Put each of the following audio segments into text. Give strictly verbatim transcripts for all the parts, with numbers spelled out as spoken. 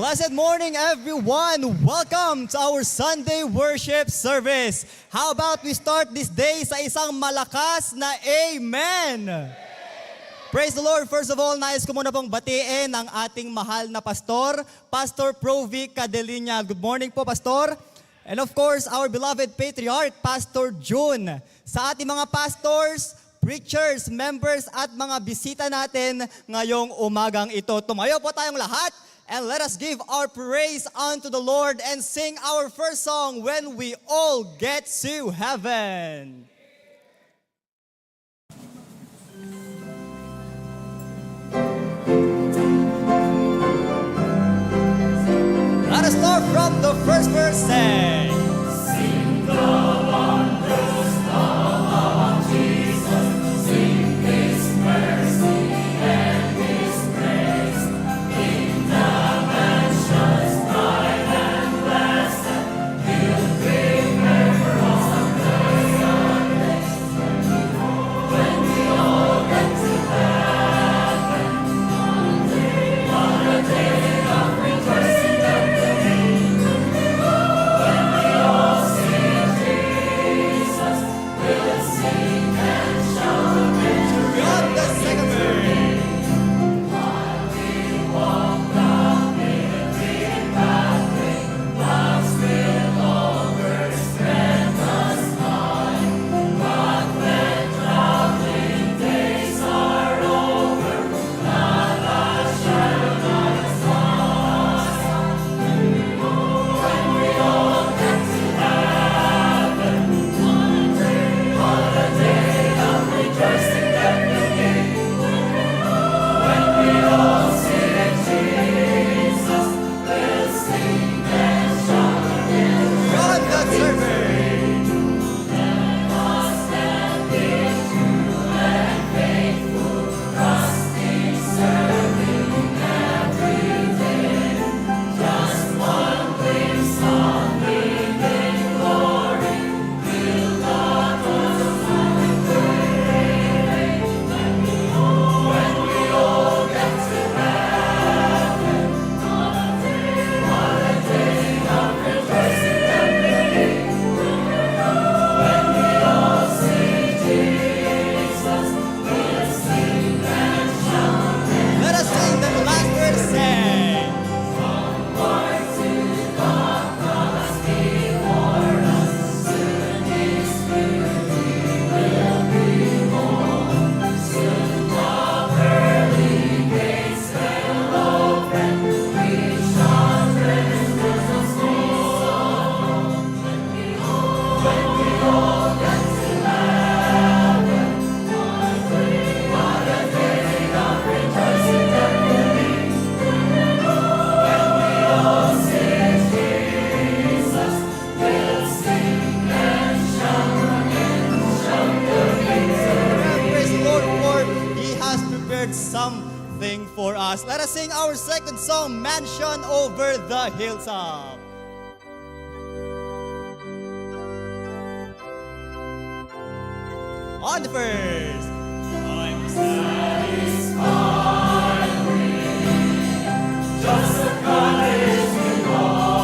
Blessed morning, everyone! Welcome to our Sunday worship service. How about we start this day sa isang malakas na amen? Praise the Lord! First of all, nais ko muna pong batiin ang ating mahal na pastor, Pastor Provic Cadeliña. Good morning po, Pastor. And of course, our beloved patriarch, Pastor Jun. Sa ating mga pastors, preachers, members, at mga bisita natin ngayong umagang ito. Tumayo po tayong lahat and let us give our praise unto the Lord and sing our first song, When We All Get to Heaven. Let us start from the first verse. Say, Let us sing the last verse. Say, Praise the Lord, for He has prepared something for us. Let us sing our second song, Mansion over the Hilltop. On the first. I'm satisfied with just a cottage below.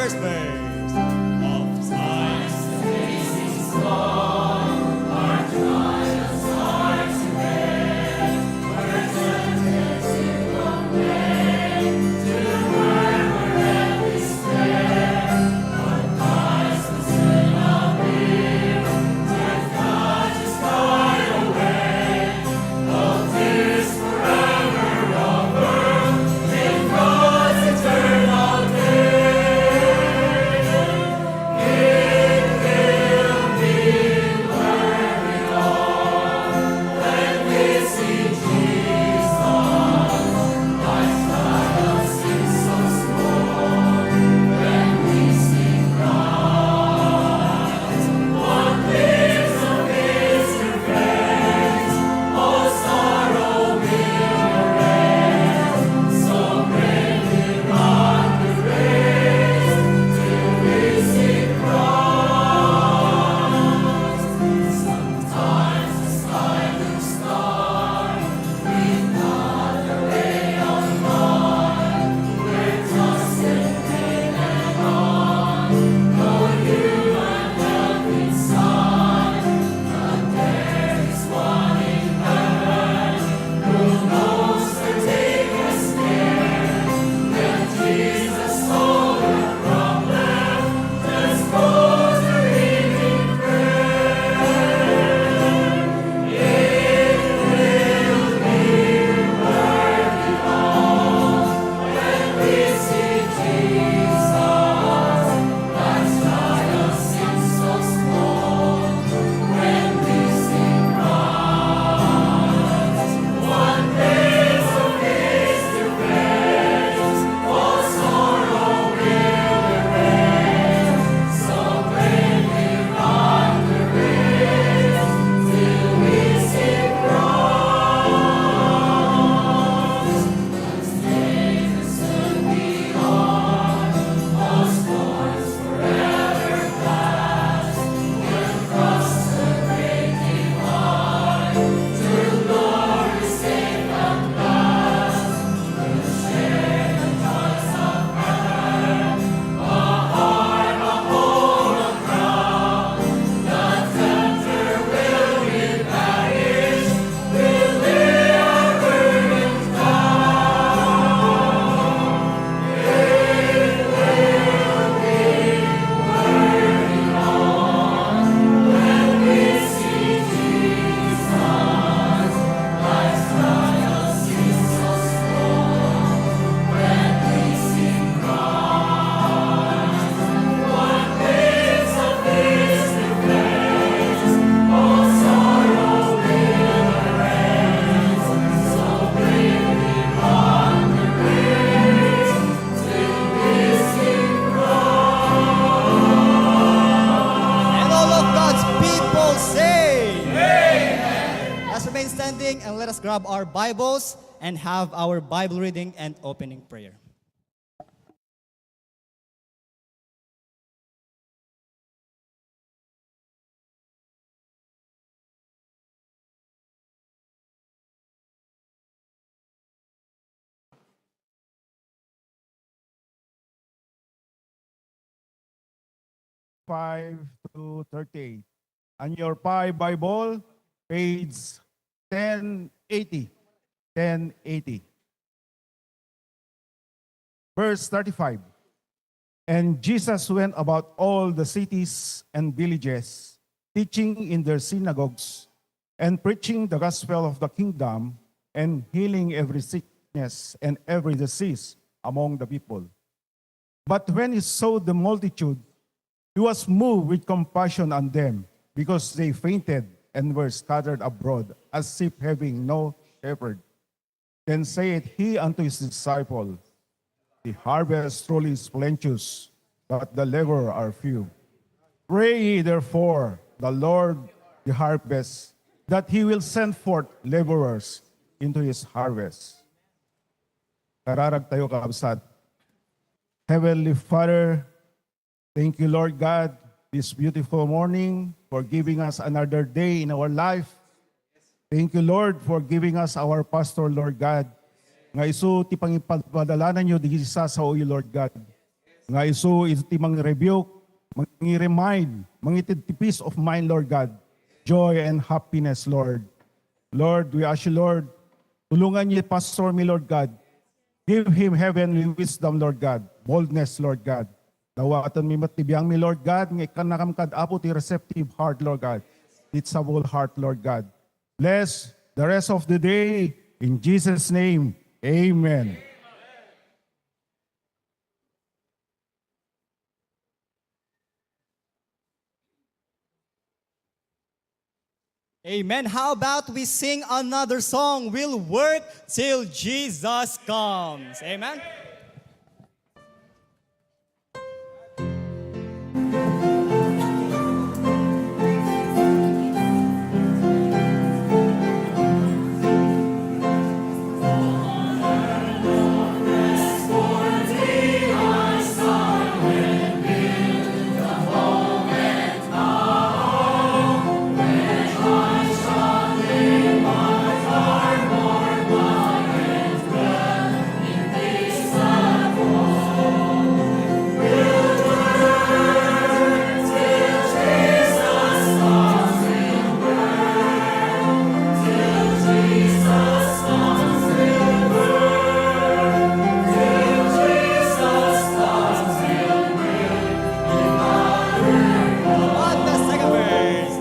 Space of time. And all of God's people say, Amen. Let's remain standing and let us grab our Bibles and have our Bible reading and opening prayer. Five to thirty-eight. And your Pi Bible, page ten eighty. Ten eighty. Verse thirty-five. And Jesus went about all the cities and villages, teaching in their synagogues, and preaching the gospel of the kingdom, and healing every sickness and every disease among the people. But when he saw the multitude, he was moved with compassion on them, because they fainted and were scattered abroad as sheep having no shepherd. Then saith he unto his disciple, The harvest truly is plenteous, but the laborer are few. Pray ye therefore the Lord the harvest, that he will send forth laborers into his harvest. Kararag tayo, kabsat. Heavenly Father, thank you, Lord God, this beautiful morning for giving us another day in our life. Thank you, Lord, for giving us our pastor, Lord God, nga isu ti pangipadpadalananyo dagiti sasaoyo, Lord God. nga isu iti mangi-rebuke, mangi-remind, mangited ti peace of mind, Lord God, joy and happiness, Lord. Lord, we ask you, Lord, tulungan niyo Pastor mi, Lord God. Give him heavenly wisdom, Lord God. Boldness, Lord God. Dawaten mi met ti biang mi, Lord God, nga ikkannakam kad Apo ti receptive heart, Lord God. Teachable heart, Lord God. Bless the rest of the day. In Jesus' name, amen. Amen. How about we sing another song? We'll work till Jesus comes. Amen. On the second verse.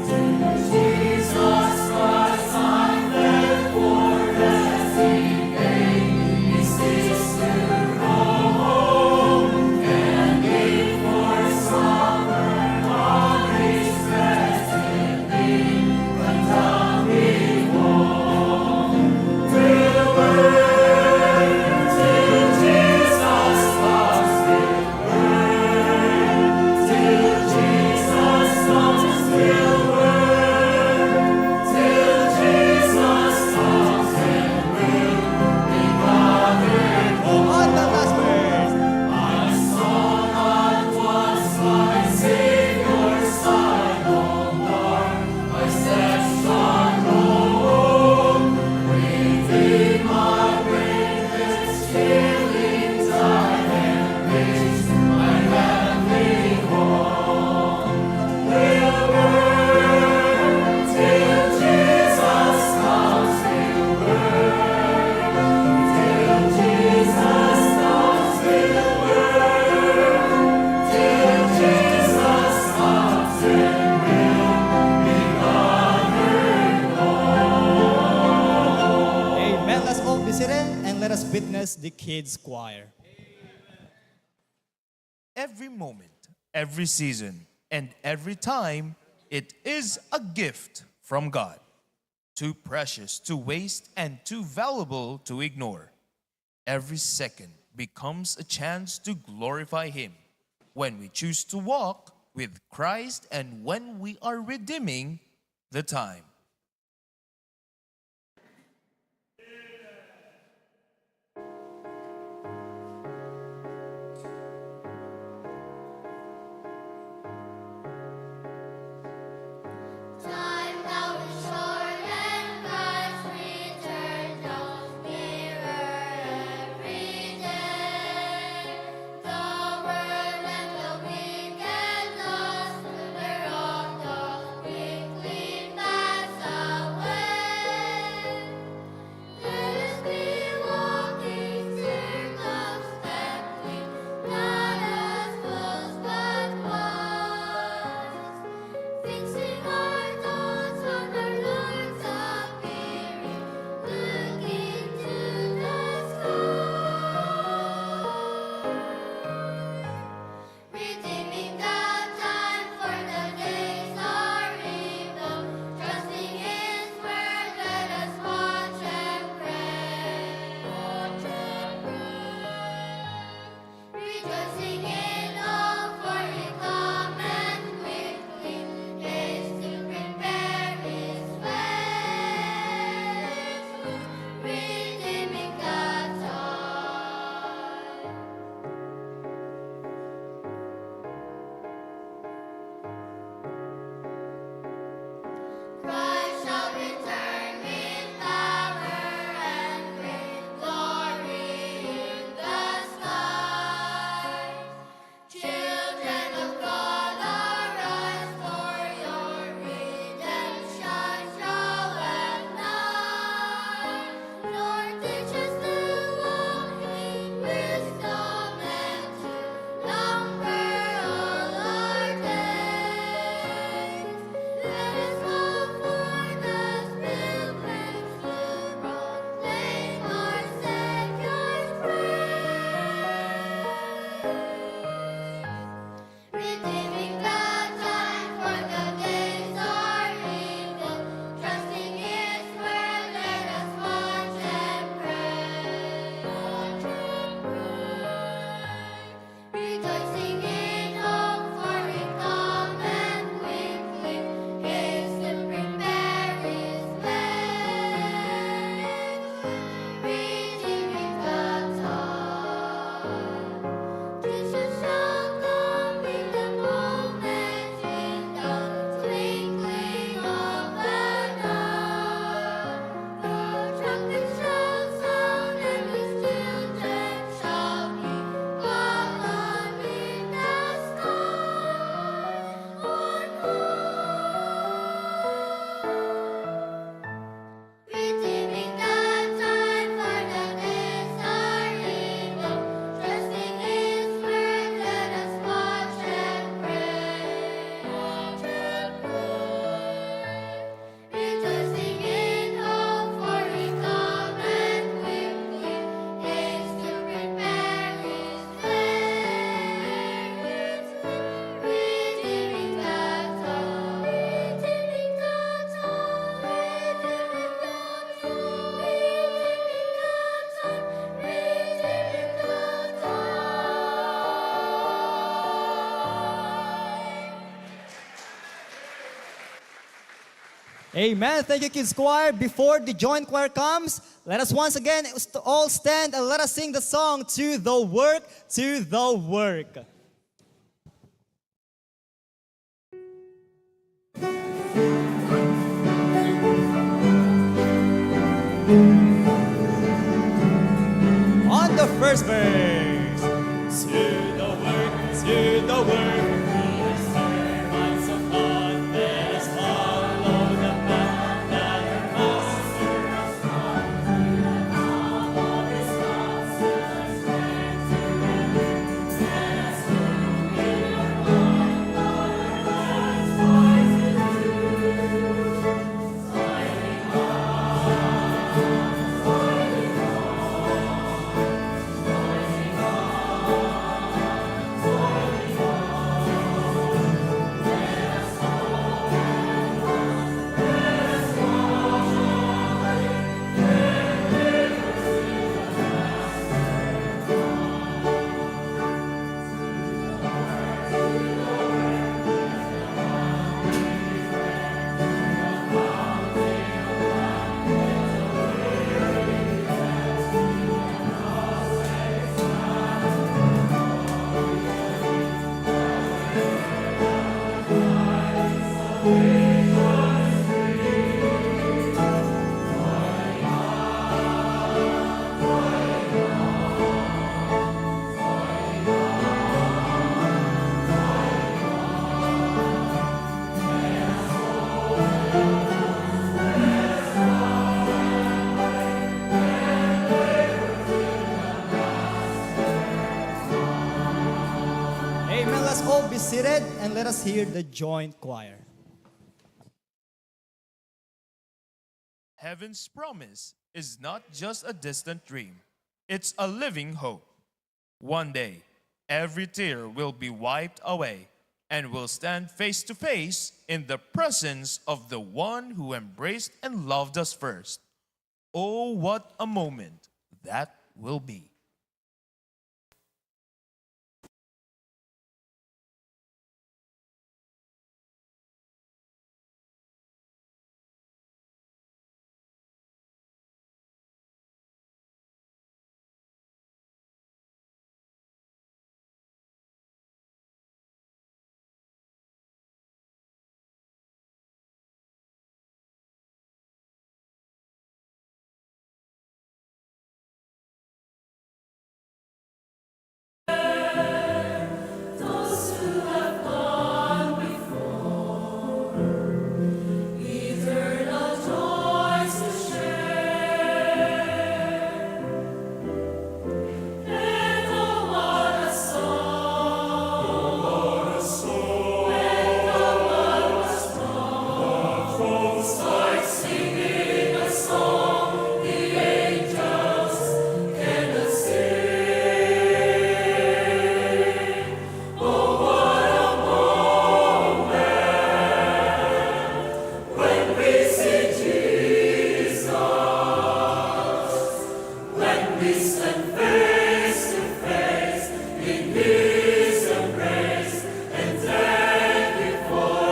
Amen. Let's all be seated and let us witness the kids choir. Every moment, every season, and every time, it is a gift from God. Too precious to waste and too valuable to ignore. Every second becomes a chance to glorify Him when we choose to walk with Christ and when we are redeeming the time. Time now is short and Christ return draws nearer every day. The world and the wicked lust will their autumn quickly pass Amen. Thank you, Kids Choir. Before the joint choir comes, let us once again st- all stand and let us sing the song, "To the Work, to the Work." On the first verse. To the work, to the work. We are servants of God, let us follow the path that our Master has trod. We are not of this gospel. Amen. Let's all be seated and let us hear the joint choir. Heaven's promise is not just a distant dream, it's a living hope. One day, every tear will be wiped away, and we'll stand face to face in the presence of the one who embraced and loved us first. Oh, what a moment that will be! Those who have gone before, eternal joys to share. And oh, what a song, oh, what a song, when the one was born. What folks like singing a song the angels cannot sing. Oh, what a moment when we see Jesus, when we stand face to face in His embrace, and thank Him for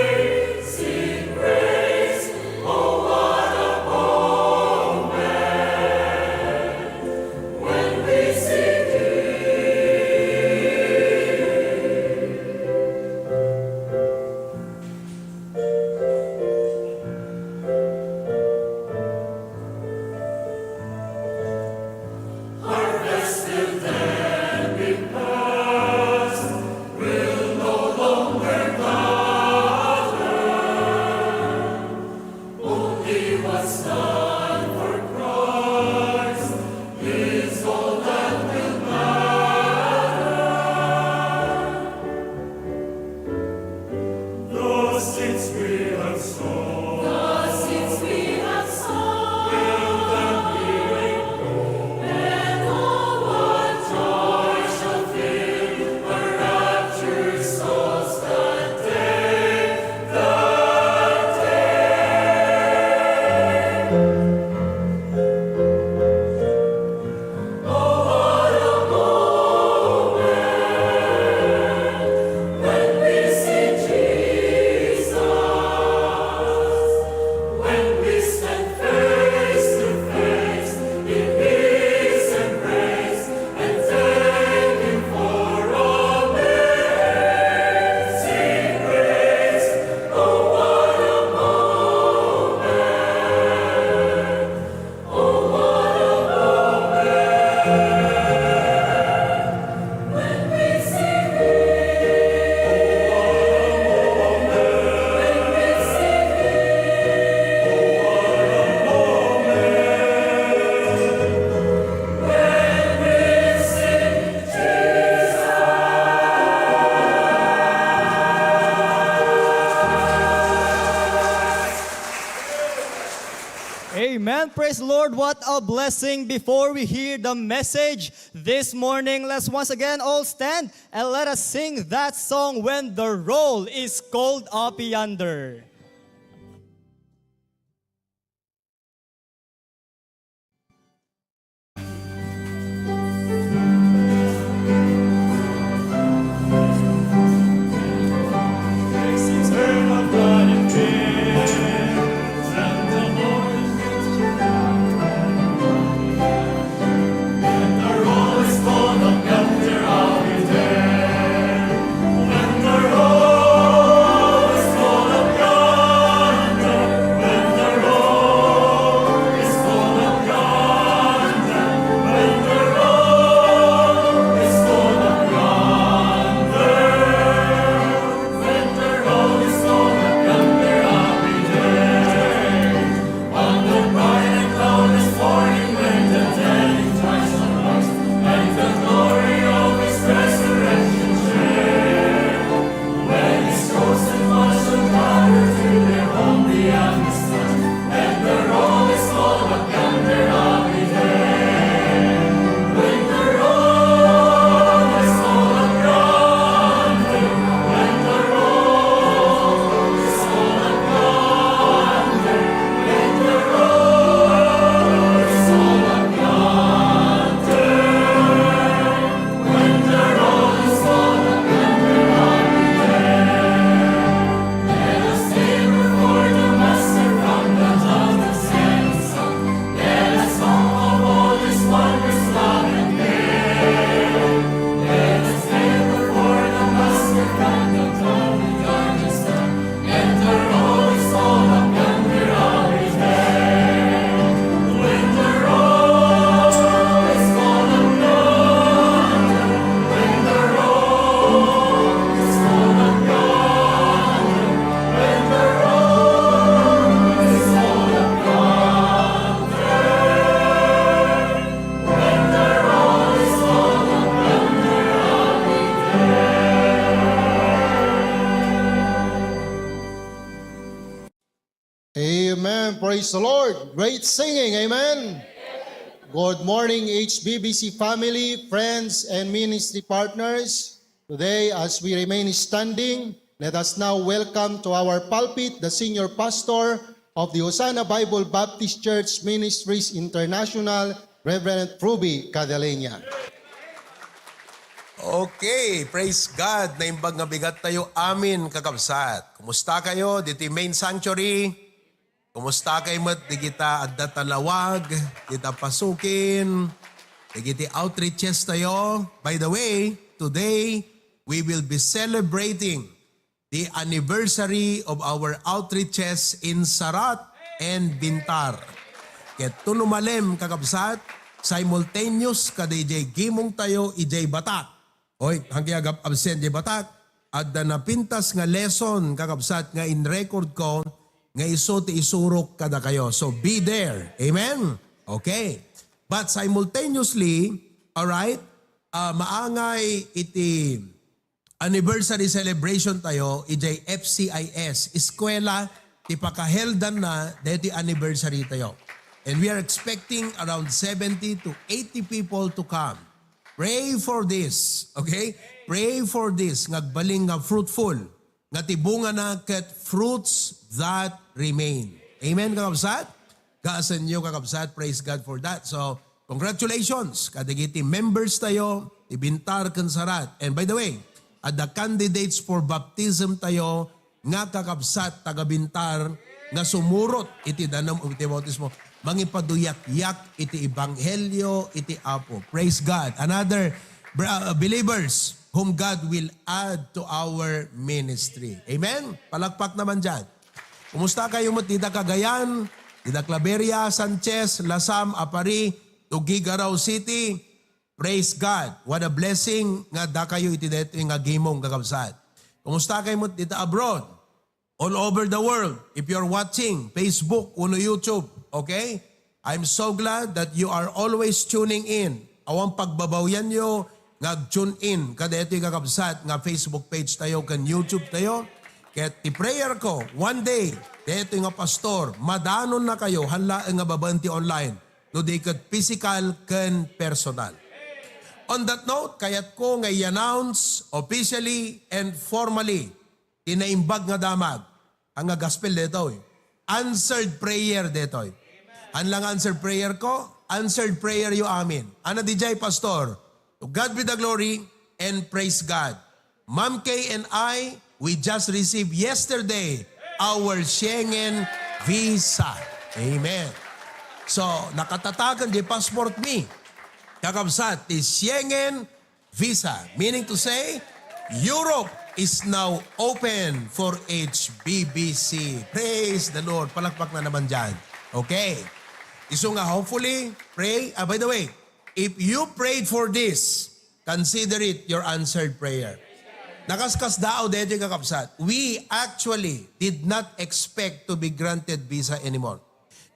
amazing grace. Oh, what a moment when we see Thee. Harvest will then be past, will no longer gather. Only what's done for Christ is all that will matter. Thus, since we have sung, thus, since we have sung, and oh, what joy shall fill our raptured souls that day, that day. Oh, what a moment when we see Jesus, Amen. Praise the Lord. What a blessing. Before we hear the message this morning, let's once again all stand and let us sing that song, When the Roll is Called Up Yonder. Amen. Praise the Lord. Great singing. Amen. Good morning, H B B C family, friends, and ministry partners. Today, as we remain standing, let us now welcome to our pulpit the senior pastor of the Hosanna Bible Baptist Church Ministries International, Reverend Ruby Cadaleña. Okay, praise God. Naimbag nga bigat tayo. Amen, kakabsat. Kumusta kayo diti main sanctuary? Kumusta kayo met digita adda talawag, kita pasukin, digiti outreaches tayo? By the way, today, we will be celebrating the anniversary of our outreaches in Sarat and Bintar. Ket tunumalem, kakabsat, simultaneous kada ijay gimong tayo ijay Batak. Oy, hanggi agap-, absent ijay Batak, adda napintas nga lesson, kakabsat, nga in-record ko, nga isu ti isurok kadakayo. So, be there. Amen? Okay. But simultaneously, all right, ah, maangay iti anniversary celebration tayo, ijay F C I S, eskwela ti pakaheldanna daytoy anniversary tayo. And we are expecting around seventy to eighty people to come. Pray for this, okay? Pray for this, nga agbalin nga fruitful, nga ti bungana ket fruits that remain. Amen, kakabsat? Kaasenyo, kakabsat, praise God for that. So, congratulations kadagiti members tayo ti Bintar ken Sarat. And by the way, adda candidates for baptism tayo nga kakabsat taga Bintar nga sumurot iti danum iti bautismo, mangipaduyakyak iti ebanghelio iti Apo. Praise God. Another bra-, uh, believers whom God will add to our ministry. Amen? Palakpak naman dyan. Kumusta kayo met dita Cagayan, dita Claveria, Sanchez, Lasam, Aparri, Tuguegarao City? Praise God. What a blessing nga adda kayo iti daytoy nga gimong, kakabsat. Kumusta kayo met dita abroad? All over the world. If you're watching Facebook, uno YouTube, okay? I'm so glad that you are always tuning in. Awan pagbabawianyo nga ag-tune in kadaytoy, kakabsat, nga Facebook page tayo ken YouTube tayo. Ket ti prayer ko, one day, daytoy nga pastor, madanonnakayo, han laeng nga babaen ti online, no di ket physical ken personal. On that note, kayatko nga i-announce officially and formally ti naimbag nga damag, nga gospel daytoy. Answered prayer daytoy. Han lang answered prayer ko, answered prayer yo amin. Ano diay, Pastor? To God be the glory and praise God. Ma'am Kay and I, we just received yesterday our Schengen visa. Amen. So, nakatatagan di passport mi. Kakabsat, ti Schengen visa, meaning to say, Europe is now open for H B B C. Praise the Lord. Palakpak na naman dyan. Okay. Isu nga, hopefully, pray. Ah, by the way, if you prayed for this, consider it your answered prayer. Nakaskasdaaw daytoy, kakabsat. We actually did not expect to be granted visa anymore.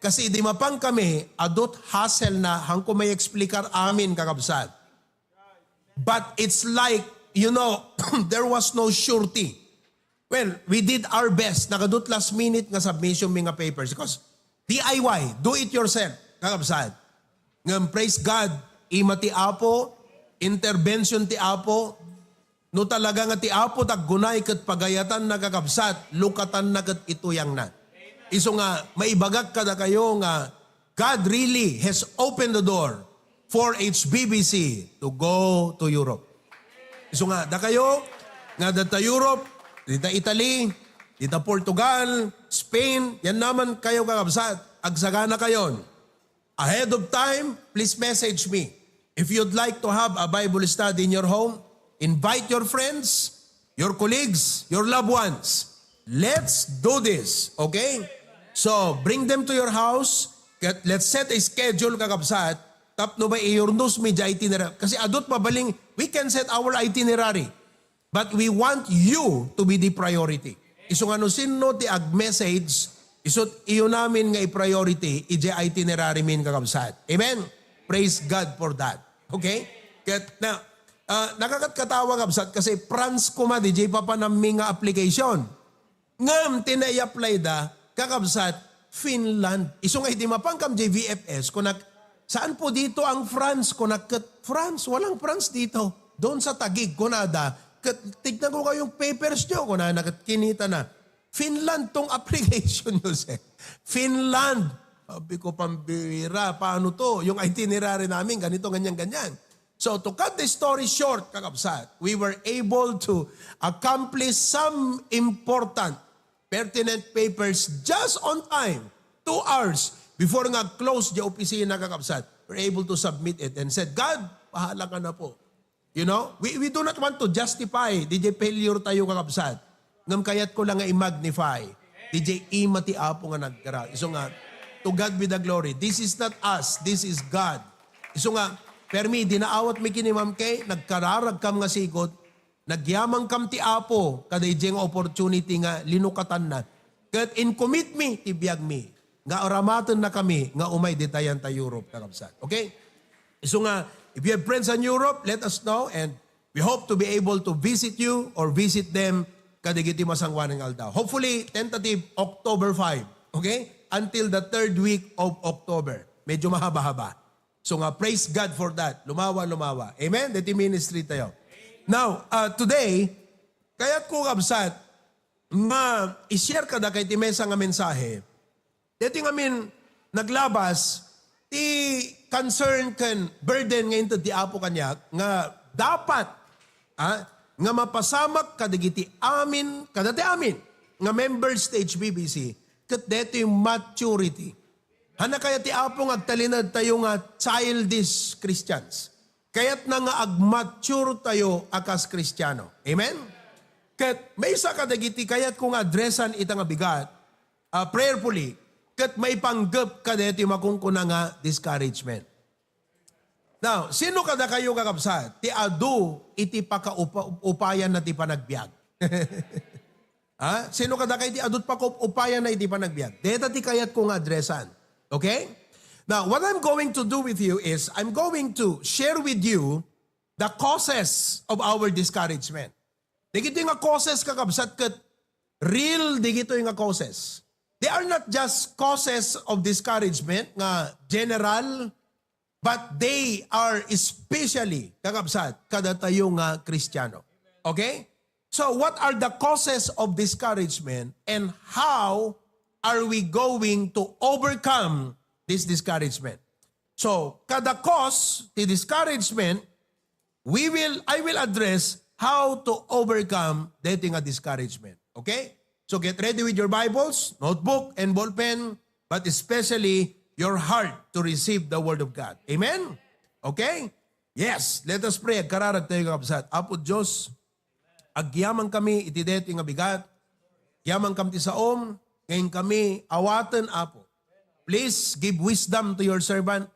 Kasi idi mapan kami, adut hassle na, hangko may explicar amin, kakabsat. But it's like, you know, there was no surety. Well, we did our best. Nakadut last minute nga submission mi nga papers. Because D I Y, do it yourself, kakabsat. Ngem praise God, ima ti Apo, intervention ti Apo, no talaga nga ti Apo ti aggunay ket pagayatanna, kakabsat, lukatanna ket ituyangna. Isu nga, maibagak kadakayo nga God really has opened the door for H B B C to go to Europe. Isu nga, dakayo nga adda Europe, dita Italy, dita Portugal, Spain, yan naman kayo, kakabsat, agsagana kayon. Ahead of time, please message me. If you'd like to have a Bible study in your home, invite your friends, your colleagues, your loved ones. Let's do this, okay? So, bring them to your house. Get, let's set a schedule, kakabsat. Tapno ba iurnos mi di itinerary? Kasi adut mabalin, we can set our itinerary. But we want you to be the priority. Isu nga no sinno ti ag-message, isut' iyo namin nga i-priority, idiay itinerary min, kakabsat. Amen? Praise God for that. Okay? Ket na, ah, nakakatkatawa, kabsat, kasi France koma diay papanammi nga application. Ngem ti nai-apply da, kakabsat, Finland. Isu nga idi mapankam diay V F S, kunak, "Saan po dito ang France?" Kunak ket, "France, walang France dito. Doon sa Taguig," kunada. Ket, "Tignan ko kayong papers nyo," kunana ket kinita na. "Finland tong application nyo, sir. Finland." Sabi ko, "Pambira, paano to? Yung itinerary namin, ganito, ganyan, ganyan." So, to cut the story short, kakabsat, we were able to accomplish some important pertinent papers just on time, two hours before nga close di opisina, kakabsat. We're able to submit it and said, "God, bahala ka na po." You know, we, we do not want to justify diay failure tayo, kakabsat. Ngem kayat ko lang nga i-magnify diay ima ti Apo nga nagdara. Isu nga, to God be the glory. This is not us, this is God. Isu nga, permi, dinaawat mi kini Ma'am Kay, nagkararag kam nga sigud, nagyaman kam ti Apo, kada idiay nga opportunity nga linukatanna. Ket in-commit mi ti biag mi, nga aramatenna kami nga umay ditayan ta Europe, kakabsat. Okay? Isu nga, if you have friends in Europe, let us know, and we hope to be able to visit you or visit them kadagiti masangoanan nga aldaw. Hopefully, tentative, October five. Okay? Until the third week of October. Medyo mahaba-haba. So nga, praise God for that. Lumawa, lumawa. Amen? Deti ministry tayo. Now, uh, today, kayat ko, kabsat, nga i-share kada kay ti mesa nga mensahe. Deti ngamin naglabas ti concern ken burden nga inted ti Apo kaniak nga dapat, ah, nga mapasamak kadagiti amin, kadati amin nga members ti H B B C, ket detoy maturity. Hanna kayat ti Apo nga agtalinaed tayo nga childish Christians. Kayatna nga agmature tayo a kas Kristiano. Amen? Ket maysa kadagiti kayatko nga addressan ita nga bigat, ah, prayerfully, ket maipanggep kadaytoy makunkuna nga discouragement. Now, sino kadakayo, kakabsat, ti adu iti pakaupa-, upayan na ti panagbiag? Ha? Sino kadakay ti adut pakaup-upayan na iti panagbiag? Deta ti kayatko nga addressan. Okay? Now, what I'm going to do with you is, I'm going to share with you the causes of our discouragement. Dagitoy nga causes, kakabsat, ket real dagitoy nga causes. They are not just causes of discouragement nga general, but they are especially, kakabsat, kadatayo nga Kristiano. Okay? So, what are the causes of discouragement, and how are we going to overcome this discouragement? So, kada cause ti discouragement, we will, I will address how to overcome daytoy nga discouragement. Okay? So get ready with your Bibles, notebook, and ballpen, but especially your heart to receive the Word of God. Amen? Okay? Yes, let us pray. Agkararag tayo, kakabsat. Apo Diyos, agyaman kami iti daytoy nga bigat. Agyaman kami ti saom, ngayon kami awaten, Apo. Please give wisdom to your servant.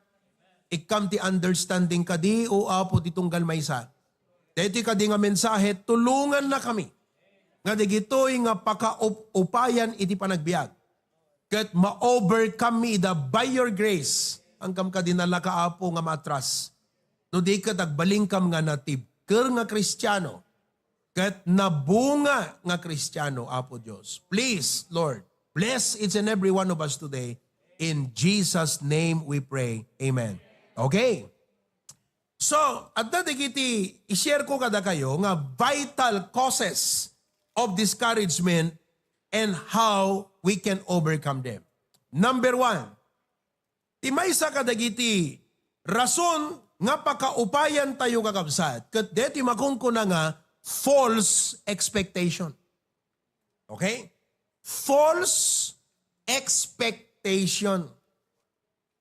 Ikkam ti understanding kadi, O Apo, ti tunggal maysa. Daytoy kadi nga mensahe, tulongannakami nga dagitoy nga pakaup-upayan iti panagbiag. Ket ma-overcome mi ida by your grace. Anggam kadi nalaka, Apo, nga matras. No di ket agbalinkam nga natibker nga Kristiano. Ket nabunga nga Kristiano, Apo Dios. Please, Lord, bless each and every one of us today. In Jesus' name we pray. Amen. Okay. So, adda dagiti i-share ko kadakayo nga vital causes of discouragement and how we can overcome them. Number one, ti maysa kadagiti rason nga pakaupayan tayo, kakabsat, ket deti makunkuna nga false expectation. Okay? False expectation.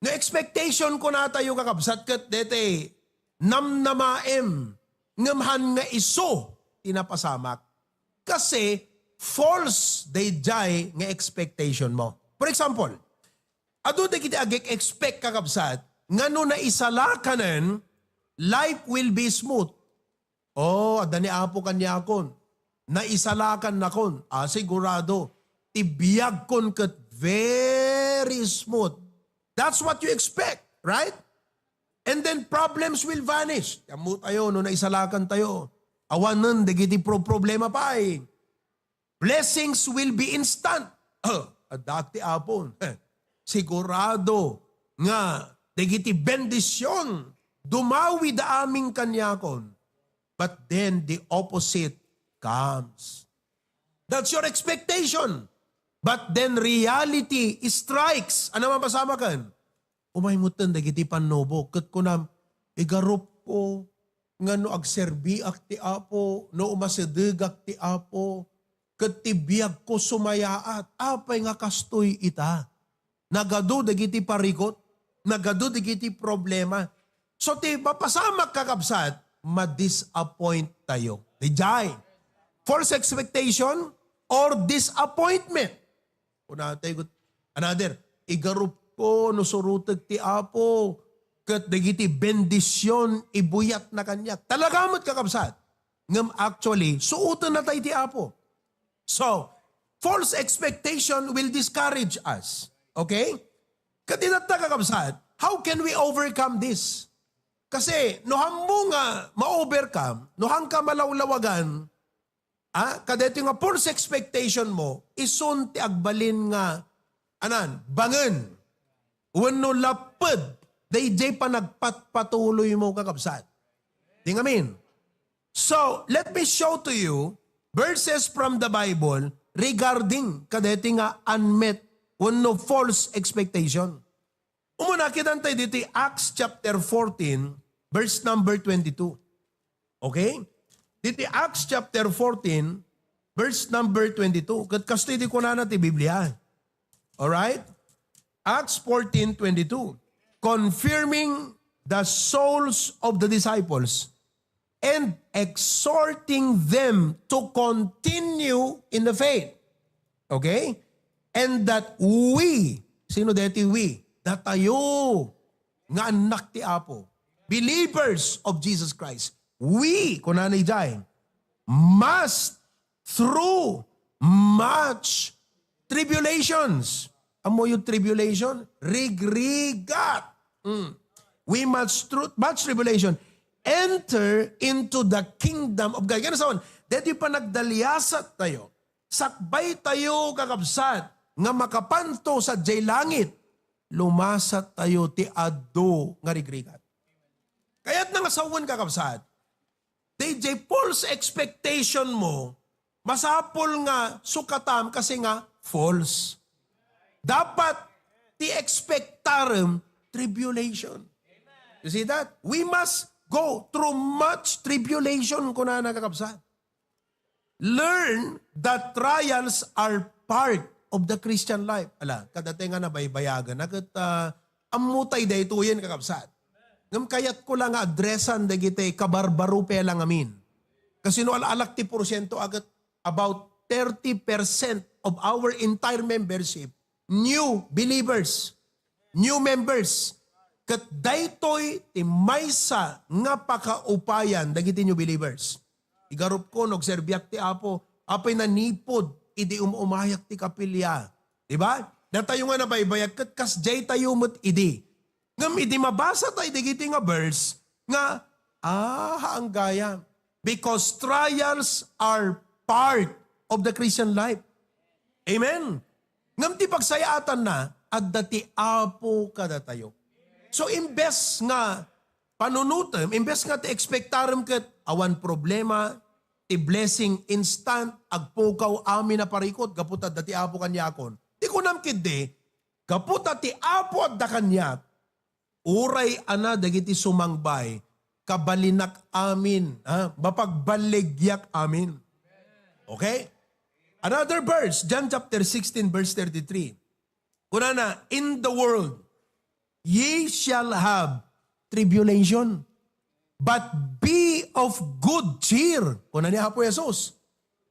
No expectation kuna tayo, kakabsat, ket deti namnamaem ngem han nga isu ti napasamak. Kasi false daydiay nga expectation mo. For example, adu dagiti ag-expect, kakabsat, nga no naisalakanen, life will be smooth. Oh, adda ni Apo kaniakon. Naisalakannakon. Ah, sigurado. Ti biagkon ket very smooth. That's what you expect, right? And then problems will vanish. Ammo tayo, no naisalakan tayo. Awanen dagiti pro-, problema pay. Blessings will be instant. Oh, adda ti Apo. Sigurado nga dagiti bendision dumawida amin kaniakon. But then the opposite comes. That's your expectation. But then reality strikes. Ano mapasamakan? Umay metten dagiti pannubok ket kunam, "Igarupko nga no agserbiak ti Apo, no umasidegak ti Apo, ket ti biagko sumayaat, apay nga kastoy ita?" Nagadu dagiti parigot, nagadu dagiti problema. So ti mapasamak, kakabsat, ma-disappoint tayo. Dijay. False expectation or disappointment. Kunatay ket, another, "Igarupko no surotek ti Apo, ket dagiti bendision ibuyatna kaniak." Talaga met, kakabsat. Ngem actually, suoten natay ti Apo. So, false expectation will discourage us. Okay? Ket itatta, kakabsat, how can we overcome this? Kasi no hammo nga ma-overcome, no hanka malawlawagan, ah, kadaytoy nga false expectation mo, isun ti agbalin nga, anan, bangen, wenno lapped, daydiay panagpatpatuloy mo, kakabsat. Di ngamin. So, let me show to you verses from the Bible regarding kadaytoy nga unmet wenno false expectation. Umuna, kitan tayo ditoy Acts chapter fourteen, verse number twenty-two. Okay? Ditoy Acts chapter fourteen, verse number twenty-two. Ket kastoy ti kunana ti Biblia. Alright? Acts fourteen twenty-two. "Confirming the souls of the disciples and exhorting them to continue in the faith." Okay? "And that we," sino deti we? Datayo nga annak ti Apo. Believers of Jesus Christ. "We," kunana idiay, "must through much tribulations." Ammoyo tribulation? Rigrigat. Mm. "We must through much tribulation enter into the kingdom of God." Kaya sa deti panagdaliasat tayo. Sakbay tayo, kakabsat, nga makapanto sadiay langit, lumasat tayo ti adu nga rigrigat. Kayatna nga sawen, kakabsat, dayjay false expectation mo, masapul nga sukatam kasi nga false. Dapat ti expectarem tribulation. You see that? We must go through much tribulation, kunana, kakabsat. Learn that trials are part of the Christian life. Ala, kadatayo nga nabaybayagan, ket, ah, ammo tay daytoyen, kakabsat. Ngem kayatko la nga addressan dagiti kabarbaro pay lang amin. Kasino ala-alak ti porsiento a ket about thirty percent of our entire membership, new believers, new members. Ket daytoy ti maysa nga pakaupayan dagiti new believers. Igarupko no agserbiak ti Apo, apay nanipud idi um-umayak ti kapilya. Di ba? Datayo nga nabaybayag ket kasdiay tayo met idi. Ngem idi mabasa tayo dagiti nga verse nga, ah, haanggayam. Because trials are part of the Christian life. Amen? Ngem ti pagsayaatanna, adda ti Apo kadatayo. So, imbes nga panunutem, imbes nga ti expectarem ket awan problema, ti blessing instant, agpukaw amin a parikut, gapu ta adda ti Apo kaniakon. Ti kunam ketdi, gapu ta ti Apo adda kaniak, uray ana dagiti sumangbay, kabalinak amin, ha? Mapagballigyak amin. Okay? Another verse, John chapter sixteen, verse thirty-three. Kunana, "In the world, ye shall have tribulation, but be of good cheer." Kuna ni Apo Jesus,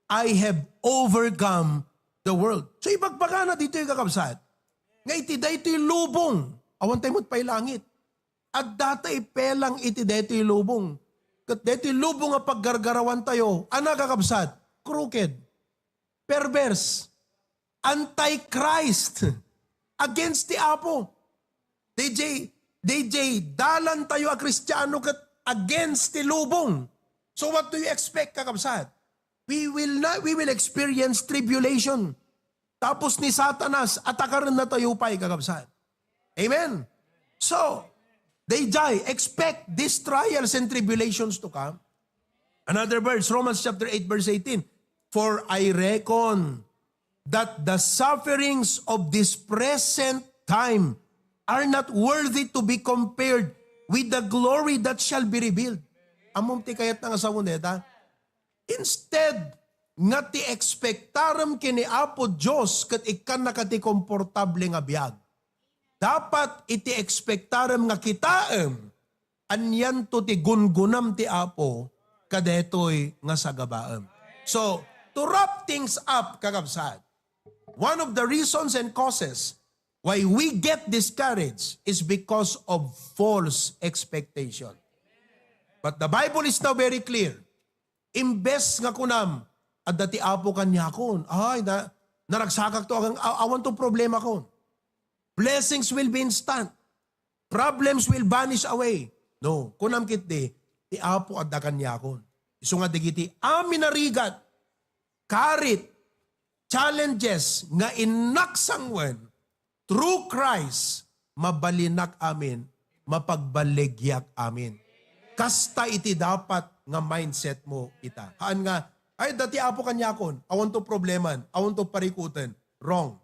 "I have overcome the world." So, ibagbagana ditoy, kakabsat, nga iti daytoy lubong, awan tayo met pay langit. Adda tay pelang iti daytoy lubong. Ket daytoy lubong nga paggargarawan tayo, ana, kakabsat, crooked, perverse, antichrist, against ti Apo. D J, D J, dalan tayo a Kristiano ket against ti lubong. So what do you expect, kakabsat? We will not, we will experience tribulation. Tapos ni Satanas, atakarenna tayo pay, kakabsat. Amen? So, D J, expect these trials and tribulations to come. Another verse, Romans chapter eight, verse eighteen. "For I reckon that the sufferings of this present time are not worthy to be compared with the glory that shall be revealed." Ammom ti kayatna nga sawen dayta? Instead nga ti expectarem ken ni Apo Dios ket ikkannaka ti komportable nga biag, dapat iti expectarem nga kitaem anianto ti gungunam ti Apo kadaytoy nga sagabaem. So, to wrap things up, kakabsat, one of the reasons and causes why we get discouraged is because of false expectation. But the Bible is now very clear. Imbes nga kunam, "Adda ti Apo kaniakon. Ay, na, naragsakak to, agan, a-, awan to problemakon. Blessings will be instant. Problems will vanish away." No, kunam ketdi, "Ti Apo adda kaniakon." Isu nga dagiti amin a rigat, karit, challenges nga innak sanguen, through Christ, mabalinak amin, mapagballigyak amin. Kasta iti dapat nga mindset mo ita. Haan nga, "Ay, adda ti Apo kaniakon, awan to probleman, awan to parikuten." Wrong.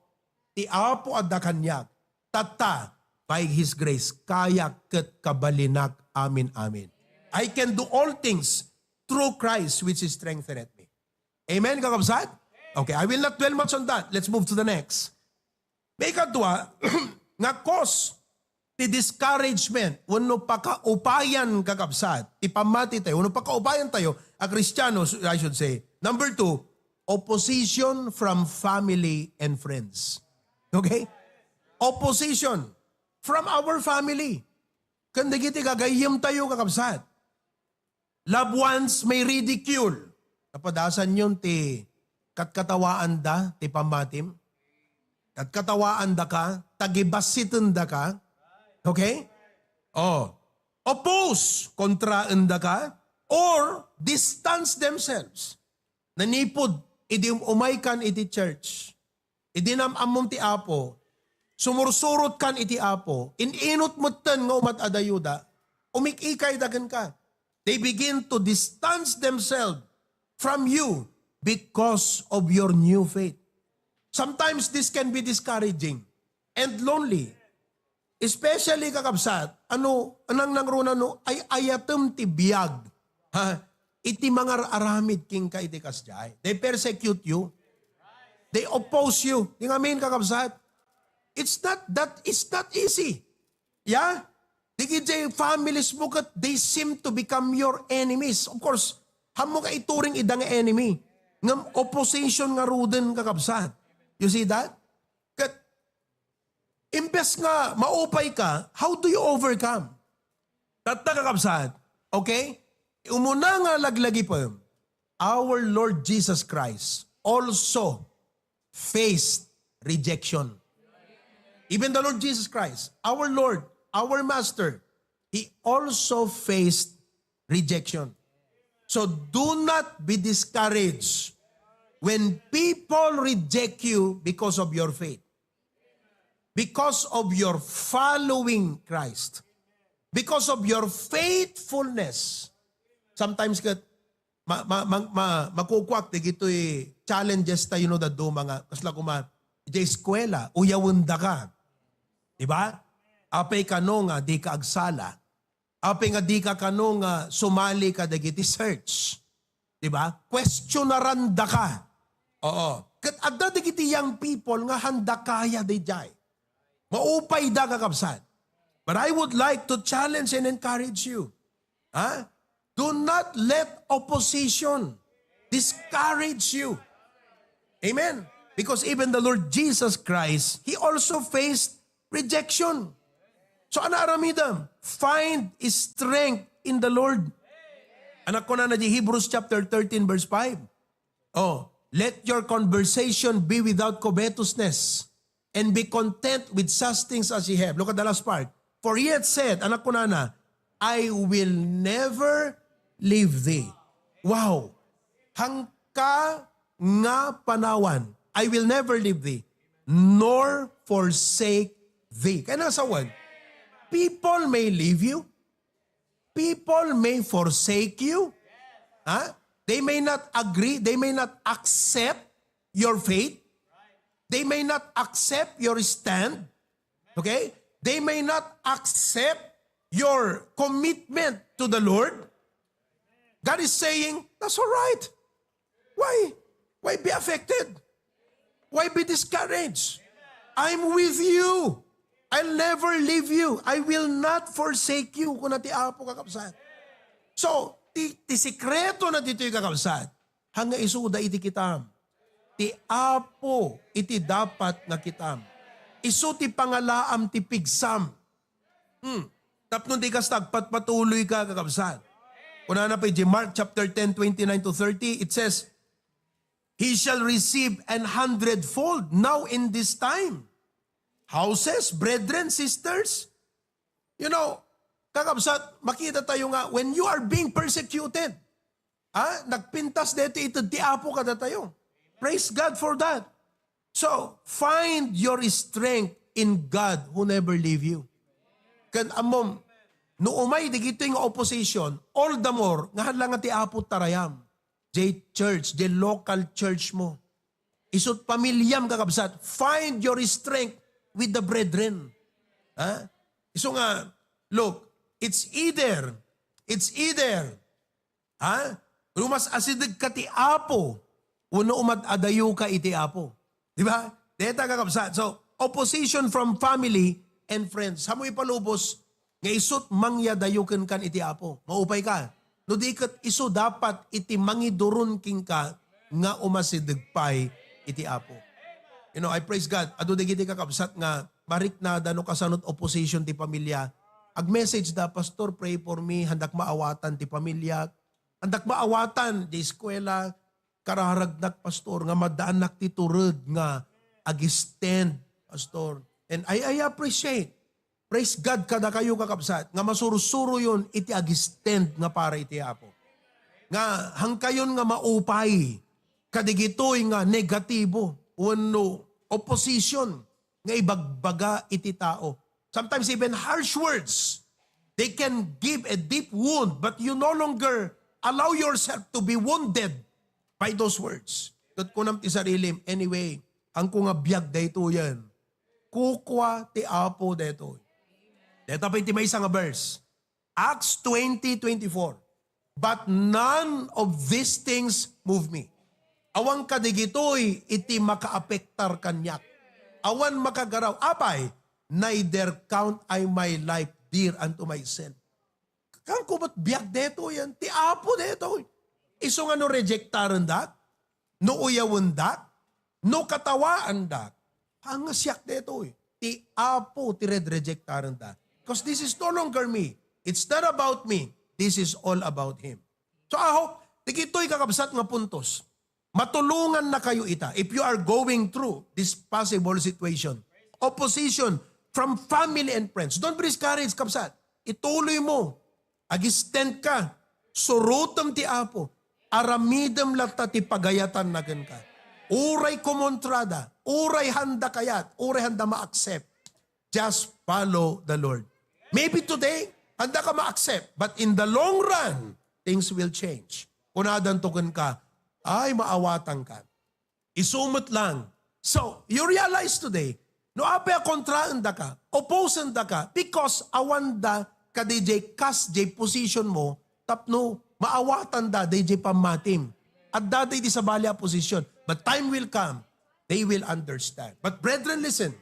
Ti Apo adda kaniak. Tatta, by His grace, kayak ket kabalinak amin-amin. "I can do all things through Christ which strengtheneth me." Amen, kakabsat? Okay, I will not dwell much on that. Let's move to the next. Maikadua, nga cause ti discouragement, wenno pakaupayan, kakabsat, ti pammati tayo, wenno pakaupayan tayo a Kristiano, I should say. Number two, opposition from family and friends. Okay? Opposition from our family. Ken dagiti gagayyem tayo, kakabsat. Loved ones may ridicule. Napadasan yon ti katkatawaanda ti pammatim? Katkatawaandaka, tagibassitendaka. Okay? Oh. Oppose, kontraendaka, or distance themselves. Nanipud idi um-, umaykan iti church. Idi nam-ammom ti Apo, sumursurot kan iti Apo, in-inut metten nga umat-adayuda, umik-ikayda kenka. They begin to distance themselves from you because of your new faith. Sometimes this can be discouraging and lonely. Especially, kakabsat, ano, anang nangruna no, ay ayatem ti biag, ha? Iti mangar-aramid kenka iti kasdiay. They persecute you. They oppose you. Di nga amin, kakabsat? It's not that, it's not easy. Yeah? Dagiti families mo ket they seem to become your enemies. Of course, hammo ka ituring ida nga enemy. Ngem opposition ngaruden, kakabsat. You see that? Ket imbes nga maupay ka, how do you overcome? Tatta, kakabsat, okay? Umuna nga laglagipem, our Lord Jesus Christ also faced rejection. Even the Lord Jesus Christ, our Lord, our Master, He also faced rejection. So do not be discouraged when people reject you because of your faith, because of your following Christ, because of your faithfulness. Sometimes ket ma, ma, ma, ma, makukuak dagitoy challenges tayo no dadduma nga kasla kuma, idiay eskwela, uyawendaka. Di ba? Apay kano nga di ka agsala? Apay nga di ka kano nga sumali ka dagiti search? Di ba? Questionaranda ka. Oo. Ket adda dagiti young people nga handa kaya daydiay. Maupay da, kakabsat. But I would like to challenge and encourage you. Ha? Do not let opposition discourage you. Amen. Because even the Lord Jesus Christ, He also faced rejection. So, ano aramidem? Find strength in the Lord. Anak ko na na di Hebrews chapter thirteen, verse five. Oh, let your conversation be without covetousness, and be content with such things as ye have. Look at the last part. For he hath said, anak ko na na, "I will never leave thee." Wow. Hangka nga panawan, "I will never leave thee, nor forsake thee." Kaya nasa one, people may leave you, people may forsake you. Ha? They may not agree, they may not accept your faith. They may not accept your stand. Okay? They may not accept your commitment to the Lord. God is saying, "That's all right. Why? Why be affected? Why be discouraged? I'm with you. I'll never leave you. I will not forsake you," kuna ti Apo, kakabsat. So, ti, ti sekreto na ditoy, kakabsat, hanga isuda iti kitam. Ti Apo iti dapat nga kitam. Isu ti pangalaam ti pigsam. Hmm. Tapno di kasta agpatpatuloy ka, kakabsat. Kunana pa iti Mark chapter ten, twenty-nine to thirty, it says, "He shall receive an hundredfold now in this time." Houses, brethren, sisters. You know, kakabsat, makita tayo nga, when you are being persecuted, ha, nagpintas dito ito ti Apo kadatayo. Praise God for that. So, find your strength in God who never leave you. Ken ammom, no umay digitoy nga opposition, all the more, nga hala nga ti Apo tarayam. Jay church, jay local church mo. Isut pamilyam, kakabsat. Find your strength with the brethren. Ha? Isu nga, look, it's either, it's either Ha? Umas-asideg ka ti Apo, wenno umat-adayo ka iti Apo. Di ba? Deta, kakabsat. So, opposition from family and friends. Hamoy palubos nga isut mangyadayo kenkan iti Apo. Maupay ka. No di ket isu dapat iti mangiduron kenka nga umasideg pay iti Apo. You know, I praise God. Adu dagiti kakabsat nga mariknada no kasanot opposition ti pamilya. Ag-message da, "Pastor, pray for me. Handak maawatan ti pamilya." Andak maawatan di eskwela, kararagnak, pastor, nga madaannak ti tured nga ag-stand, pastor. And I, I appreciate. Praise God kadakayo, kakabsat, nga masursuro yon iti ag-stand nga para iti Apo. Nga hangkayon nga maupay kadigitoy nga negatibo wenno opposition nga ibagbaga iti tao. Sometimes even harsh words. They can give a deep wound, but you no longer allow yourself to be wounded by those words. Ket kunam ti sarilim, "Anyway, haanko nga biag daytoyen. Kukua ti Apo daytoy." Dayta pay ti maysa nga verse. Acts twenty twenty-four, "But none of these things move me." Awan kadigitoy iti makaapektar kaniak. Awan makagaraw. Apay, "Neither count I my life dear unto myself." Haanko met biag daytoyen, ti Apo daytoy. Isu nga no rejectarendak, no uyawendak, no katawaandak, haan nga siak daytoy. Ti Apo ti red-rejectarenda. Because this is no longer me. It's not about me. This is all about Him. So, I hope, dagitoy kakabsat nga puntos, matulongannakayo ita. If you are going through this possible situation, opposition from family and friends, don't be discouraged, kabsat. Ituloy mo. Ag-stand ka. Surotem ti Apo. Aramidem latta ti pagayatanna kenka. Uray kumontrada, uray haanda kayat, uray haanda ma-accept. Just follow the Lord. Maybe today, haanda ka ma-accept, but in the long run, things will change. Kunadanto kenka, "Ay, maawatanka." Isu met lang. So, you realize today, no apay a kontraendaka, opposendaka, because awanda kadidiay kas diay position mo, tapno maawatanda daydiay pammatim. Adda daydi sabali a position. But time will come, they will understand. But brethren, listen.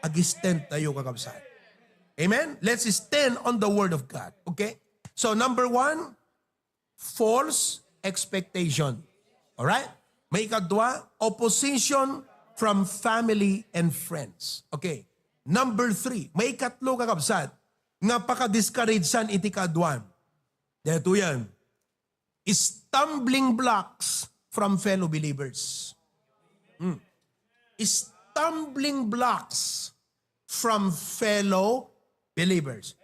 Ag-stand tayo, kakabsat. Amen? Let's stand on the word of God. Okay? So, number one, false expectation. Alright? Maikadua, opposition from family and friends. Okay. Number three, maikatlo, kakabsat, nga pakadiscouragean iti kaaduan. Daytoy yan. Stumbling blocks from fellow believers. Hmm. Stumbling blocks from fellow believers.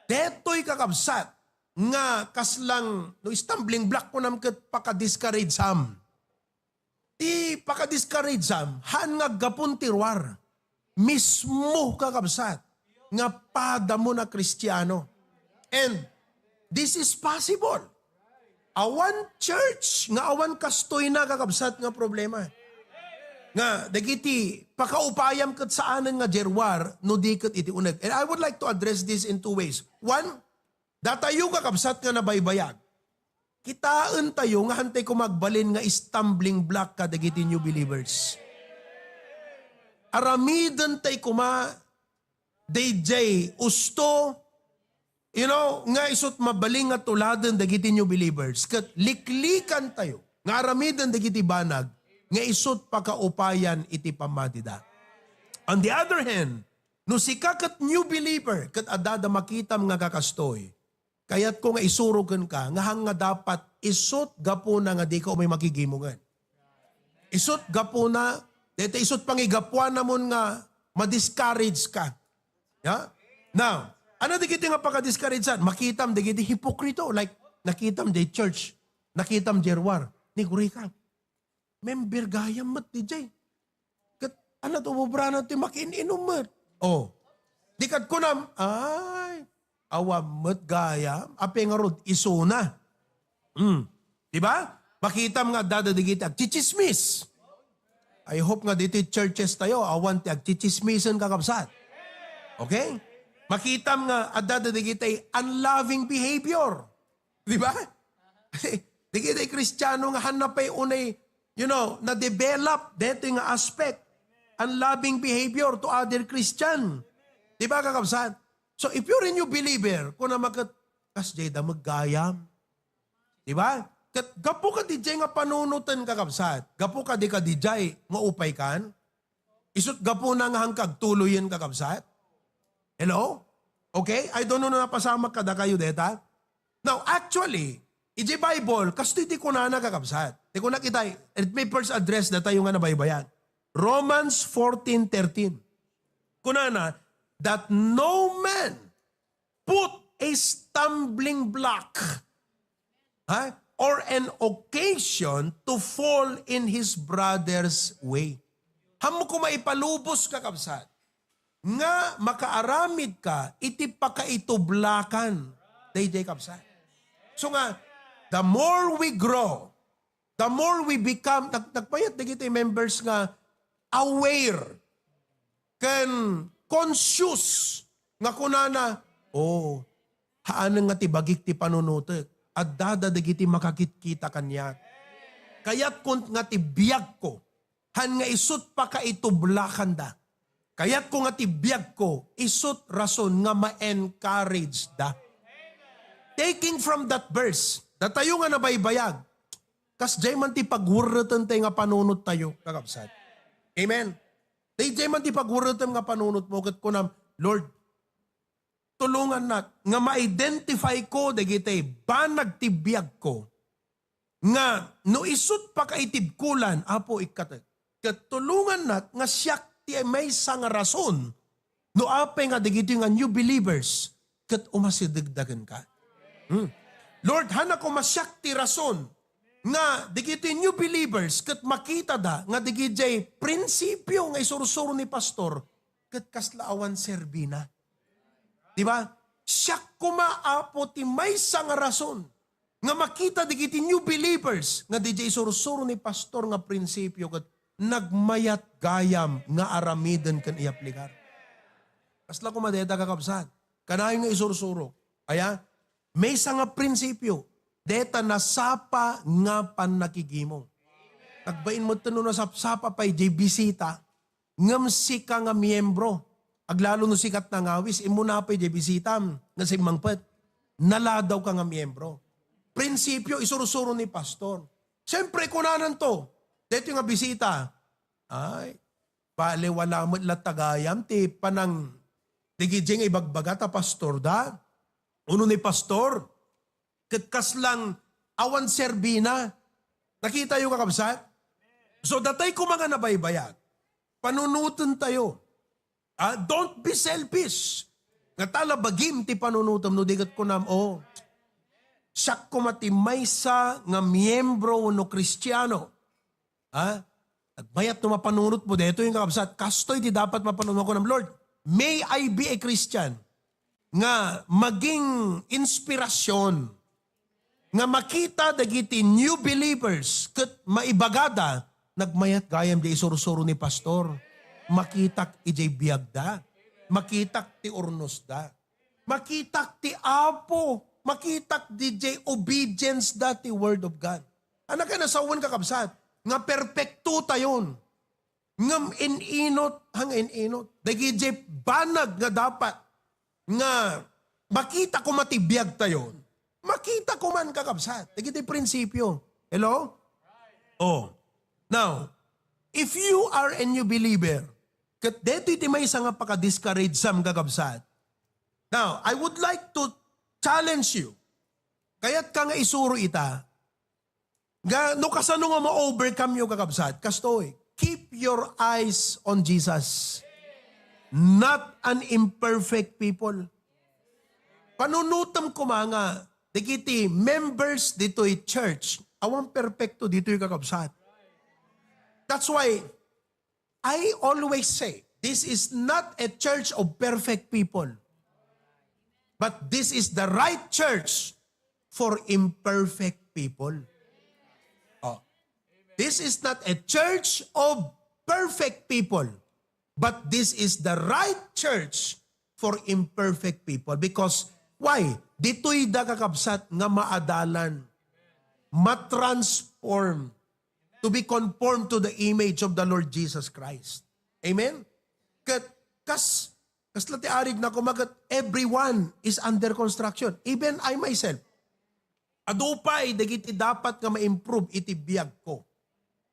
Daytoy, kakabsat, nga kaslang, no, stumbling block, kunam ket pakadiscourageam. Ti pakadiscourageam, haan nga aggapu ti ruar. Mismo, kakabsat, nga padamon a Kristiano. And this is possible. Awan church nga awan kastoyna, kakabsat, nga problema. Nga, dagiti pakaupayam ket saanen nga diay ruar no di ket iti uneg. And I would like to address this in two ways. One, datayo, kakabsat, nga nabaybayag, kitaentayo nga haantay koma agbalin nga stumbling block kadagiti new believers. Aramidentay koma daydiay usto, you know, nga isut mabalin nga tuladen dagiti new believers, ket liklikantayo nga aramiden dagiti banag nga isut pakaupayan iti pammatida. On the other hand, no sika ket new believer, ket adda da makitam nga kakastoy, kayatko nga isuro kenka nga haan nga dapat isut gapuna nga dika umay makigimungen. Isut gapuna, dayta isut pangigapuanamon nga ma-discourage ka. Ya? Now, ano dagiti nga pakadiscouragean? Makitam dagiti hipokrito. Like, nakitam diay church, nakitam diay ruar. Ni gurika. Member gayam met diay. Ket, ano to, bubrana ti makin-inum met. Oh. Di kad kunam, ay, awan met gayam. Apay ngarud, isuna. Hmm. Di ba? Makitam nga adda dagiti agchichismis. I hope nga diti churches tayo, awan ti agchichismisen, kakabsat. Okay? Makitam nga adda dagiti unloving behavior. Di ba? Dagiti Kristiano nga hanna pay unay, you know, na-develop daytoy nga aspect. Unloving behavior to other Christian. Di ba, kakabsat? So, if you're a new believer, kuna maket, kas jay da met gayam. Di ba? Ket gapu ka diay nga panunoten, kakabsat. Gapu ka di ka diay nga upay kan. Isut gapuna nga haan ka agtuloyen, kakabsat. Hello? Okay? I don't know no napasamak kadakayo deta. Now, actually, iti Bible, kastoy ti kunana, kakabsat. Ti kunak itay, let me first address datayo nga nabaybayan. Romans fourteen thirteen. Kunana, that no man put a stumbling block, ha? Or an occasion to fall in his brother's way. Haanmo koma ipalubos, kakabsat, nga makaaramid ka iti pakaitublakan daydiay kabsat. So nga, the more we grow, the more we become, nag-, nagpayat dagiti members nga aware ken conscious nga kunana, "Oh, haanen nga ti bagik ti panunotek. Addada dagiti makakitkita kaniak. Kayatkon nga ti biagko, han nga isut pakaitublakanda. Kayatko nga ti biagko, isut rason nga ma-encourage da." Taking from that verse, datayo nga nabaybayag, kasdiay man ti pagwerreten tayo nga panunot tayo, kakabsat. Amen. Daydiay man ti pagwerretem nga panunot mo, ket kunam, "Lord, tulongannak nga ma-identify ko dagiti banag ti biagko, nga no isut pakaitibkolan, Apo, ikkatek. Ket tulongannak nga siak ti maysa nga rason no apay nga dagiti nga new believers ket umasidegda kenka." Hmm. Lord, haanna koma siak ti rason nga dagiti new believers ket makitada nga dagidiay prinsipio nga isursuro ni pastor ket kasla awan serbina. Di ba? Siak koma, Apo, ti maysa nga rason nga makita dagiti new believers nga didiay isursuro ni pastor nga prinsipio ket nagmayat gayam nga aramiden ken iaplikar. Kasla koma dayta, kakabsat. Kanayon nga isursuro. Aya, maysa nga prinsipio, dayta nasapa nga pannakigimong. Nagbain metten no nasapsapa pay diay bisita, ngem sika nga miembro, aglalo no sika ti nangawis, immuna pay diay bisitam nga simmangpet. Naladawka nga miembro. Prinsipio, isursuro ni pastor. Siyempre, kunananto, daytoy nga bisita, "Ay, bale, wala met latta gayam ti panang-, dagidiay nga ibagbaga ta pastorda, uno ni pastor, ket kaslang awan serbina." Nakitayo, kakabsat? So, datay koma nga nabaybayag, panunoten tayo. Ah, don't be selfish. Nga ta la bagim ti panunotem no di ket kunam, "Oh, siak koma ti maysa nga miembro wenno Kristiano." Ha? Nagmayat no mapanunot mo daytoy, kakabsat. Kastoy ti dapat mapanunot mo. Kunam, "Lord, may I be a Christian nga maging inspirasyon nga makita dagiti new believers ket maibagada, nagmayat gayam diay isursuro ni pastor. Makitak idiay biagda. Makitak ti urnosda. Makitak ti Apo. Makitak didiay obedience da ti Word of God." Annak a nasawen, kakabsat, nga perpekto tayon. Ngem in-inot, hang in-inot. Dagidiay banag nga dapat nga makita koma ti biag tayo, makita ko man, kakabsat, dagiti prinsipio. Hello? Oh. Now, if you are a new believer, ket detoy ti maysa nga pakadiscourage-am, kakabsat. Now, I would like to challenge you. Kayat ka nga isuro ita, nga, no kasano nga ma-overcome yo, kakabsat, kastoy, keep your eyes on Jesus, not an imperfect people. Panunutem koma nga dagiti members ditoy church, awan perpekto ditoy, kakabsat. That's why I always say, this is not a church of perfect people, but this is the right church for imperfect people. Oh. This is not a church of perfect people, but this is the right church for imperfect people. Because why? Ditoy da, kakabsat, nga maadalan, matransform, to be conformed to the image of the Lord Jesus Christ. Amen? Ket kas, kasla ti arigna koma ket everyone is under construction. Even I myself. Adu pay dagiti dapat nga ma-improve iti biagko.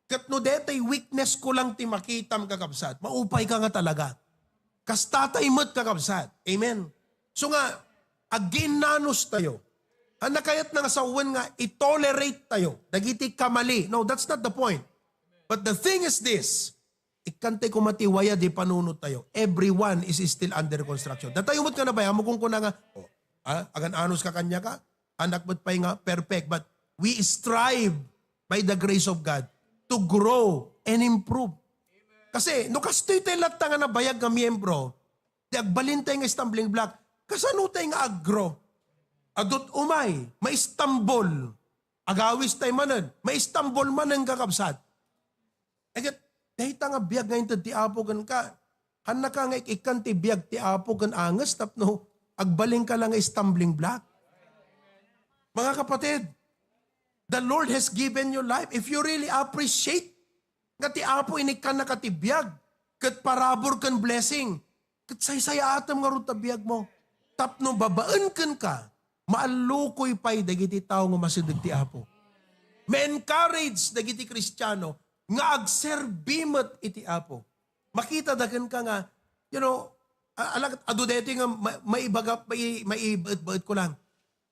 Ket no detay weakness ko lang ti makitam, kakabsat, maupay ka nga talaga. Kasta tay met, kakabsat. Amen. So nga, aginnanos tayo. Haanna kayatna nga sawen nga i-tolerate tayo dagiti kamali. No, that's not the point. But the thing is this, ikkantay koma ti wayad ti panunot tayo. Everyone is still under construction. Datayo met nga nabayamo kung kuna nga, oh, ah, agan-anos ka kaniaka, annak met pay nga perfect. But we strive by the grace of God to grow and improve. Kasi no kastoy tay latta nga nabayag nga miyembro, di agbalin tay nga stumbling block, kasano tay nga agro? Adut umay, maistambol. Agawis tay manen, maistambol manen, kakabsat. Ay ket, dayta nga biag nga inted ti Apo kenka. Hannaka nga ik-ikkan ti biag ti Apo ken anges tapno agbalinka la nga stumbling block. Mga kapatid, the Lord has given you life. If you really appreciate nga ti Apo inikkannaka ti biag, ket parabur ken blessing, ket saysayaatem ngarud ta biagmo. Tapno babaen kenka, maallukoy pay dagiti tao nga masideg ti Apo. Ma-encourage dagiti Kristiano nga agserbi met iti Apo. Makita da kenka nga, you know, a-, ala-, adu daytoy nga ma-, maibaga, mai-, maibaet-baet ko lang.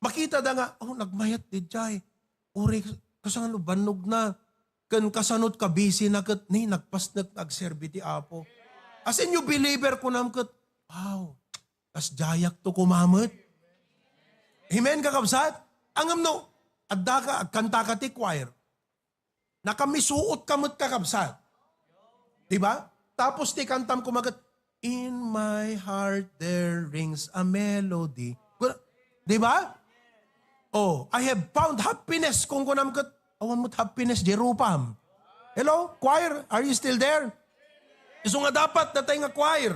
Makita da nga, "Oh, nagmayat diay. Uri, kasano bannogna? Ken kasano kabisina ket ni nagpasnek nga agserbi ti Apo." As in, you believer, kunam ket, "Wow, kas diayak to kumamet." Amen, kakabsat? Ngem no, adda ka, agkanta ka ti choir. Nakamisuot ka met, kakabsat. Di ba? Tapos ti kantam kumaget, "In my heart there rings a melody." Di ba? "Oh, I have found happiness." Kung kunam ket, awan met happiness, di rupam. Hello, choir? Are you still there? Isu nga dapat, datay nga choir.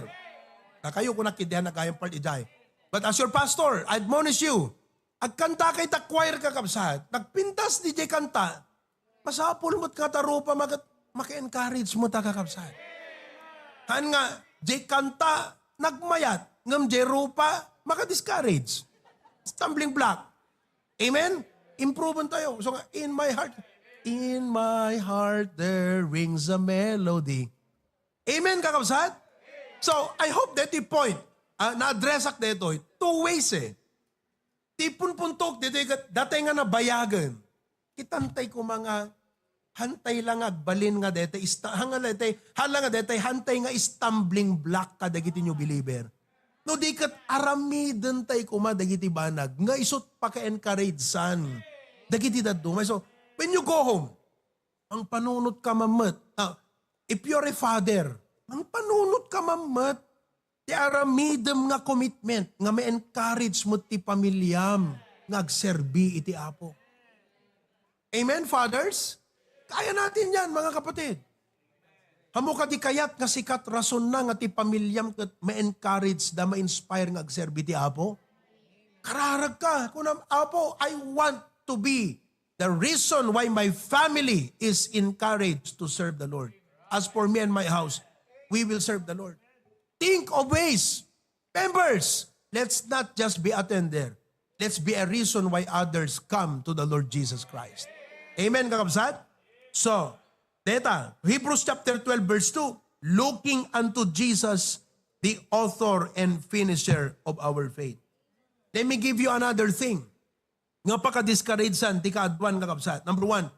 Nakayo ko nakidihan nagayang part ijay. But as your pastor, I admonish you, agkanta kay ta choir, kakabsat. Nagpintas di jay kanta. Masapul met nga ta rupa maket, maka-encourage met a kakabsat. Haan nga, jay kanta, nagmayat, ngem jay rupa, maka-discourage. Stumbling block. Amen? Improven tayo. So nga, "In my heart, in my heart there rings a melody." Amen, kakabsat? So, I hope that the point, ah, na-address ak detoy, two ways eh. Ti punpuntok ditoy ket datay nga nabayagen. Kitantay koma nga hantay la nga agbalin nga detay ista-, hanga detay, hala nga detay, hantay nga stumbling block kadagiti new believer. No di ket aramiden tay koma dagiti banag nga isut paka-encouragean dagiti dadduma. So, when you go home, mangpanunot ka mammet. Ah, if you're a father, mangpanunot ka mammet. Ti aramidem nga commitment nga ma-encourage met ti pamiliam nga agserbi iti Apo. Amen, fathers? Kaya natin yan, mga kapatid. Ammok kadi kayat nga sikat rasonna nga ti pamiliam ket ma-encourage da, ma-inspire nga agserbi ti Apo? Kararag ka, kunam, "Apo, I want to be the reason why my family is encouraged to serve the Lord. As for me and my house, we will serve the Lord." Think of ways. Members, let's not just be attender. Let's be a reason why others come to the Lord Jesus Christ. Amen, kakabsat? So, deta, Hebrews chapter twelve, verse two, "Looking unto Jesus, the author and finisher of our faith." Let me give you another thing nga pakadiscouragean ti kaaduan, kakabsat. Number one,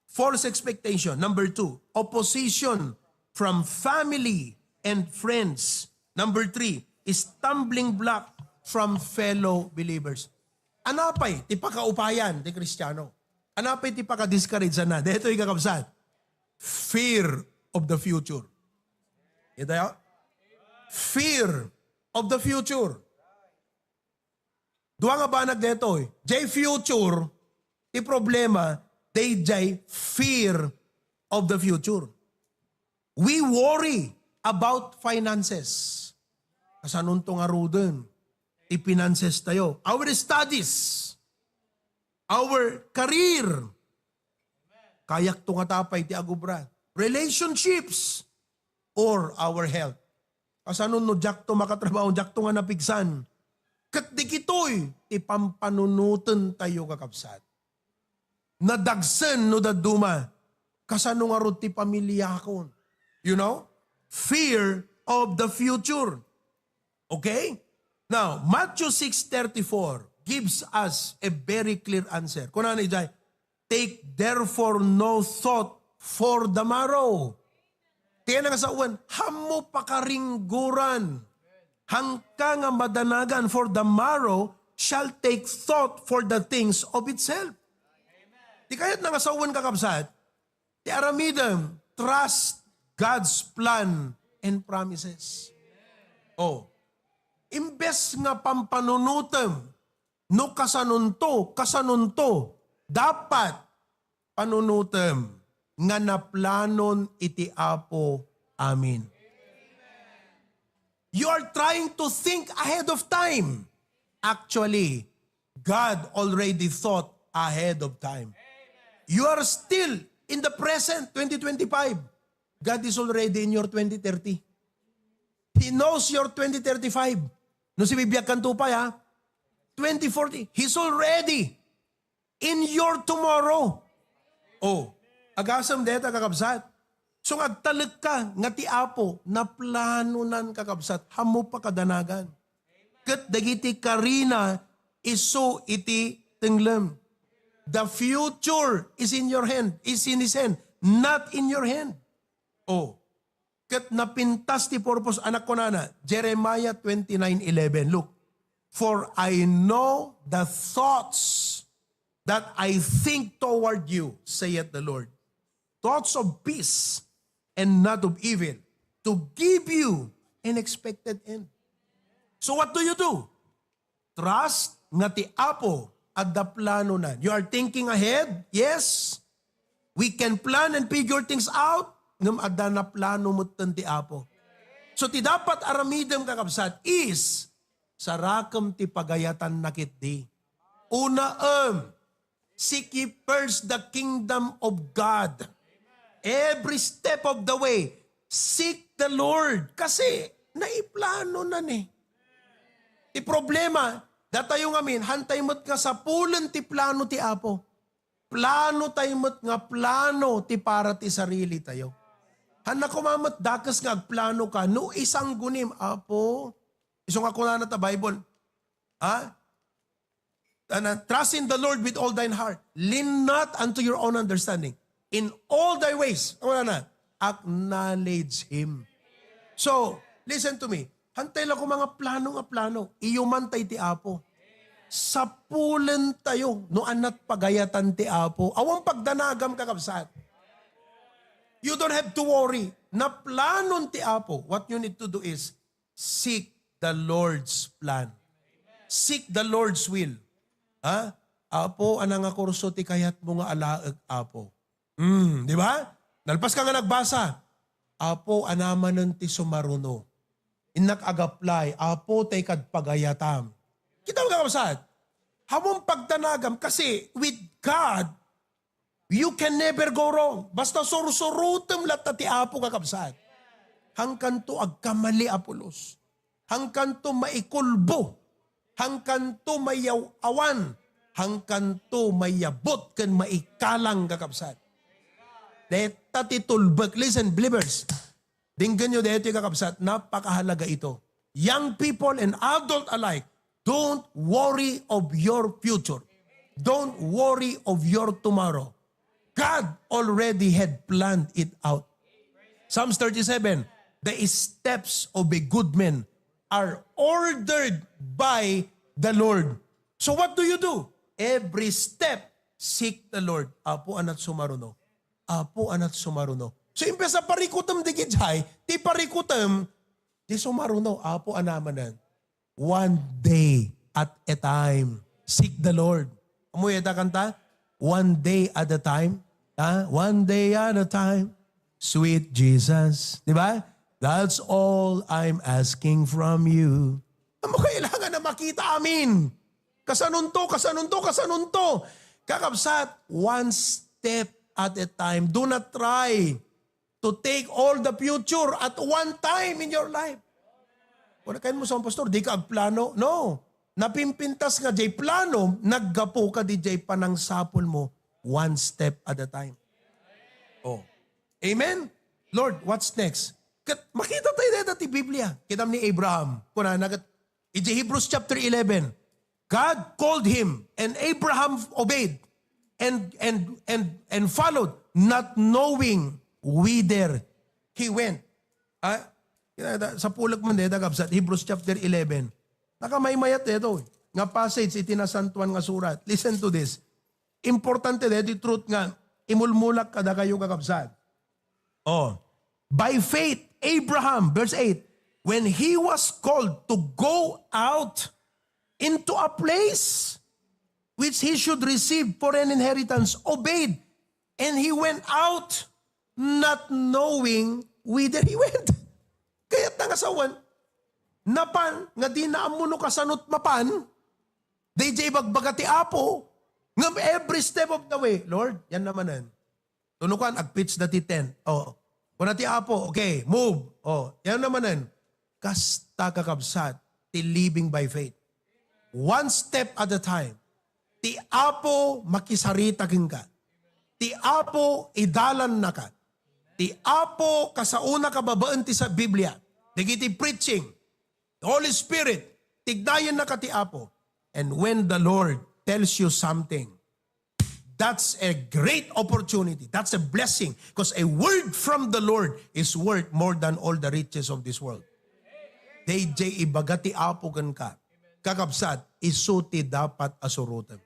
false expectation. Number two, opposition from family and friends. Number three, stumbling block from fellow believers. Anapay ti pakaupayan ti Kristiano? Anapay ti pakadiscourageanna? Detoy, kakabsat. Fear of the future. Ita ya? Fear of the future. Dua nga banag detoy. Jay future, ti problema, they jay fear of the future. We worry about finances. Kasanonto ngaruden ti finances tayo? Our studies, our career, kayakto nga tapay ti agubra, relationships, or our health. Kasano no diakto makatrabaho, diakto nga napigsan? Ket dikitoy ti pampanunoten tayo, kakabsat. Nadagsen no dadduma. Kasano ngarud ti pamiliakon? You know? Fear of the future. Okay? Now, Matthew six thirty-four gives us a very clear answer. Kunana ijay, "Take therefore no thought for the morrow." Ti nasawen, "Hammo pakaringguran. Hangka nga madanagan, for the morrow shall take thought for the things of itself." Ti kayat na nga sawen, kakabsat, ti aramidem, trust God's plan and promises. Oh, imbes nga pampanunutem, no kasanonto, kasanonto, dapat panunutem nga naplanon iti Apo amin. You are trying to think ahead of time. Actually, God already thought ahead of time. You are still in the present, twenty twenty-five. God is already in your twenty thirty. He knows your twenty thirty-five. No, si bibiag kan tupay, ha? Twenty forty. He's already in your tomorrow. Oh, agasem deta, kakabsat. So, nga agtalek ka nga ti Apo, naplanonan, kakabsat, hammo pa kadanagan. Ket dagiti karina isu iti tenglem. The future is in your hand, is in His hand, not in your hand. Oh, ket napintas ti purpose, anak, kunana, Jeremiah twenty-nine eleven. Look, "For I know the thoughts that I think toward you, saith the Lord, thoughts of peace and not of evil, to give you an expected end." So what do you do? Trust nga ti Apo adda planonan. You are thinking ahead? Yes. We can plan and figure things out. Ngem adda naplano metten ti Apo. So ti dapat aramidem, kakabsat, is sarakem ti pagayatanna ketdi. Unaem, seek ye first the kingdom of God. Every step of the way, seek the Lord. Kasi naiplano na ni. Ti problema, datayo ngamin, hantay met nga sapulen ti plano ti Apo. Plano tayo met nga plano ti para ti sarili tayo. Hanna koma met dakes nga agplano ka, no isanggunim, Apo. Isu nga kunana ta Bible, ha? Ana, "Trust in the Lord with all thine heart. Lean not unto your own understanding. In all thy ways," ano na? "Acknowledge Him." So, listen to me. Hantay la ko mga plano nga plano. Iyuman tay ti Apo. Sapulen tayo no anat pagayatan ti Apo. Awan pagdanagam, kakabsat. You don't have to worry. Naplanon ti Apo. What you need to do is seek the Lord's plan. Seek the Lord's will. Ha? "Apo, ana nga kurso ti kayatmo nga alaek, Apo?" Hmm, di ba? Nalpas ka nga nagbasa, "Apo, anamanen ti sumaruno. Innak ag-apply, Apo, tay kad pagayatam." Kita mo, kakabsat? Hamon pagdanagam, kasi with God, you can never go wrong. Basta sursurutem latta ti Apo, kakabsat. Hangkanto agkamali a pulos. Hangkanto maikulbo. Hangkanto mayaw-awan. Hangkanto mayabot ken maikalang, kakabsat. Deta ti tulbek. Listen, believers. Denggenyo daytoy, kakabsat, napakahalaga ito. Young people and adult alike, don't worry of your future. Don't worry of your tomorrow. God already had planned it out. Psalms thirty-seven, "The steps of a good man are ordered by the Lord." So what do you do? Every step, seek the Lord. "Apo, anat sumaruno. Apo, anat sumaruno." So, imbes a parikutem di gijay, ti parikutem, di sumaruno, "Apo, anamanen." One day at a time. Seek the Lord. Amoy ita kanta? "One day at a time." Ha? "One day at a time. Sweet Jesus." Di ba? "That's all I'm asking from you." Amo kailangan na makita amin. Kasanunto, kasanunto, kasanunto. Kakabsat, one step at a time. Do not try to take all the future at one time in your life. Wala kayo mo sa pastor, di ka agplano. No. Napimpintas nga jay plano, naggapu ka di jay panangsapul mo, one step at a time. Oh. Amen? Lord, what's next? Kat, makita tayo dito ti Biblia. Kita ni Abraham. Kuna na kat, iti Hebrews chapter eleven, God called him, and Abraham obeyed, and, and, and, and followed, not knowing whither he went. Ah, sa pulak man dito, kabsat, Hebrews chapter eleven. Nakamaymayat dito, nga passage iti nasantuan nga surat. Listen to this. Importante dito truth nga imulmulak kada kayo, kakabsat. Oh. By faith, Abraham, verse eight, when he was called to go out into a place which he should receive for an inheritance, obeyed. And he went out not knowing whither he went. Kayat nga sawen, napan, nga di na ammo no kasanot mapan, dayjay ibagbaga ti Apo, ngem every step of the way, Lord, yan namanen. Tunukan, agpitch da ti tent. O, kuna ti Apo, okay, move. O, yan namanen. Kasta, kakabsat, ti living by faith. One step at a time. Ti Apo makisarita kenka. Ti Apo idalannaka. Ti Apo kasaonaka babaen ti sa Biblia. Dagiti preaching, the Holy Spirit, tignayennaka ti Apo. And when the Lord tells you something, that's a great opportunity. That's a blessing. Because a word from the Lord is worth more than all the riches of this world. Dayjay ibaga ti Apo kenka. Kakabsat, isu ti dapat a surotem.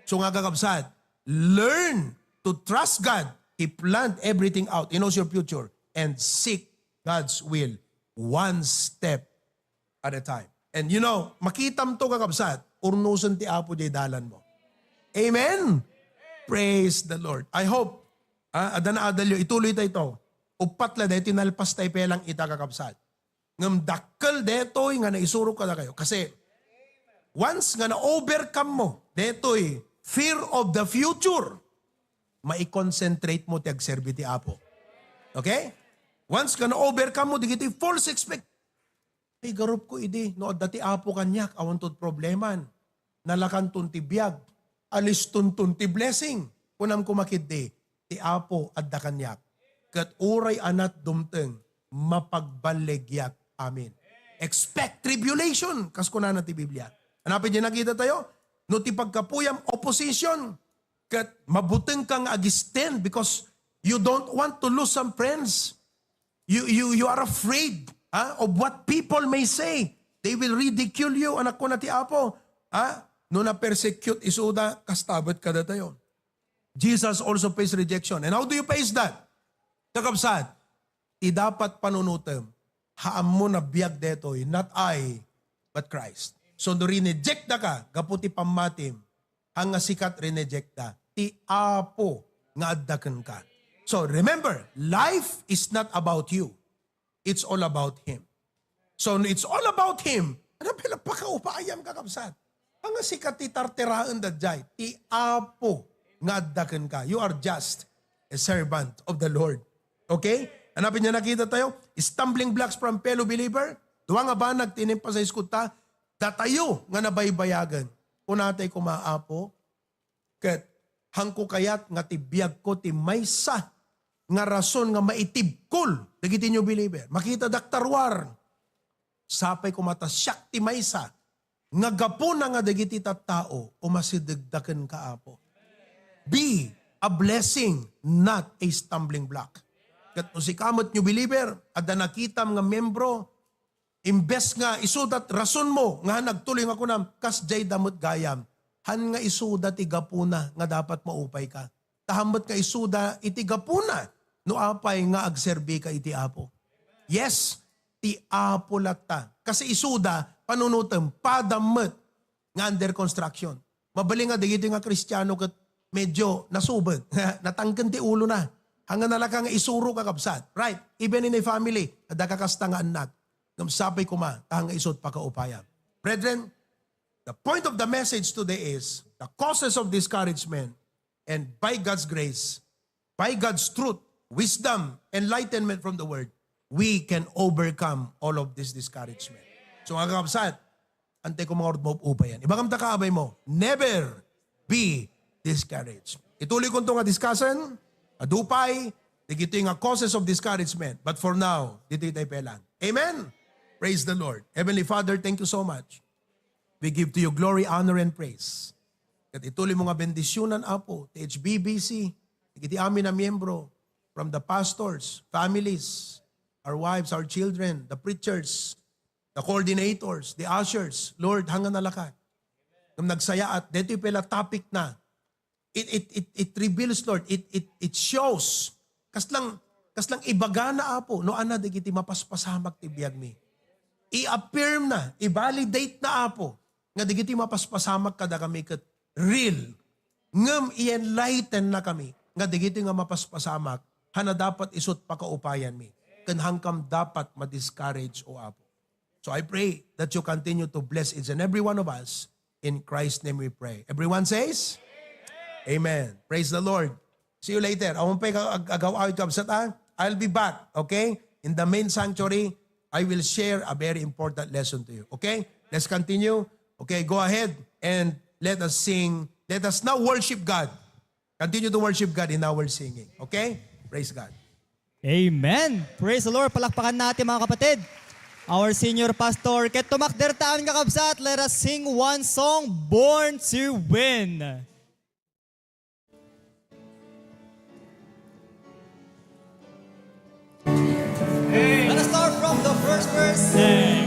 So nga, kakabsat, learn to trust God. He planned everything out. He knows your future. And seek God's will one step at a time. And you know, makitam to, kakabsat, urnusen ti Apo diay dalan mo. Amen? Praise the Lord. I hope, ah, adda naadalyo, ituloy tayo ito. Uppat la daytoy nalpas tayo pelang ita, kakabsat. Ngem dakkel daytoy nga naisurok kadakayo. Kasi, once nga na-overcome mo daytoy fear of the future, mai-concentrate mo ti agserbi ti Apo. Okay? Once nga na-overcome mo dagiti false expect-, ay, garupko idi, no adda ti Apo kaniak, awan ton probleman. Nalakanton ti biag. Alistonton ti blessing. Kunam koma ketdi, ti Apo adda kaniak. Ket uray a natdumteng, mapagballegiak amin. Expect tribulation, kas kunana ti Biblia. Ania pay diay nakita tayo? No ti pagkapuyam, opposition, ket mabutengka nga ag-stand because you don't want to lose some friends. You, you, you are afraid, ah, of what people may say. They will ridicule you, anak ko na ti Apo. Ah, no na-persecute isuda, kasta met kadatayo. Jesus also faced rejection. And how do you face that? Kakabsat, ti dapat panunotem, ha ammom a biag daytoy, not I, but Christ. So, no rineject da ka, gapu ti pammatim, haan nga sika ti rinejectda, ti Apo nga adda kenka. So, remember, life is not about you. It's all about Him. So, no it's all about Him, ania pay la pakaupayam, kakabsat? Haan nga sika ti tartaraen daydiay, ti Apo nga adda kenka. You are just a servant of the Lord. Okay? Ania pay diay nakita tayo? Stumbling blocks from fellow believer. Dua nga banag ti in-emphasize ko ta, datayo nga nabaybayagen. Kunatay koma, Apo, ket haanko kayat nga ti biagko ti maysa nga rason nga maitibkol dagiti new believer. Makita daktarwar. Sapay koma ta siak ti maysa nga gapuna nga dagiti tattao umasidegda kenka, Apo. Be a blessing, not a stumbling block. Ket no sika met new believer, adda nakitam nga membro, imbes nga isuda ti rasonmo nga haan agtuloy nga kunam, kasdiay da met gayam. Haan nga isuda ti gapuna nga dapat maupayka. Ta haan met nga isuda iti gapuna no apay nga agserbika iti Apo. Yes, ti Apo latta. Kasi isuda, panunotem, padam met nga under construction. Mabalin nga dagitoy nga Kristiano ket medyo nasubed, natangken ti ulona. Haan nga nalaka nga isuro, kakabsat. Right? Even in a family, adda kakasta nga annak. Ngem sapay koma, ta haan nga isu ti pakaupayam. Brethren, the point of the message today is the causes of discouragement, and by God's grace, by God's truth, wisdom, enlightenment from the Word, we can overcome all of this discouragement. So, mga kakabsat, antay ko mga urod maupayan. Ibagam ta kaabay mo, never be discouraged. Ituloy ko ito nga discussion, adu pay, dagitoy nga causes of discouragement. But for now, ditoy tayo pelang. Amen? Praise the Lord. Heavenly Father, thank you so much. We give to you glory, honor, and praise. Ket ituloy mo nga bendisyunan, Apo, ti H B B C, iti amin a miyembro, from the pastors, families, our wives, our children, the preachers, the coordinators, the ushers. Lord, haan nga nalaka. Ngem nagsayaat, daytoy pay la topic na. It, it, it, it reveals, Lord, it, it, it shows. Kaslang, Kasla ibagana, Apo, no ania dagiti mapaspasamak ti biagmi. I-affirm na, i-validate na, Apo, nga dagiti mapaspasamak kadakami ket real. Ngem i-enlighten na kami nga dagiti nga mapaspasamak, ania dapat isut pakaupayanmi. Ken haankam dapat ma-discourage, O Apo. So I pray that you continue to bless each and every one of us. In Christ's name we pray. Everyone says, Amen. Praise the Lord. See you later. Awan pay ag-, ag-, agaw-awid, kabsat, ah. I'll be back, okay? In the main sanctuary, I will share a very important lesson to you, okay? Let's continue. Okay, go ahead and let us sing. Let us now worship God. Continue to worship God in our singing, okay? Praise God. Amen. Praise the Lord. Palakpakan natin, mga kapatid. Our senior pastor, ket tumakder ta, kakabsat. Let us sing one song, Born to Win. Let us start from the first verse. Sing.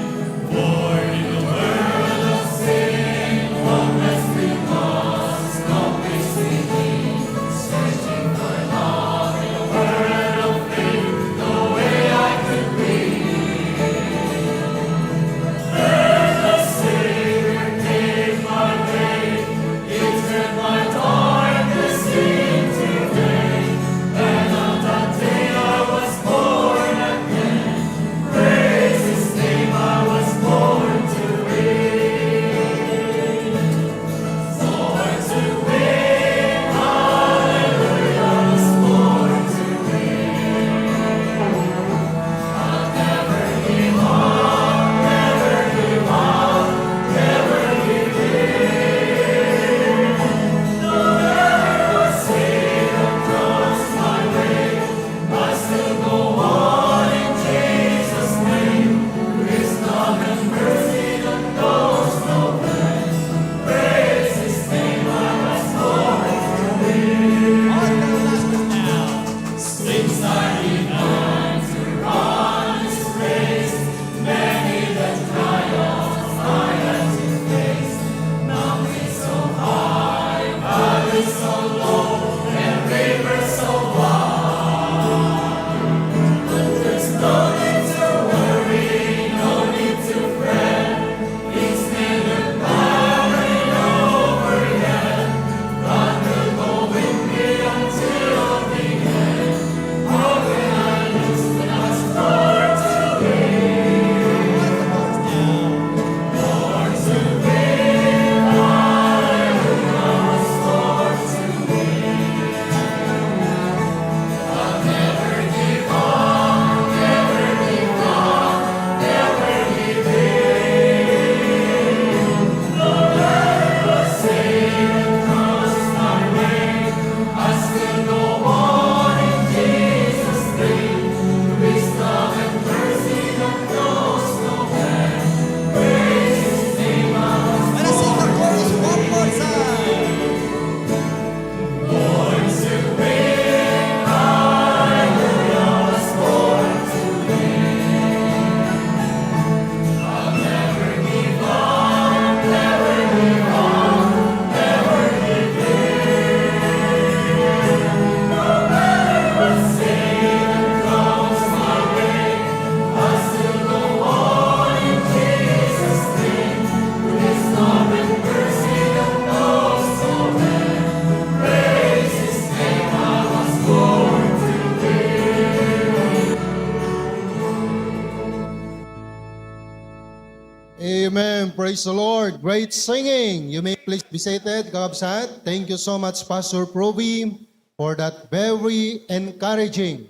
Let us sing the chorus one more time. Amen. Praise the Lord. Great singing. You may please be seated, kakabsat. Thank you so much, Pastor Provi, for that very encouraging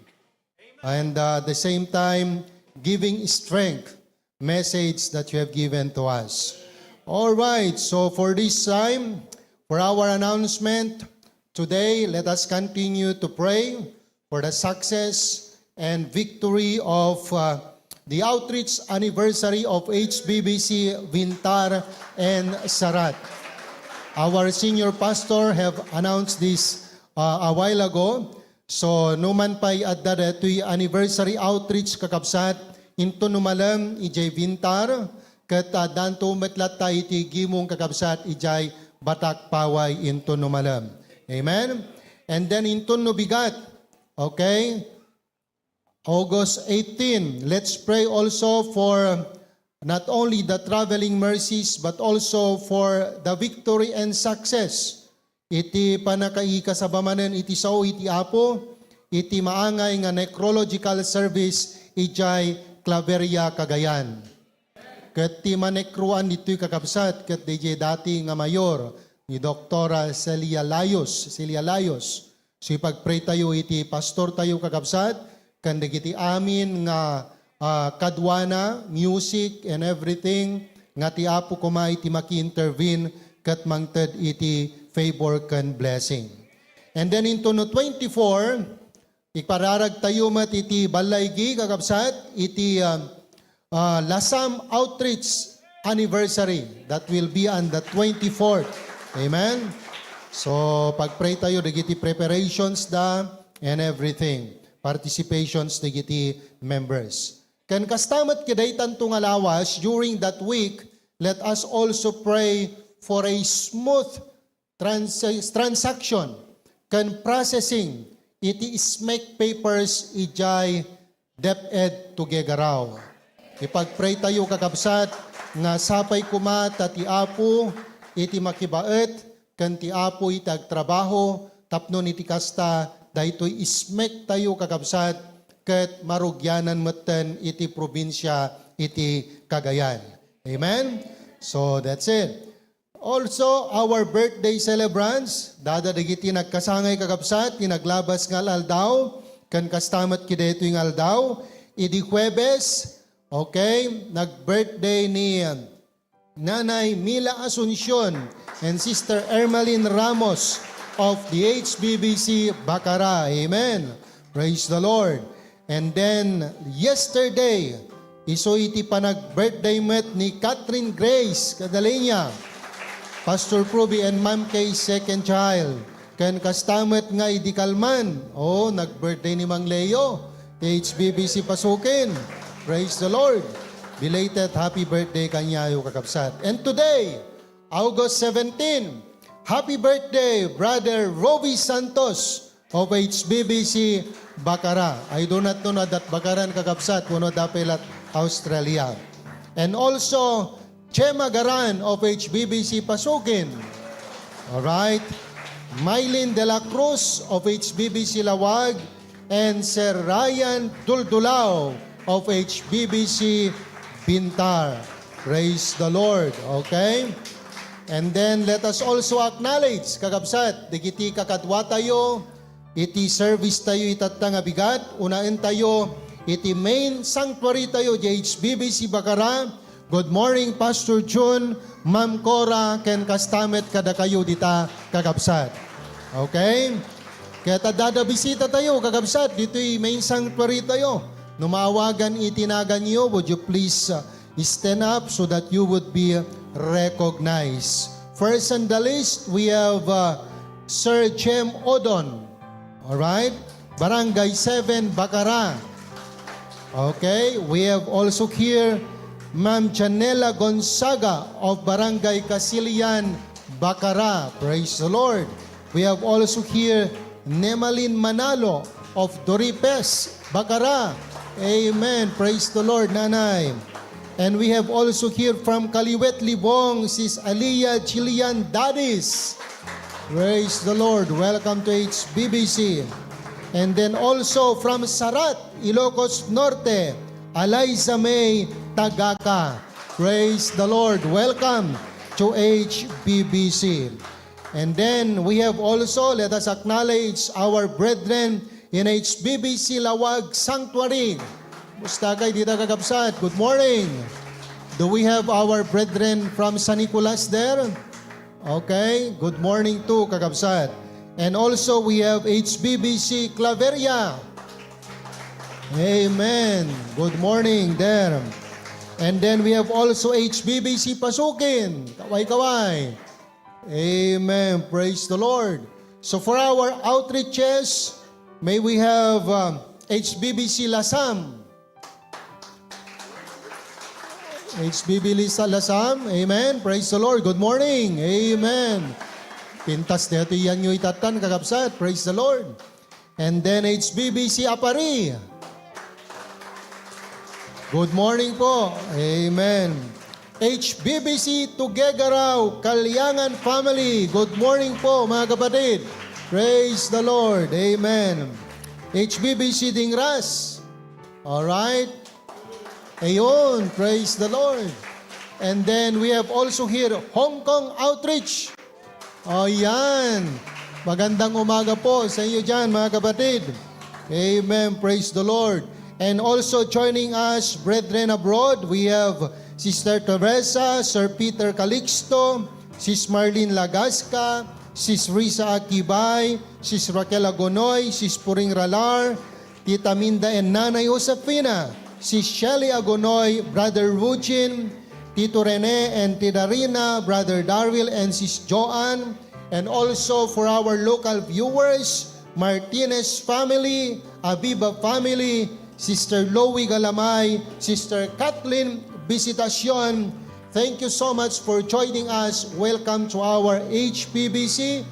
and, uh, at the same time, giving strength message that you have given to us. All right, so for this time, for our announcement today, let us continue to pray for the success and victory of, uh, the outreach anniversary of H B B C Vintar and Sarat. Our senior pastor have announced this, uh, a while ago. So, numan pay adda daytoy anniversary outreach, kakabsat, inton no malem idiay Vintar, ket addanto met latta iti gimong, kakabsat, idiay Batak Paway inton no malem. Amen? And then inton no bigat, okay? August eighteen. Let's pray also for not only the traveling mercies but also for the victory and success iti pannakaikasaba manen iti sao iti Apo iti maangay nga necrological service idiay Claveria, Cagayan. Ket ti manekroan ditoy, kakabsat, ket D J dati nga mayor ni Doktora Celia Layos, Celia Layos. So, ipagpray tayo iti pastor tayo, kakabsat, ken dagiti amin nga, ah, kaduana, music and everything, nga ti Apo koma iti maki-intervene ket mangted iti favor ken blessing. And then into no twenty-four, ipararag tayo met iti balaygi, kakabsat, iti, ah, ah, Lasam Outreach Anniversary that will be on the twenty-fourth. Amen? So, pagpray tayo dagiti preparations da and everything. Participations dagiti members. Ken kasta met kadaytanto nga lawas, during that week, let us also pray for a smooth trans-, transaction ken processing iti S M E C papers idiay DepEd Tuguegarao. Ipagpray tayo, kakabsat, nga sapay koma ta ti Apo iti makibaet ken ti Apo iti agtrabaho tapno iti kasta, daytoy S M E C tayo, kakabsat, ket marugianan metten iti probinsia iti Cagayan. Amen? So, that's it. Also, our birthday celebrants, dada dagiti nagkasangay, kakabsat, ti naglabas nga al-aldaw, ken kasta met kadaytoy nga aldaw, idi Huwebes, okay, nag-birthday ni Nanay Mila Asuncion and Sister Ermeline Ramos of the H B B C Bacara. Amen. Praise the Lord. And then, yesterday, isu iti panag-birthday met ni Catherine Grace Cadaleña, Pastor Pruby and Ma'am Kay second child. Ken kasta met nga idi kalman, oh, nag-birthday ni Mang Leo, H B B C Pasukin. Praise the Lord. Belated happy birthday kaniayo, kakabsat. And today, August seventeen, happy birthday, Brother Roby Santos of H B B C Bacara. I do not know na that Bacaran, kakabsat, wenno dapay lat Australia. And also, Chema Garan of H B B C Pasukin. All right. Mylene de la Cruz of H B B C Laoag and Sir Ryan Duldulao of H B B C Bintar. Praise the Lord. Okay? And then let us also acknowledge, kakabsat, dagiti kakaduatayo iti service tayo itatta nga bigat. Unaentayo iti main sanctuary tayo, di H B B C Bacara. Good morning, Pastor Jun, Ma'am Cora, ken kasta met kadakayo dita, kakabsat. Okay? Ket adda bisita tayo, kakabsat, ditoy main sanctuary tayo. No maawagan iti naganyo, would you please, uh, stand up so that you would be recognized? First on the list, we have, uh, Sir Jem Odon. All right? Barangay seven, Bacara. Okay, we have also here Ma'am Janela Gonzaga of Barangay Casilian, Bacara. Praise the Lord. We have also here Nemalin Manalo of Doripes, Bacara. Amen. Praise the Lord, Nanay. And we have also here from Kaliwet, Libong, Sis Alia Jillian Dadis. Praise the Lord. Welcome to H B B C. And then also from Sarat, Ilocos Norte, Eliza May Tagaka. Praise the Lord. Welcome to H B B C. And then we have also, let us acknowledge our brethren in H B B C Laoag Sanctuary. Kumusta kayo dita, kakabsat? Good morning. Do we have our brethren from San Nicolas there? Okay. Good morning too, kakabsat. And also we have H B B C Claveria. Amen. Good morning there. And then we have also H B B C Pasukin. Kaway-kaway. Amen. Praise the Lord. So for our outreaches, may we have, um, H B B C Lasam. H B B Lisa Lasam. Amen. Praise the Lord. Good morning. Amen. Pintas daytoy iyanyo itattan, kakabsat. Praise the Lord. And then H B B C Apari. Good morning po. Amen. H B B C Tuguegarao, Kaliangan family. Good morning po, mga kapatid. Praise the Lord. Amen. H B B C Dingras. All right. Ayun, praise the Lord. And then we have also here Hong Kong Outreach. O, yan. Magandang umaga po sa inyo dyan, mga kapatid. Amen. Praise the Lord. And also joining us, brethren abroad, we have Sister Teresa, Sir Peter Calixto, Sis Marlene Lagasca, Sis Risa Akibay, Sis Raquel Agonoy, Sis Puring Ralar, Tita Minda and Nanay Josefina, Sis Shelly Agonoy, Brother Rugin, Tito Rene and Tita Rina, Brother Darwin and Sis Joanne, and also for our local viewers, Martinez family, Aviva family, Sister Loie Galamay, Sister Kathleen Visitacion, thank you so much for joining us. Welcome to our H P B C,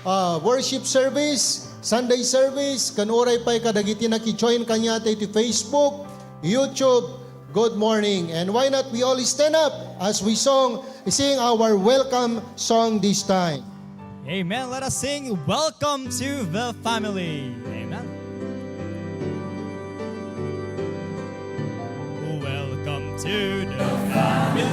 uh, worship service, Sunday service, ken uray pay kadagiti naki-join kaniata iti Facebook, YouTube. Good morning. And why not we all stand up as we song, sing our welcome song this time. Amen. Let us sing Welcome to the Family. Amen. Welcome to the family.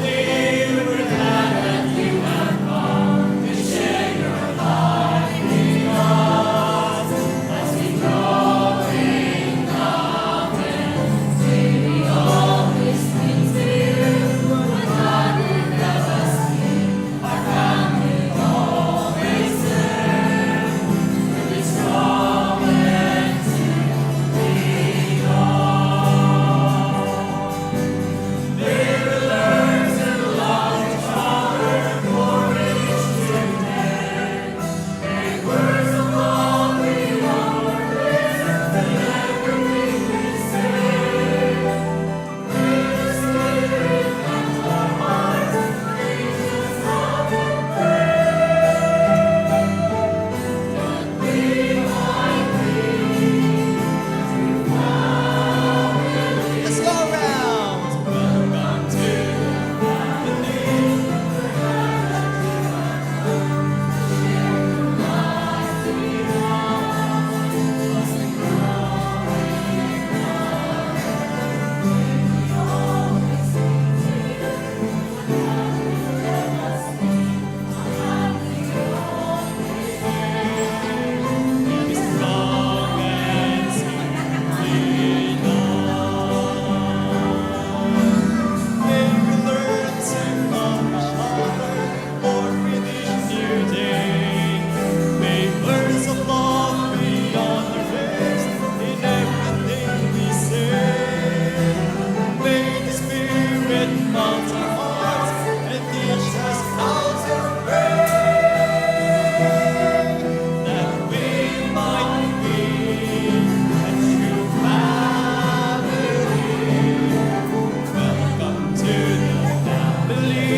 We're glad that you have come to share your life with us as we grow in love and may we always cling to you. What God would have us be. Let's go around. May the Spirit melt our hearts and teach us how to pray, that we might be a true family. Welcome to the family.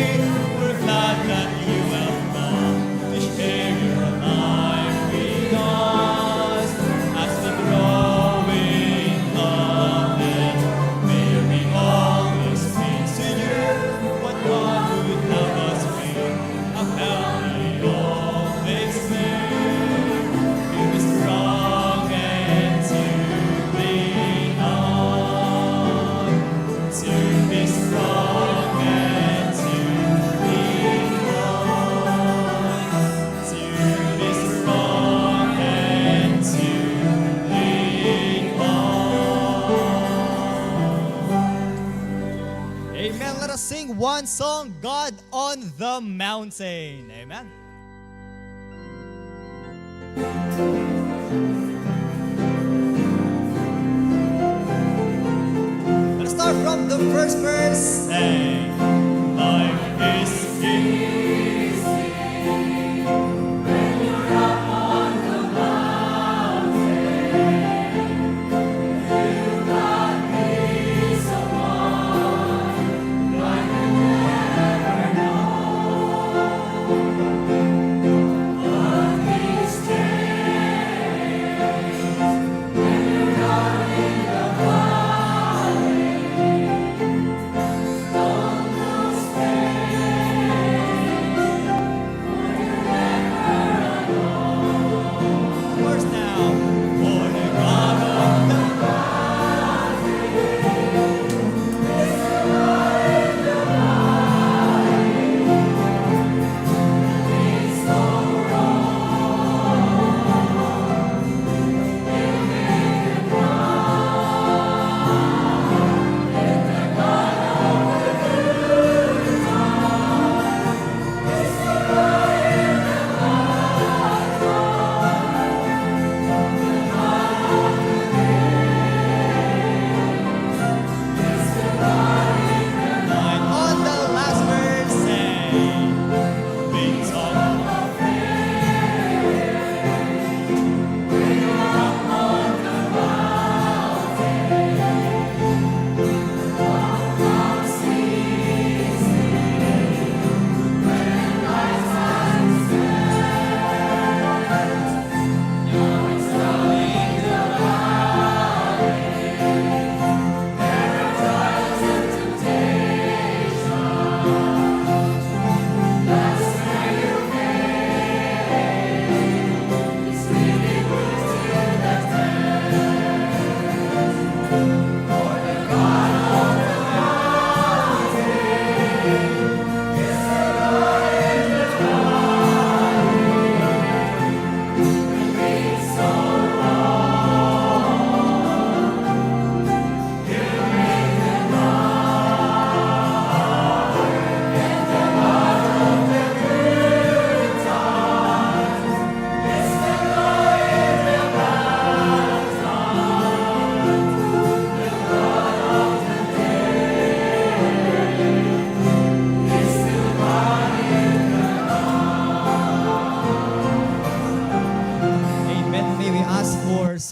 We're glad that you have come. Share your life with us as we grow in love, and may we always be to you what God would have us be. A family always live to be strong and to lean on. To be strong and to lean on. To be strong and to lean on. Amen. Let us sing one song, God on the Mountain. Amen. Let's start from the first verse. Say, life is easy when you're up on the mountain. You got peace of mind like you never know. But these days, when you're out in the valley,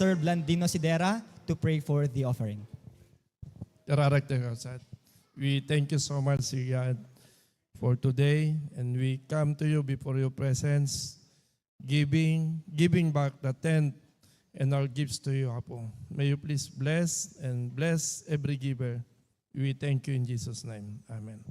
Pastor Blandino Sidera to pray for the offering. Kararag tayo, Sir. We thank you so much, Sir God, for today, and we come to you before your presence, giving, giving back the tenth and our gifts to you, Apo. May you please bless and bless every giver. We thank you in Jesus' name. Amen.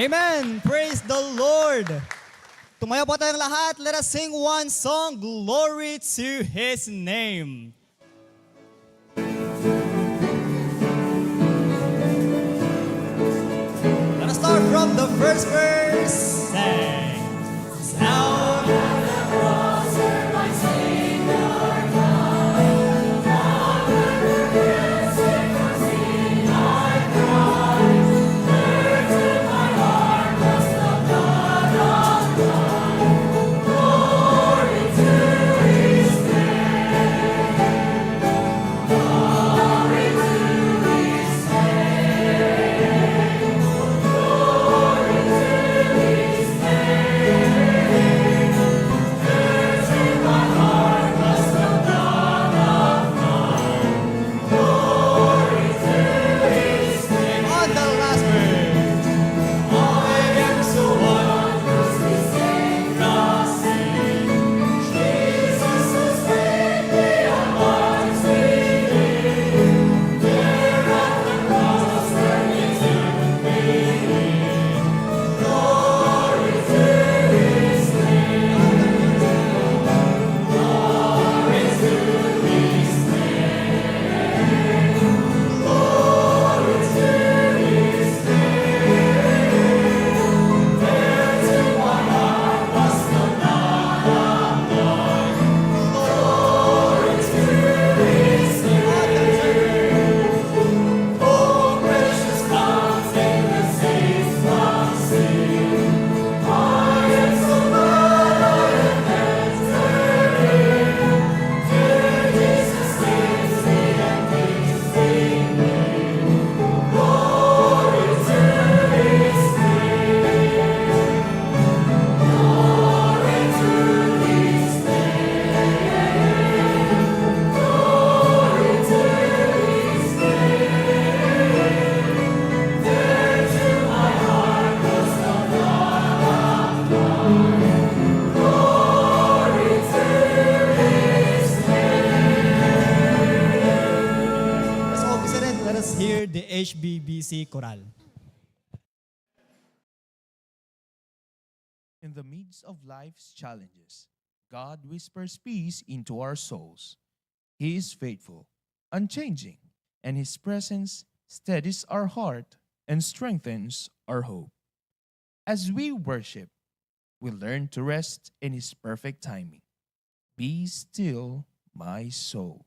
Amen. Praise the Lord. Tumayo po tayong lahat. Let us sing one song, Glory to His Name. Let us start from the first verse. Say, Sound of the cross, hear my Savior God. How wonderful is it, how sweet thy cry. Heard in my heart was the God of light. Glory to his name. On the last verse. I am so wondrously saved, I sing. Jesus, who saved me, I once believed. There at the cross where he took me in. Glory to his name. Glory to his name. Let's all be silent. Let us hear the H B B C Chorale. In the midst of life's challenges, God whispers peace into our souls. He is faithful, unchanging, and His presence steadies our heart and strengthens our hope. As we worship, we learn to rest in His perfect timing. Be still, my soul.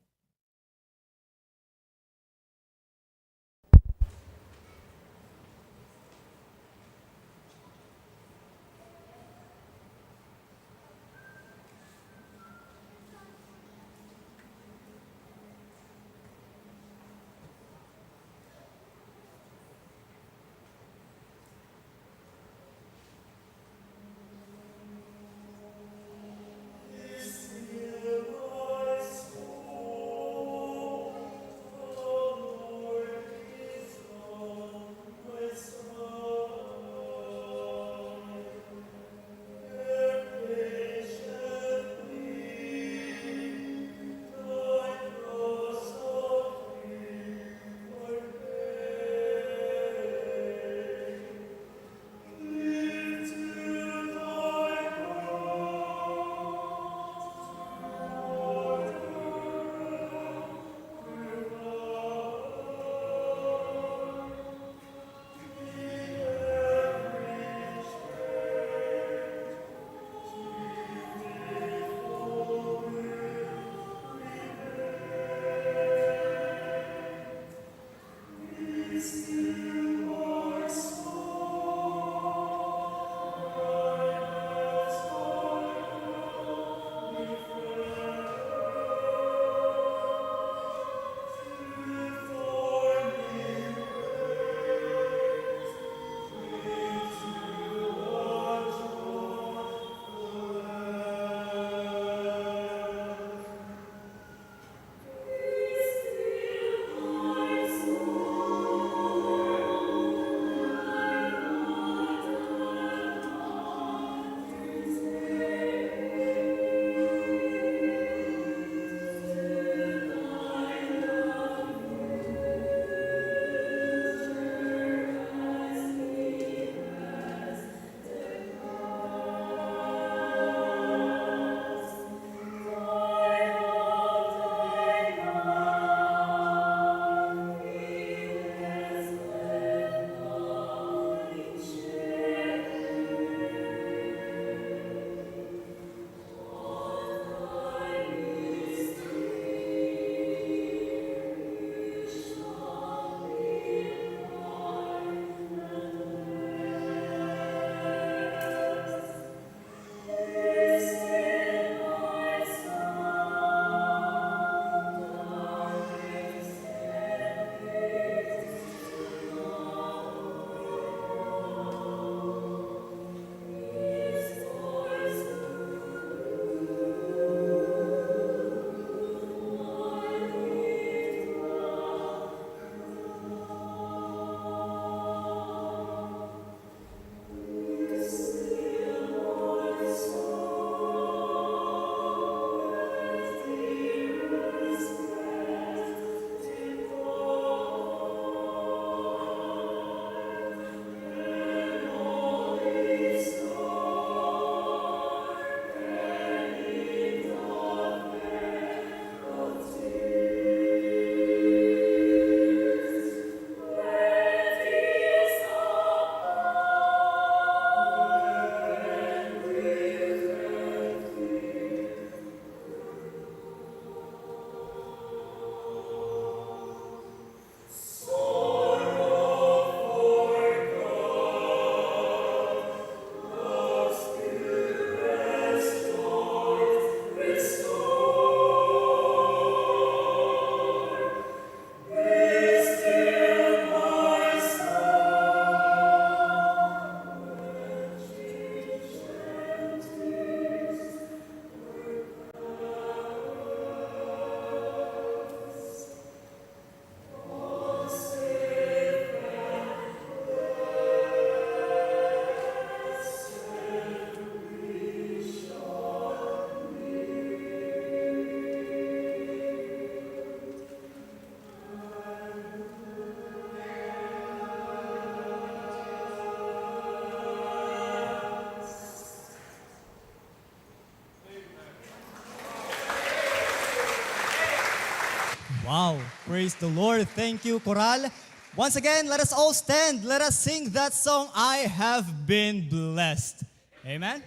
Wow, praise the Lord. Thank you, Coral. Once again, let us all stand. Let us sing that song, "I Have Been Blessed." Amen?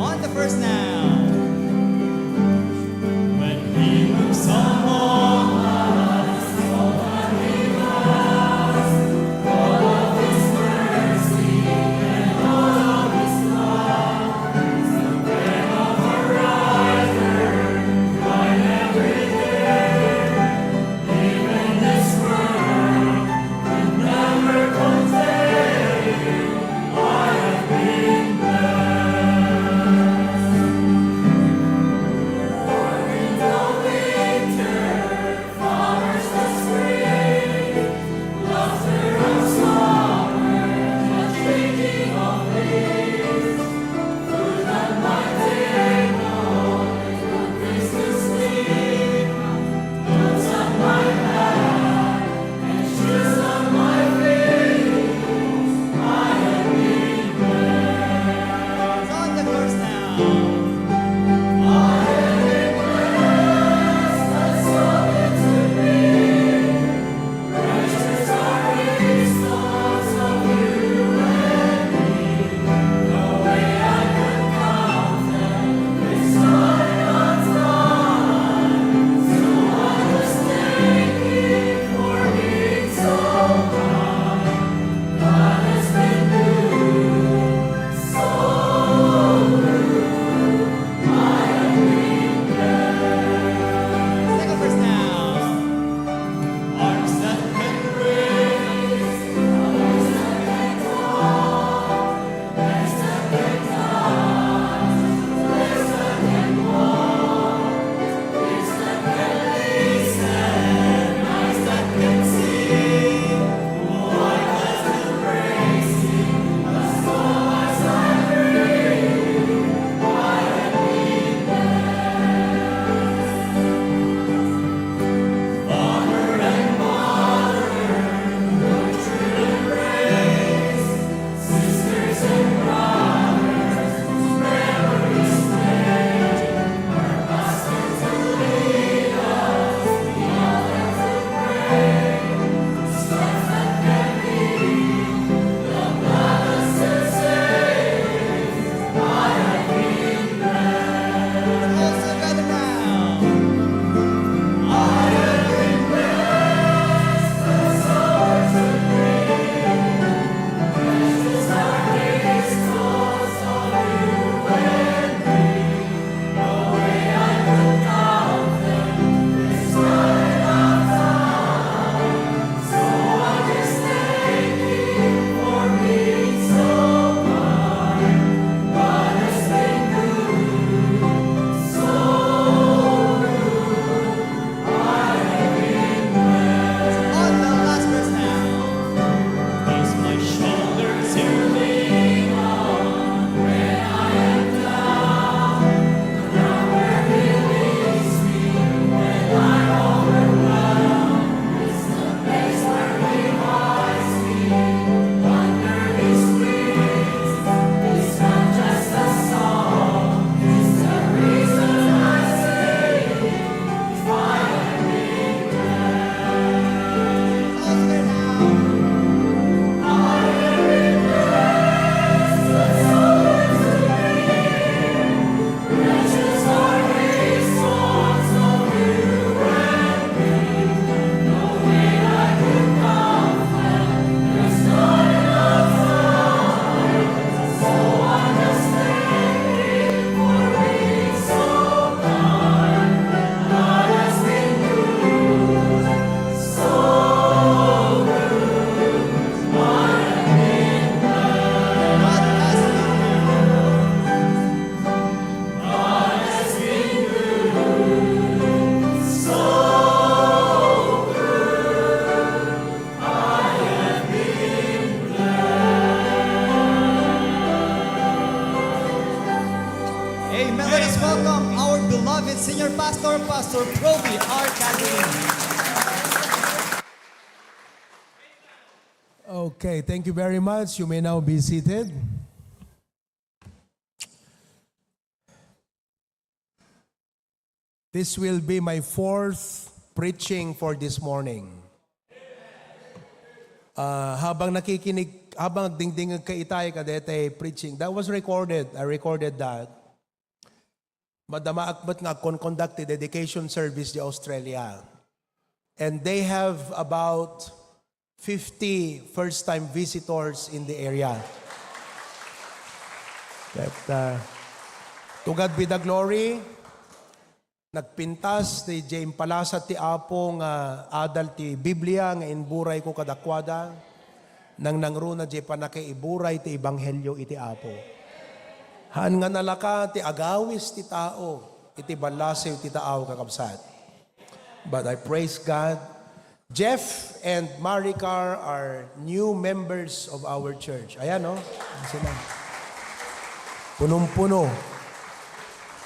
On the first now. When he moves among us, all that he does, all of his mercy and all of his love, is the bread of our life, right every day. Even this world will never contain you. I have been blessed. For in the winter flowers the spring, laughter of summer, the drinking of leaves, food on my table, good things to sleep, clothes on my back, and shoes on my feet. I have been blessed. On the chorus now. I have been blessed, that's all it took me. Precious are his thoughts of you and me. No way I could count them, it's not enough time. So I just thank him for being so kind. God has been good, so good. I have been blessed. Second verse now. Arms that can raise, arms that can draw, hands that can touch, legs that can walk, ears that can listen, eyes that can see. Oh, I love to praise him as long as I breathe. I have been blessed. Father and mother, who through embrace, sisters and brothers, whose memories may are passed on to lead us, the elders who pray, the steps that can lead, the blood that still saves, I have been blessed. All together now. I have been blessed, that's all to me. Precious are his thoughts of you and me. No way I could count them, it's not enough time. So I just thank him for being so kind. God has been good, so good. I have been blessed. On the last verse now. He's my shoulder to lean on when I am down. The ground where he leads me when I'm overwhelmed. It's the place where he hides me under his wings. It's not just a song, it's the reason I sing. I have been blessed. All together now. I have been blessed, that's all to me. Precious are his thoughts of you and me. No way I could count them, there's not enough time. So I just thank him for being so kind. God has been good, so good. I have been blessed. God has been good. God has been good, so good. I have been blessed. Amen. Let us welcome our beloved senior pastor, Pastor Proby R. Catalino. Okay, thank you very much. You may now be seated. This will be my fourth preaching for this morning. Ah, habang nakikinig, habang nagdingdingag ka itay kadetay preaching, that was recorded. I recorded that. Madamaak met nga agkon-conduct ti dedication service di Australia. And they have about fifty first-time visitors in the area. But, uh, to God be the glory. Nagpintas ti diay impalasat ti Apo nga adal ti Biblia nga imburay ko kadakuada. Nangnangruna diay pannakaiburay ti Ebanghelio iti Apo. Haan nga nalaka ti agawis ti tao iti ballasiw ti taaw, kakabsat. But I praise God. Jeff and Maricar are new members of our church. Ayan, no? Ayan sila. Punong-puno.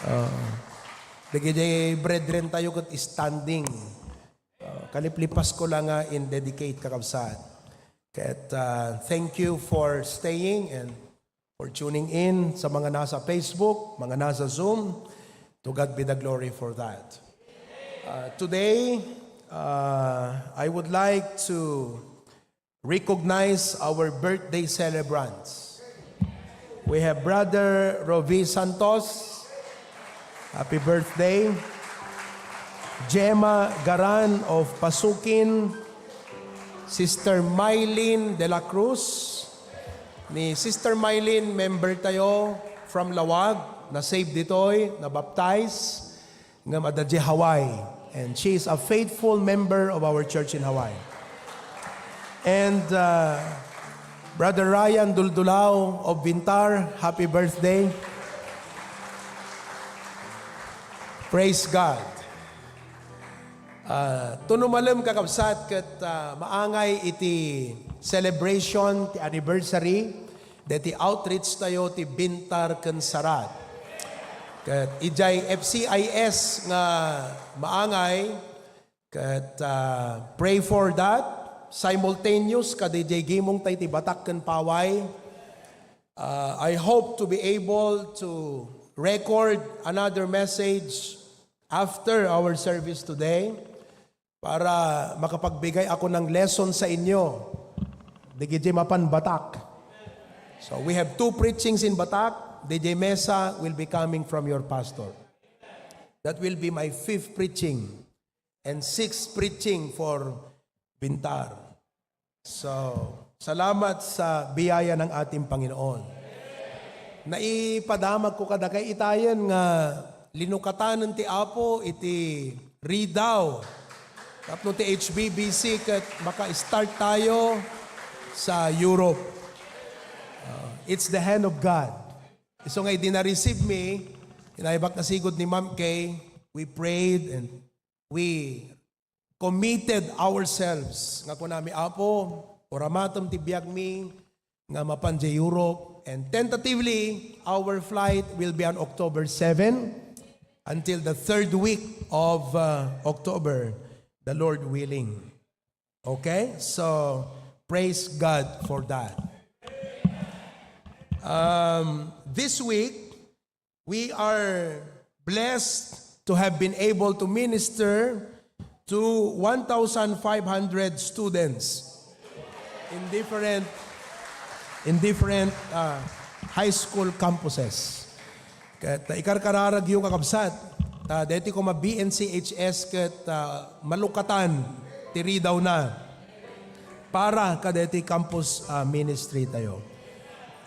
Uh, Dagiti brethren tayo ket standing. Uh, kaliplipas ko lang nga in dedicate, kakabsat. Ket, uh, thank you for staying and for tuning in sa mga nasa Facebook, mga nasa Zoom. To God be the glory for that. Uh, today, uh, I would like to recognize our birthday celebrants. We have Brother Rovi Santos. Happy birthday. Gemma Garan of Pasukin. Sister Mylene de la Cruz. Ni Sister Mylene, member tayo from Laoag. Na-save ditoy, na-baptize. Ngem adda diay Hawaii. And she is a faithful member of our church in Hawaii. And, uh, Brother Ryan Duldulao of Bintar, happy birthday. Praise God. Ah, tuno malem, kakabsat, ket, ah, maangay iti celebration ti anniversary deti outreach tayo ti Bintar ken Sarat. Ket idiay F C I S nga maangay, ket, ah, pray for that. Simultaneous kadi diay gimong tay ti Batak ken Paway. Ah, I hope to be able to record another message after our service today para makapagbigay ako ng lesson sa inyo. Dagiti mapan Batak. So we have two preachings in Batak. D J Mesa will be coming from your pastor. That will be my fifth preaching and sixth preaching for Bintar. So, salamat sa biyaya ng ating Panginoon. Naipadamag ko kadakay itayen nga linukatanen ti Apo iti ridaw tapno ti H B B C ket maka-start tayo sa Europe. Uh, it's the hand of God. Isu nga idi na-receive mi, inaybak na sigud ni Ma'am Kay, we prayed and we committed ourselves nga kunami, "Apo, uramatem ti biagmi nga mapan diay Europe." And tentatively, our flight will be on October seven until the third week of, uh, October, the Lord willing. Okay? So, praise God for that. Um, this week, we are blessed to have been able to minister to one thousand five hundred students in different, in different, uh, high school campuses. Ket ikarkararagyo, kakabsat, ta deti koma B N C H S ket, ah, malukatan ti ridawna para kadeti campus, ah, ministry tayo.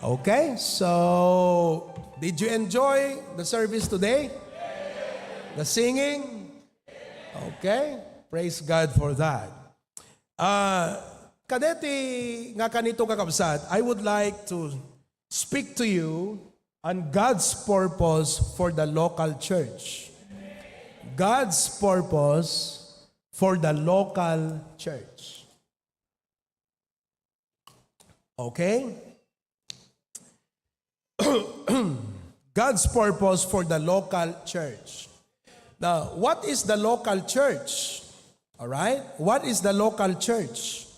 Okay, so did you enjoy the service today? The singing? Okay, praise God for that. Ah, kadeti nga kanito, kakabsat, I would like to speak to you on God's purpose for the local church. God's purpose for the local church. Okay? God's purpose for the local church. Now, what is the local church? All right? What is the local church?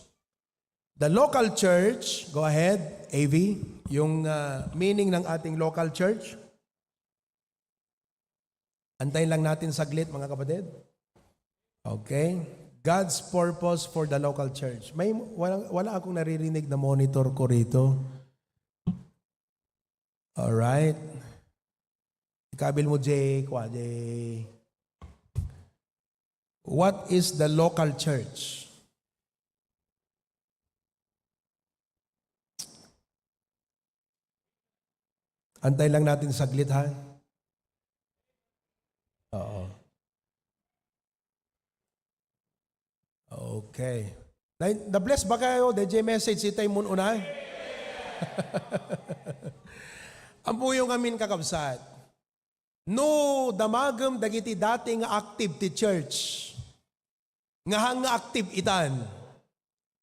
The local church, go ahead, A V, yung, ah, meaning ng ating local church. Antayin lang natin saglit, mga kapatid. Okay. God's purpose for the local church. May, wala, wala akong naririnig na monitor ko rito. Alright. Ikabil mo, Jay. Kwa, Jay. What is the local church? Antay lang natin saglit, ha? Oo. Okay. Na, na-bless ba kayo? D J message, itay mo una. Ammoyo ngamin, kakabsat. No, damagem dagiti dati nga active ti church. Nga hang nga active itan.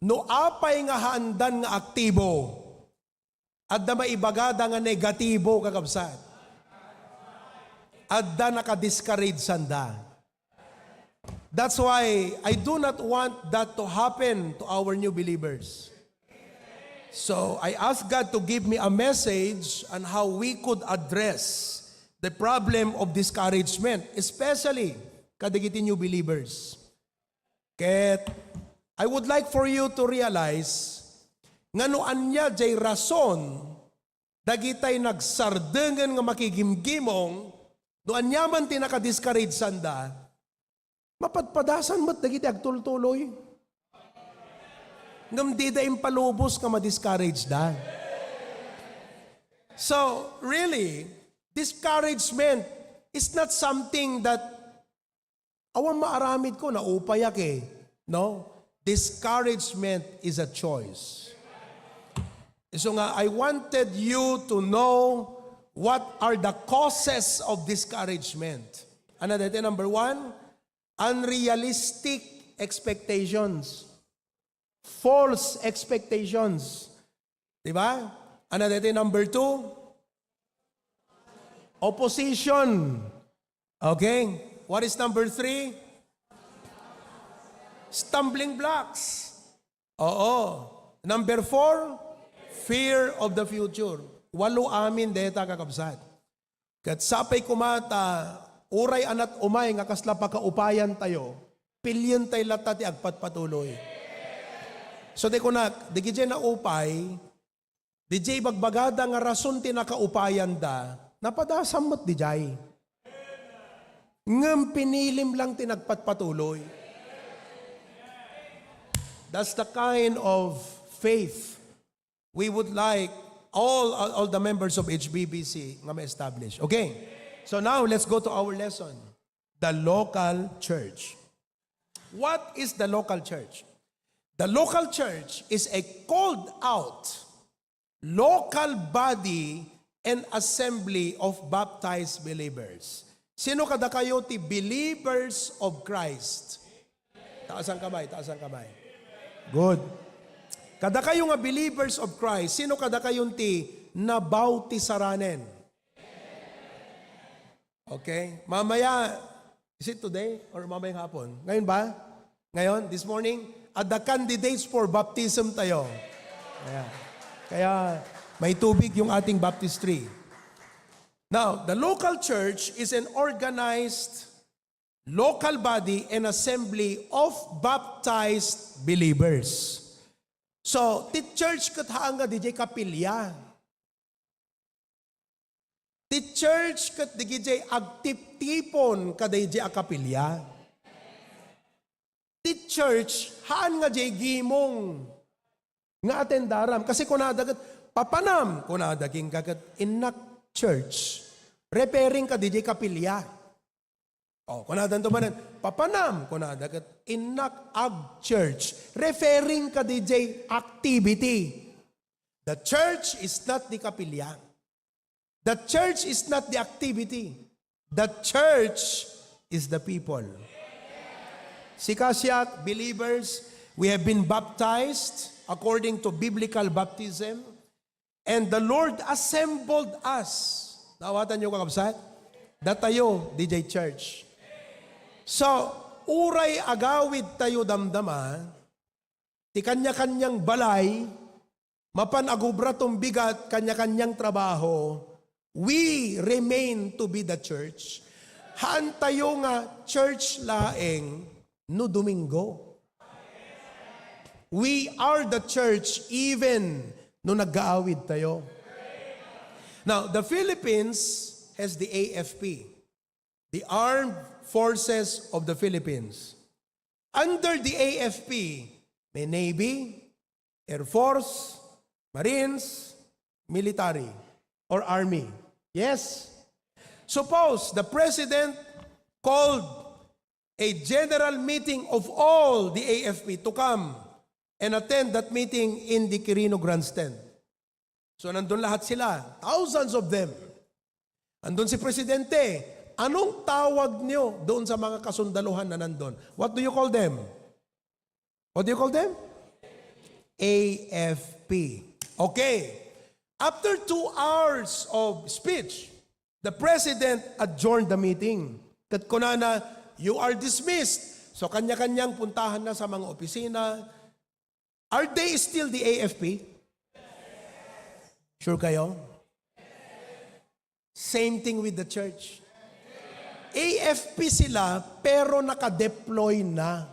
No apay nga haandan nga aktibo, adda maibagada nga negatibo, kakabsat. Adda nakadiscourage sanda. That's why I do not want that to happen to our new believers. So I ask God to give me a message on how we could address the problem of discouragement, especially kadagiti new believers. Ket I would like for you to realize nga no ania jay rason dagitay nagsardengen nga makigimgimong, no ania man ti nakadiscourage sanda, mapadpadasan met dagiti agtultuloy. Ngem dida impalubos nga madiscourage da. So, really, discouragement is not something that awan maaramid ko, naupayak eh. No? Discouragement is a choice. So nga, I wanted you to know what are the causes of discouragement. Ano dito? Number one, unrealistic expectations. False expectations. Di ba? Ano dito? Number two, opposition. Okay? What is number three? Stumbling blocks. Oo. Number four, fear of the future. Walo amin deta, kakabsat. Ket sapay koma ta uray anat umay nga kasla pakaupayan tayo, pilien tay latta ti agpatpatuloy. So, di kunak, di gijay naupay, di jay bagbagada nga rason ti nakaupayanda, napadasam met di jay. Ngem pinilim lang ti nagpatpatuloy. That's the kind of faith we would like all, all, all the members of H B B C nga ma-establish. Okay? So now, let's go to our lesson. The local church. What is the local church? The local church is a called out local body and assembly of baptized believers. Sino kadakayo ti believers of Christ? Taas ang kamay, taas ang kamay. Good. Kadakayo nga believers of Christ, sino kadakayon ti nabautisaranen? Okay? Mamaya, is it today or mamayang hapon? Ngayon ba? Ngayon, this morning, adda candidates for baptism tayo. Ayan. Kaya may tubig yung ating baptistry. Now, the local church is an organized local body and assembly of baptized believers. So, ti church ket haan nga di jay kapilya. Ti church ket di jay agtiptipon kadaydi a kapilya. Ti church, haan nga jay gimong nga atendaram. Kasi kunada ket, "Papanam," kunada kenka ket, "Innak church." Referring kadi jay kapilya. O, kunadanto manen, "Papanam," kunada ket, "Innak ag church." Referring kadi jay activity. The church is not the kapilya. The church is not the activity. The church is the people. Sika, siak, believers, we have been baptized according to biblical baptism, and the Lord assembled us. Naawatan niyo, kakabsat? Datayo, D J Church. So, uray agawid tayo damdama, ti kanya-kanyang balay, mapan agubra tumbigat kanya-kanyang trabaho, we remain to be the church. Haan tayo nga church laeng no Domingo. We are the church even no nagaawid tayo. Now, the Philippines has the A F P, the Armed Forces of the Philippines. Under the A F P, may Navy, Air Force, Marines, military, or army. Yes? Suppose the president called a general meeting of all the A F P to come and attend that meeting in the Quirino Grandstand. So, nandun lahat sila, thousands of them. Andun si presidente, anong tawag niyo doon sa mga kasundaluhan na nandun? What do you call them? What do you call them? A F P. Okay. After two hours of speech, the president adjourned the meeting. Ket kunana, "You are dismissed." So, kanya-kanyang puntahan na sa mga opisina. Are they still the A F P? Sure kayo? Same thing with the church. A F P sila, pero naka-deploy na.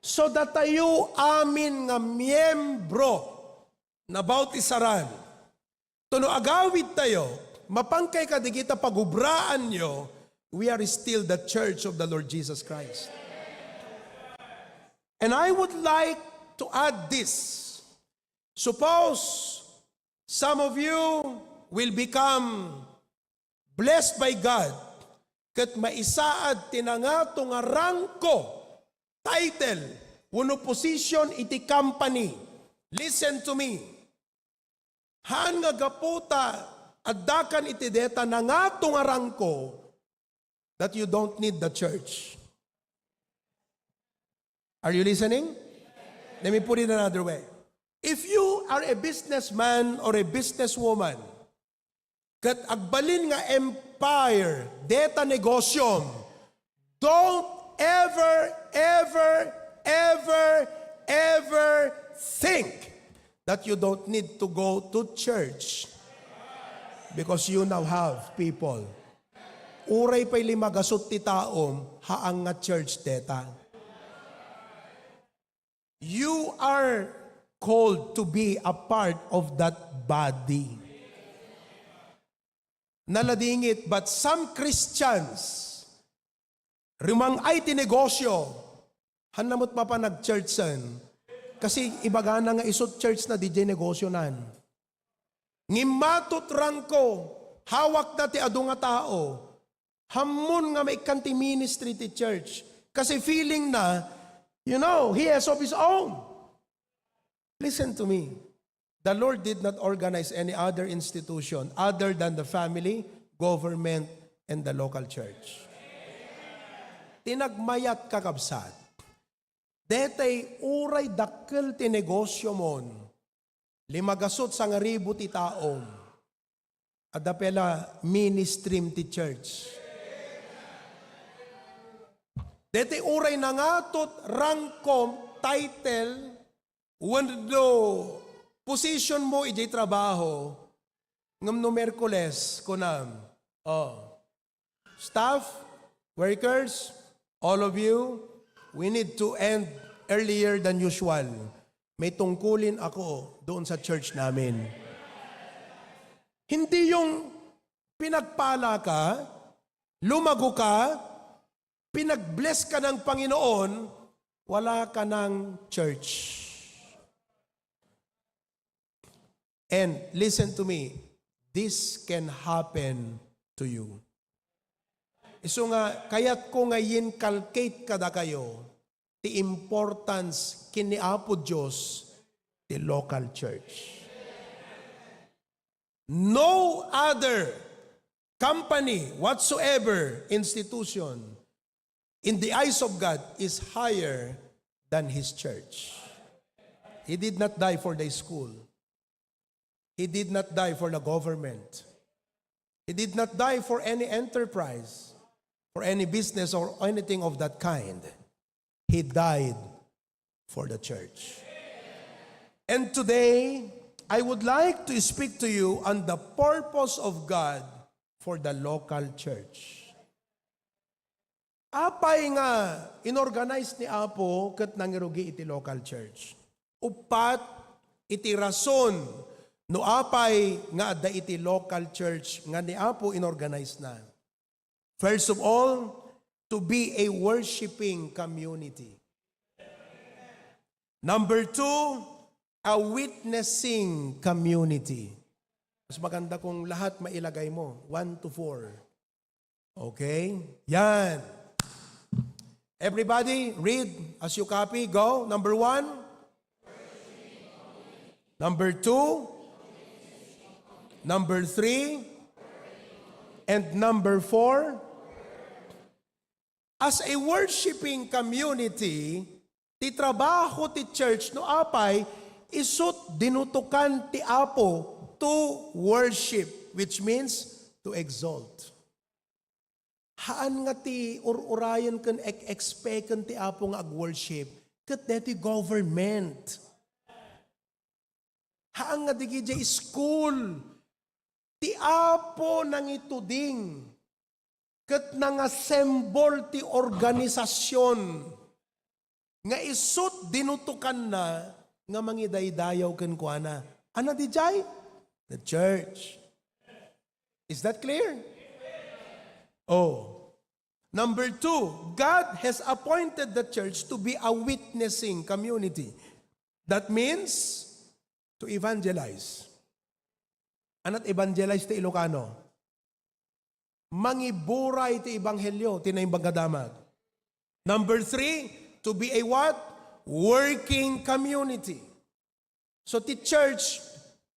So, datayo amin nga miyembro na bautisaran, to no agawid tayo, mapangkay kadigita pagubraanyo, we are still the church of the Lord Jesus Christ. And I would like to add this. Suppose some of you will become blessed by God, ket maisaad ti nangato nga rangko, title, wenno position iti company. Listen to me. Haan nga gapu ta addakan iti deta nangato nga rangko that you don't need the church. Are you listening? Let me put it another way. If you are a businessman or a businesswoman, ket agbalin nga empire, deta negosyom, don't ever, ever, ever, ever think that you don't need to go to church because you now have people. Uray pay limagasut ti taom, haan nga church deta. You are called to be a part of that body. Naladingit, but some Christians, rumang-ay ti negosyo, hanna met mapan nag-church-en. Kasi ibagana nga isu ti church na, diay negosyonan. Ngimmatot rangko, hawakna ti adu nga tao, hammon nga maikkan ti ministry ti church. Kasi feeling na, you know, he has of his own. Listen to me. The Lord did not organize any other institution other than the family, government, and the local church. Ti nagmayat, kakabsat, detay uray dakkel ti negosyomon, limagasut sangaribu ti taom, adda pay la ministrym ti church. Detay uray nangatot rangkom, title, wenno position mo idiay trabaho, ngem no Miyerkules, kunam, "Oh, staff, workers, all of you, we need to end earlier than usual. May tungkulin ako doon sa church namin." Hindi yung pinagpala ka, lumago ka, pinag-bless ka ng Panginoon, wala ka ng church. And listen to me, this can happen to you. Isu nga, kayat ko nga inculcate kadakayo ti importance ken ni Apo Dios ti local church. No other company whatsoever, institution, in the eyes of God is higher than His church. He did not die for the school. He did not die for the government. He did not die for any enterprise, for any business or anything of that kind. He died for the church. And today, I would like to speak to you on the purpose of God for the local church. Apay nga inorganize ni Apo ket nangirugi iti local church? Uppat iti rason no apay nga adda iti local church nga ni Apo inorganize na. First of all, to be a worshiping community. Number two, a witnessing community. Mas maganda kung lahat mailagay mo, one to four. Okay? Yan. Everybody, read as you copy. Go. Number one. Number two. Number three. And number four. As a worshiping community, ti trabaho ti church no apay, isut dinutokan ti Apo to worship, which means to exalt. Haan nga ti ur-urayen ken ek-expecten ti Apo nga ag-worship, ket deti government. Haan nga digidiay school, ti Apo nangituding, ket nangasembol ti organisasion nga isut dinutokanna nga mangidaydayaw kenkuana. Ania diay? The church. Is that clear? Oh. Number two, God has appointed the church to be a witnessing community. That means to evangelize. Ania ti evangelize ti Ilocano? Mangiburay ti ebanghelio, ti Naimbag a Damag. Number three, to be a what? Working community. So ti church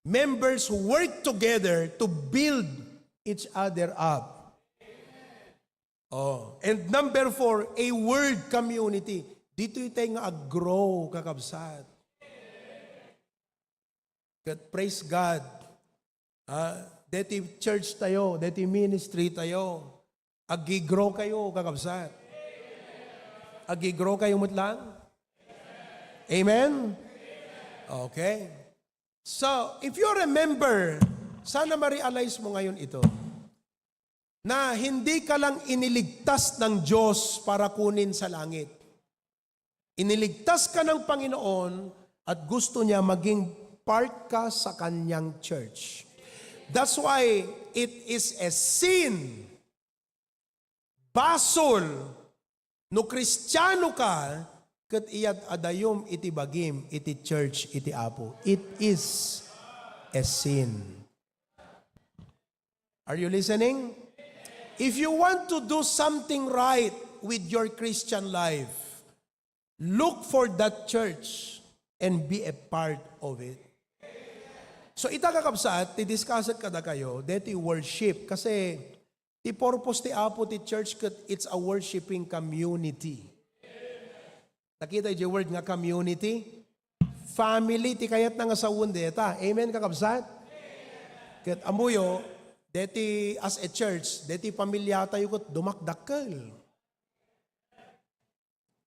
members work together to build each other up. Oh, and number four, a word community. Ditoy tayo nga ag-grow, kakabsat. Ket praise God. Ah, deti church tayo, deti ministry tayo. Agi-grow kayo, kakabsat. Agi-grow kayo met lang. Amen? Okay. So, if you remember, sana ma-realize mo ngayon ito, na hindi ka lang iniligtas ng Diyos para kunin sa langit. Iniligtas ka ng Panginoon at gusto niya maging part ka sa kanyang church. That's why it is a sin, basol, no Kristiano ka, ket iyat adayom iti bagim iti church iti Apo. It is a sin. Are you listening? If you want to do something right with your Christian life, look for that church and be a part of it. So ita, kakabsat, ti discuss kadakayo, deti worship. Kasi ti purpose ti Apo ti church ket it's a worshiping community. Nakita yung word nga community? Family ti kayatna nga sawen deta. Amen, kakabsat? Ket ammoyo, deti as a church, deti pamilya tayo ket dumakdakkel.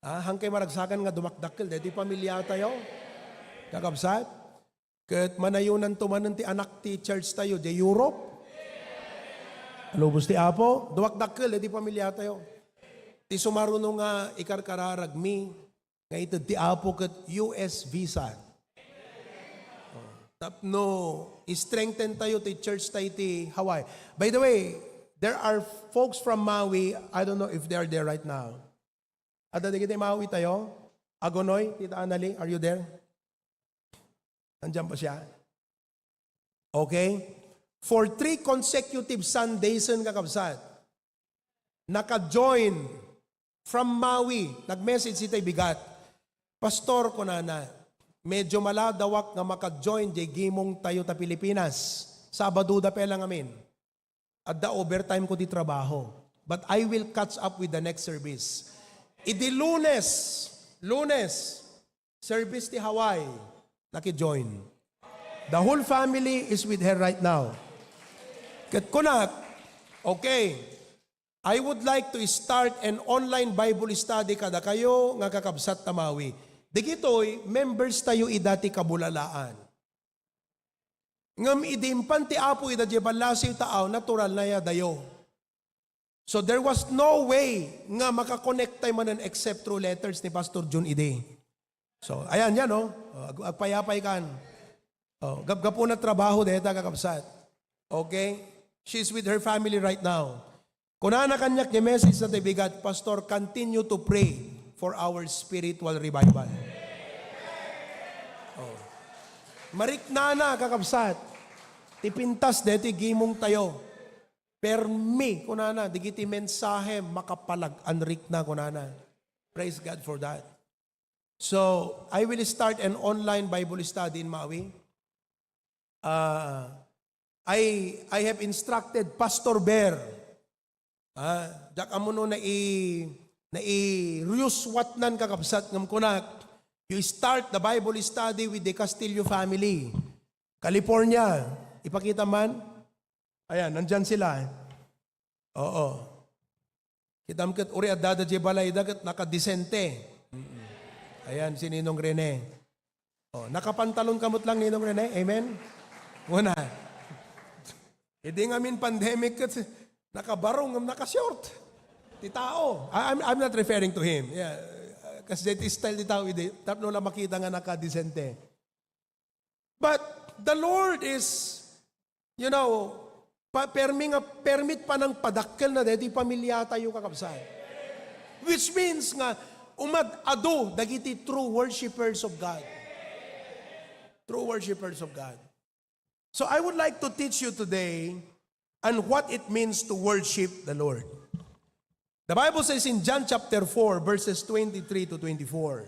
Ah, hangkay maragsakan nga dumakdakkel, deti pamilya tayo. Kakabsat? Ket manayonanto manen ti anak ti church tayo, di Europe. Lubos ti Apo, dumakdakkel, deti pamilya tayo. Ti sumaruno nga ikarkararagmi, nga ited ti Apo ket U S visa. Oh, tapno, strengthen tayo ti church tayo ti Hawaii. By the way, there are folks from Maui, I don't know if they are there right now. Adda dagiti Maui tayo? Agonoy, Tita Annalie, are you there? Nandiyan ba siya? Okay? For three consecutive Sundays, kakabsat, naka-join from Maui, nag-message itay bigat. "Pastor," kunana, "medyo maladawak nga maka-join diay gimong tayo ta Pilipinas. Sabado da pay lang amin. Adda overtime ko ti trabaho. But I will catch up with the next service." Idi Lunes, Lunes, service ti Hawaii, naki-join. The whole family is with her right now. Ket kunak, "Okay, I would like to start an online Bible study kadakayo nga kakabsat ta Maui." Dagitoy, members tayo ida ti kabulalaan. Ngem idi impan ti Apo ida diay ballasiw ta aw, natural na ya dayo. So there was no way nga makakonektay manen except through letters ni Pastor Jun Ide. So, ayan yan, no? O, ag-, agpayapay kan. O, gapgapuna trabaho deta, kakabsat. Okay? She's with her family right now. Kunana kaniak nga message na ti bigat, "Pastor, continue to pray for our spiritual revival." O. Mariknana, kakabsat. Ti pintas deti gimong tayo. Permi, kunana, dagiti mensahe, makapalag-anrikna, kunana. Praise God for that. So, I will start an online Bible study in Maui. Ah, I, I have instructed Pastor Bear. Ah, diak ammo no nai-, nairiyuswatnan, kakabsat, ngem kunak, "You start the Bible study with the Castillo family." California. Ipakita man? Ayan, nandyan sila. Oo. Kitam ket uri addada diay balayda ket nakadisente. Mm-mm. Ayan, si Ninong Rene. O, nakapantalon ka met lang, Ninong Rene. Amen? Una. Idi ngamin pandemic ket nakabarong ngem nakashort. Ti tao. I-, I'm, I'm not referring to him. Yeah. Kas diay ti style ti tao idi. Tapno la makita nga nakadisente. But the Lord is, you know, pa-, permi nga, permit pa nang padakkelna daytoy pamiliatayo, kakabsat. Which means nga, umad-adu dagiti true worshipers of God. True worshipers of God. So I would like to teach you today on what it means to worship the Lord. The Bible says in John chapter four, verses twenty-three to twenty-four.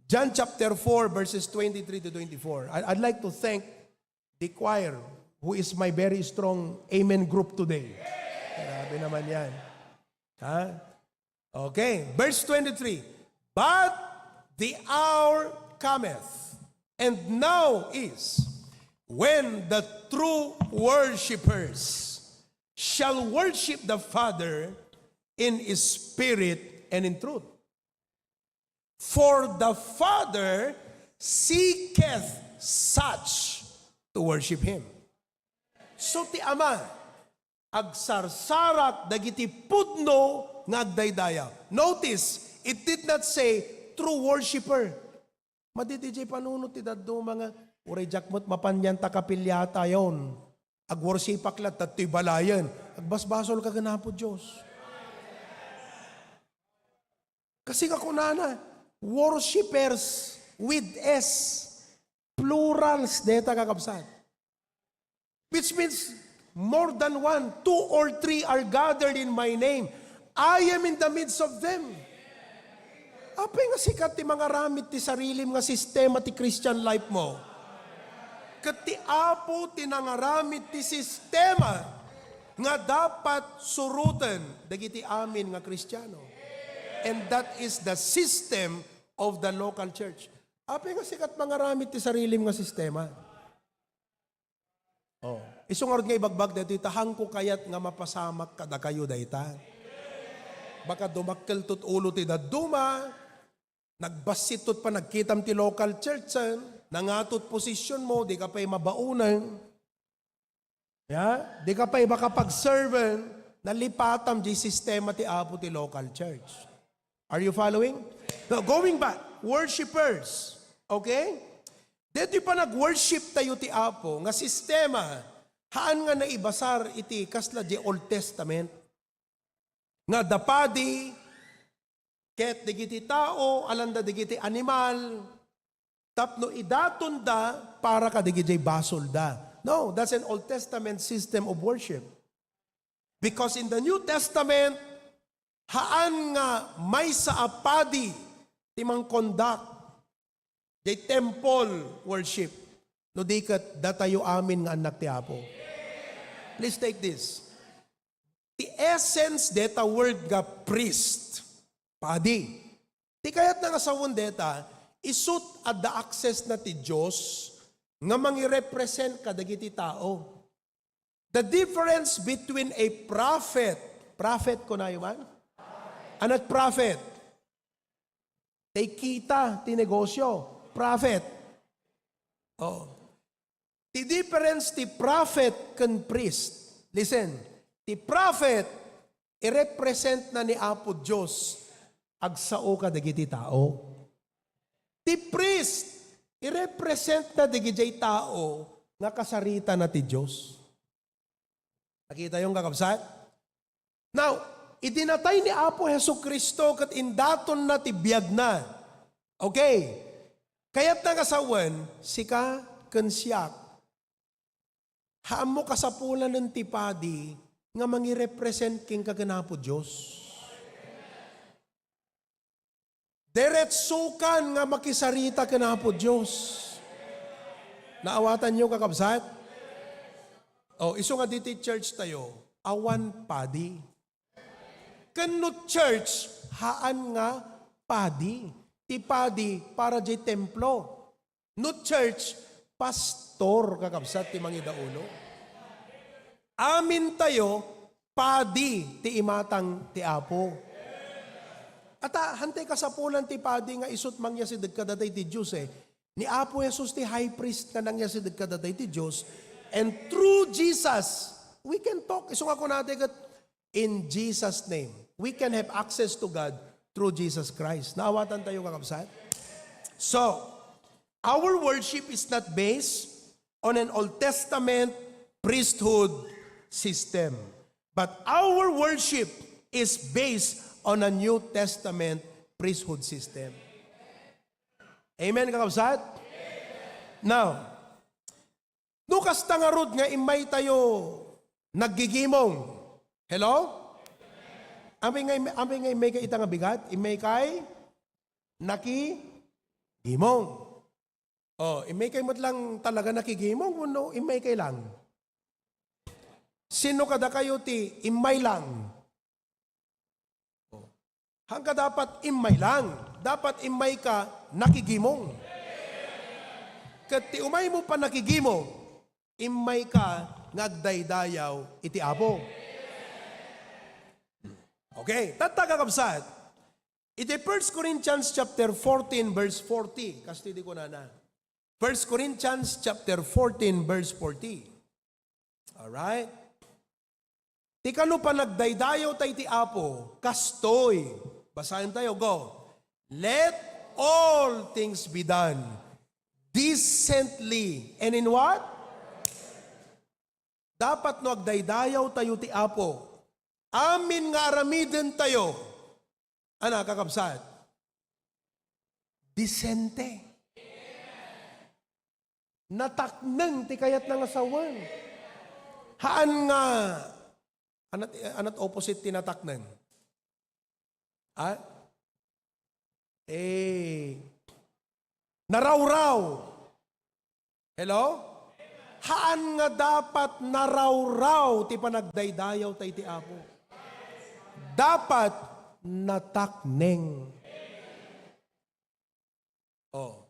John chapter four, verses twenty-three to twenty-four. I, I'd like to thank the choir, who is my very strong amen group today. Grabe naman yan. Ha? Okay, verse twenty-three. "But the hour cometh, and now is, when the true worshippers shall worship the Father in spirit and in truth. For the Father seeketh such to worship Him." So ti Ama, agsarsarak dagiti pudno nga agdaydayaw. Notice, it did not say true worshipper. Madi diay panunot ti dadduma nga, "Uray diak met mapan yan ta kapiliatayon. Agworsipak latta ditoy balayen." Agbasbasolka ken Apo Dios. Kasi nga kunana, worshippers with S, plurals deta, kakabsat. Which means more than one, two or three are gathered in my name, I am in the midst of them. Apay nga sika ti mangaramid ti sarilim nga sistema ti Christian life mo? Ket ti Apo ti nangaramid ti sistema nga dapat suroten dagiti amin nga Kristiano. And that is the system of the local church. Apay nga sika ti mangaramid ti sarilim nga sistema? Oh, isu ngarud nga ibagbag daytoy, ta haanko kayat nga mapasamak kadakayo dayta. Baka dumakkel tot ulo ti dadduma, nagbassit tot panagkitam ti local church, eh, nangatot position mo, di ka pay mabaonen. Ya? Di ka pay makapag-serve, nalipatam di sistema ti Apo ti local church. Are you following? Now, going back, worshipers. Okay? Daytoy panag-worship tayo ti Apo nga sistema, haan nga naibasar iti kasla di Old Testament. Nga adda padi, ket dagiti tao, alanda dagiti animal, tapno idatonda para kadagiti basolda. No, that's an Old Testament system of worship. Because in the New Testament, haan nga maysa a padi ti mangkondak diay temple worship. No di ket, datayo amin nga annak ti Apo. Please take this. Ti essence deta word nga priest, padi. Ti kayatna nga sawen deta, isut' adda access na ti Dios nga mangirepresent kadagiti tao. The difference between a prophet, prophet kunayo man? Ano ti prophet? Ti kita, ti negosyo. Prophet. Oh. Ti difference ti prophet ken priest. Listen, ti prophet irepresentna ni Apo Dios agsao kadagiti tao. Ti priest, irepresentna dagidiay tao nga kasaritana ti Dios. Nakitayon, kakabsat? Now, idi natay ni Apo Jesu-Cristo ket indatonna ti biagna. Okay. Kayatna nga sawen, sika ken siak, haanmo kasapulanen ti padi nga mangirepresent kenka ken Apo Dios. Diretsokan nga makisarita ken Apo Dios. Naawatanyo, kakabsat? O, isu nga ditoy church tayo, awan padi. Ken no church, haan nga padi. Ti padi para diay templo. No church, pastor, kakabsat, ti mangidaulo. Amintayo, padi ti imatang ti Apo. Ata, hantay kasapulan ti padi nga isut' mangyasideg kadatayo ti Dios, eh. Ni Apo Jesus ti high priest nga nangyasideg kadatayo ti Dios. And through Jesus, we can talk. Isu nga kunatayo ket, in Jesus' name, we can have access to God through Jesus Christ. Naawatantayo, kakabsat? So, our worship is not based on an Old Testament priesthood system, but our worship is based on a New Testament priesthood system. Amen, kakabsat? Now, no kasta ngarud nga immaytayo naggigimong. Hello? Amin nga, amin nga immayka ita nga bigat? Immaykay nakigimong. O, immaykay met lang talaga nakigimong wenno immaykay lang? Sino kadakayo ti immay lang? O. Haan ka dapat immay lang. Dapat immayka nakigimong. Ket ti umaymo pannakigimong, immayka nga agdaydayaw iti Apo. Okay, tatta, kakabsat. Iti First Corinthians chapter fourteen, verse forty, kastoy ti kunana. First Corinthians chapter fourteen, verse forty. Alright? Ti kano panagdaydayaw tayo ti Apo, kastoy. Basaentayo, go. "Let all things be done decently." And in what? Dapat no agdaydayaw tayo ti Apo, amin nga aramiden tayo, ana, kakabsat? Disente. Natakneng ti kayatna nga sawen. Haan nga, anat, anat opposite ti natakneng? Ha? Eh, narawraw. Hello? Haan nga dapat narawraw ti panagdaydayaw tayo ti Apo. Dapat natakneng. Oh.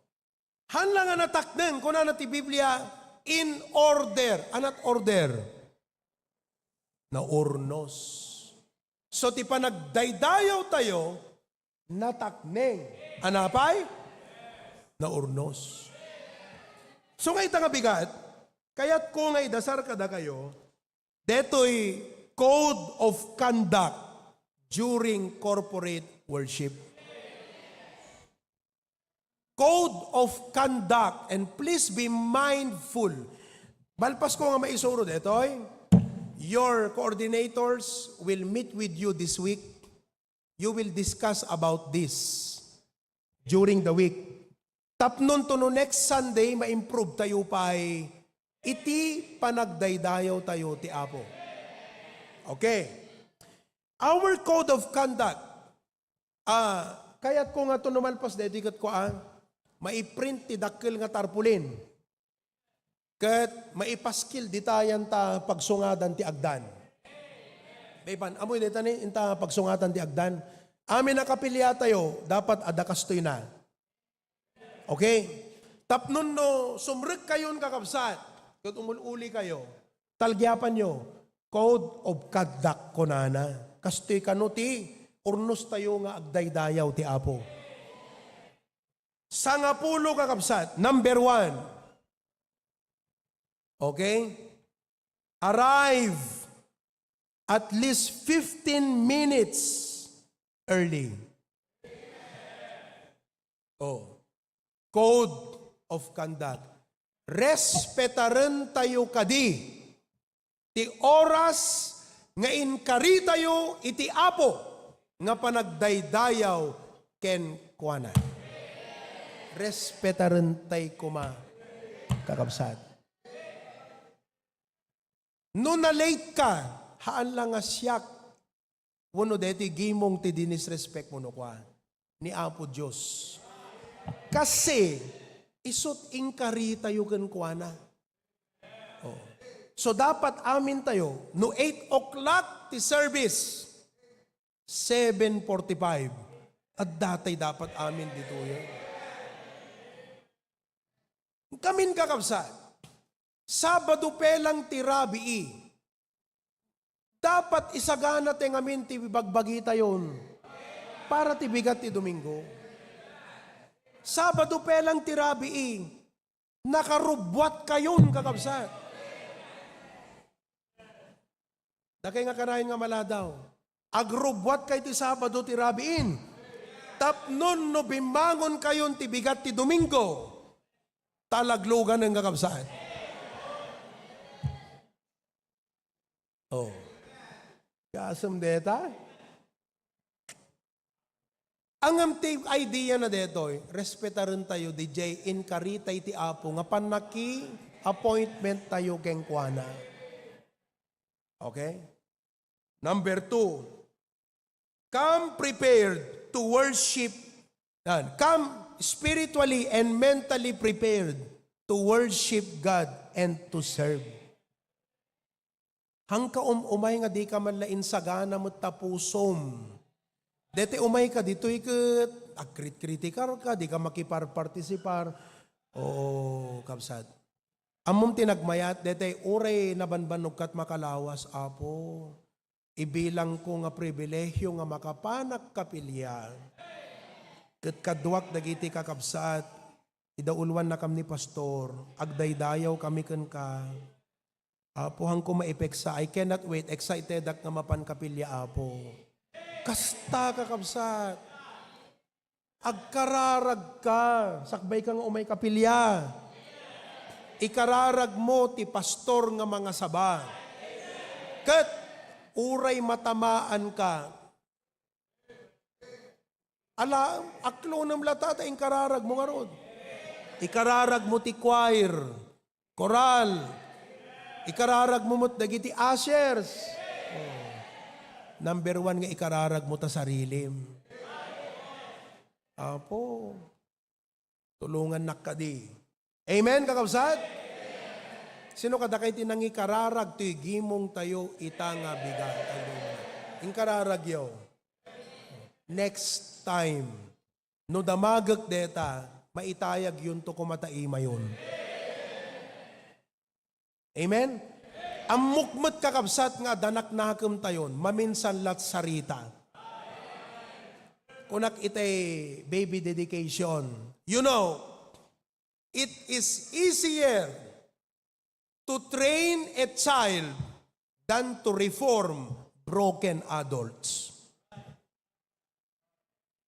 Haan la nga natakneng, kunana ti Biblia, in order. Anat order? Naurnos. So, ti panagdaydayaw tayo, natakneng. Anapay? Naurnos. So, nga ita nga bigat, kayatko nga idasar kadakayo, detoy code of conduct during corporate worship. Code of conduct, and please be mindful. Malpasko nga maisuro detoy, your coordinators will meet with you this week. You will discuss about this during the week. Tapnon to no next Sunday, ma-improve tayo pay iti panagdaydayaw tayo ti Apo. Okay. Our code of conduct. Ah, kayatko nga to no malpas daytoy ket kua, maiprint ti dakkel nga tarpaulin. Ket maipaskil dita yan ta pagsungadan ti agdan. Bayban, amoy dayta ni, inta pagsungadan ti agdan. Amin a kapiliatayo, dapat adda kastoy na. Okay? Tapnon no sumrekkayon, kakabsat, ket umul-uli kayo, talgiapanyo, code of conduct kunana. Kastoy kano ti urnos tayo nga agdaydayaw ti Apo. Sangapulo, kakabsat. Number one. Okay? Arrive at least fifteen minutes early. Oh. Code of conduct. Respetarentayo kadi ti oras nga inkaritayo iti Apo nga panagdaydayaw kenkuana. Respetarentay koma, kakabsat. No na-late ka, haan la nga siak wenno daytoy gimong ti dinisrespect mo no kua ni Apo Dios. Kasi, isut' inkaritayo kenkuana. Oh. So, dapat amintayo, no eight o'clock ti service, seven forty-five, adda tay dapat amin ditoy. Ngamin, kakabsat, Sabado pelang ti rabii, dapat isagana ti ngamin ti bagbagitayon para ti bigat ti Domingo. Sabado pelang ti rabii, nakarubbuatkayon, kakabsat. Dakay nga kanayon nga maladaw. Agrubbuatkay ti Sabado ti rabiin. Tapnon no bimmangonkayon ti bigat ti Domingo, talagluganen, kakabsat. Oh. Kasem deta? Ngem ti idea na detoy, respetarentayo, D J, inkarita iti Apo nga pannaki-appointment tayo kenkuana. Okay? Number two, come prepared to worship. Yan. Come spiritually and mentally prepared to worship God and to serve. Hangka um-, umay nga di ka man la insagana met ta pusom. Deti umay ka ditoy ket agkritkritikar ka, di ka makiparpartisipar. Oo, kabsat. Ammom ti nagmayat, deti uray nabanbannog kat makalawas, Apo. Ibilangko nga pribilegio nga makapanak kapilya. Ket kaduak dagiti kakabsat, idauluannakam ni Pastor, agdaydayaw kami kenka. Apo, hanko maipeksa, I cannot wait, excitedak nga mapan kapilya, Apo. Kasta, kakabsat. Agkararag ka, sakbay ka nga umay kapilya. Ikararag mo ti pastor nga mangasaba. Ket uray matamaan ka. Ala, aklonem la ta, ta inkararag mo ngarud. Ikararag mo ti choir. Koral. Ikararag mo met dagiti ushers. Oh. Number one nga ikararag mo ta sarilim. Apo, tulongannak kadi. Amen, kakabsat? Sino kadakay ti nangikararag toy gimong tayo ita nga bigat? Inkararagyo. Next time, no damagek deta, maitayag yunto koma ta imayon. Amen? Ammok met, kakabsat, nga addanaknakem tayon, maminsan lat sarita. Kunak itay baby dedication. You know, it is easier to train a child than to reform broken adults.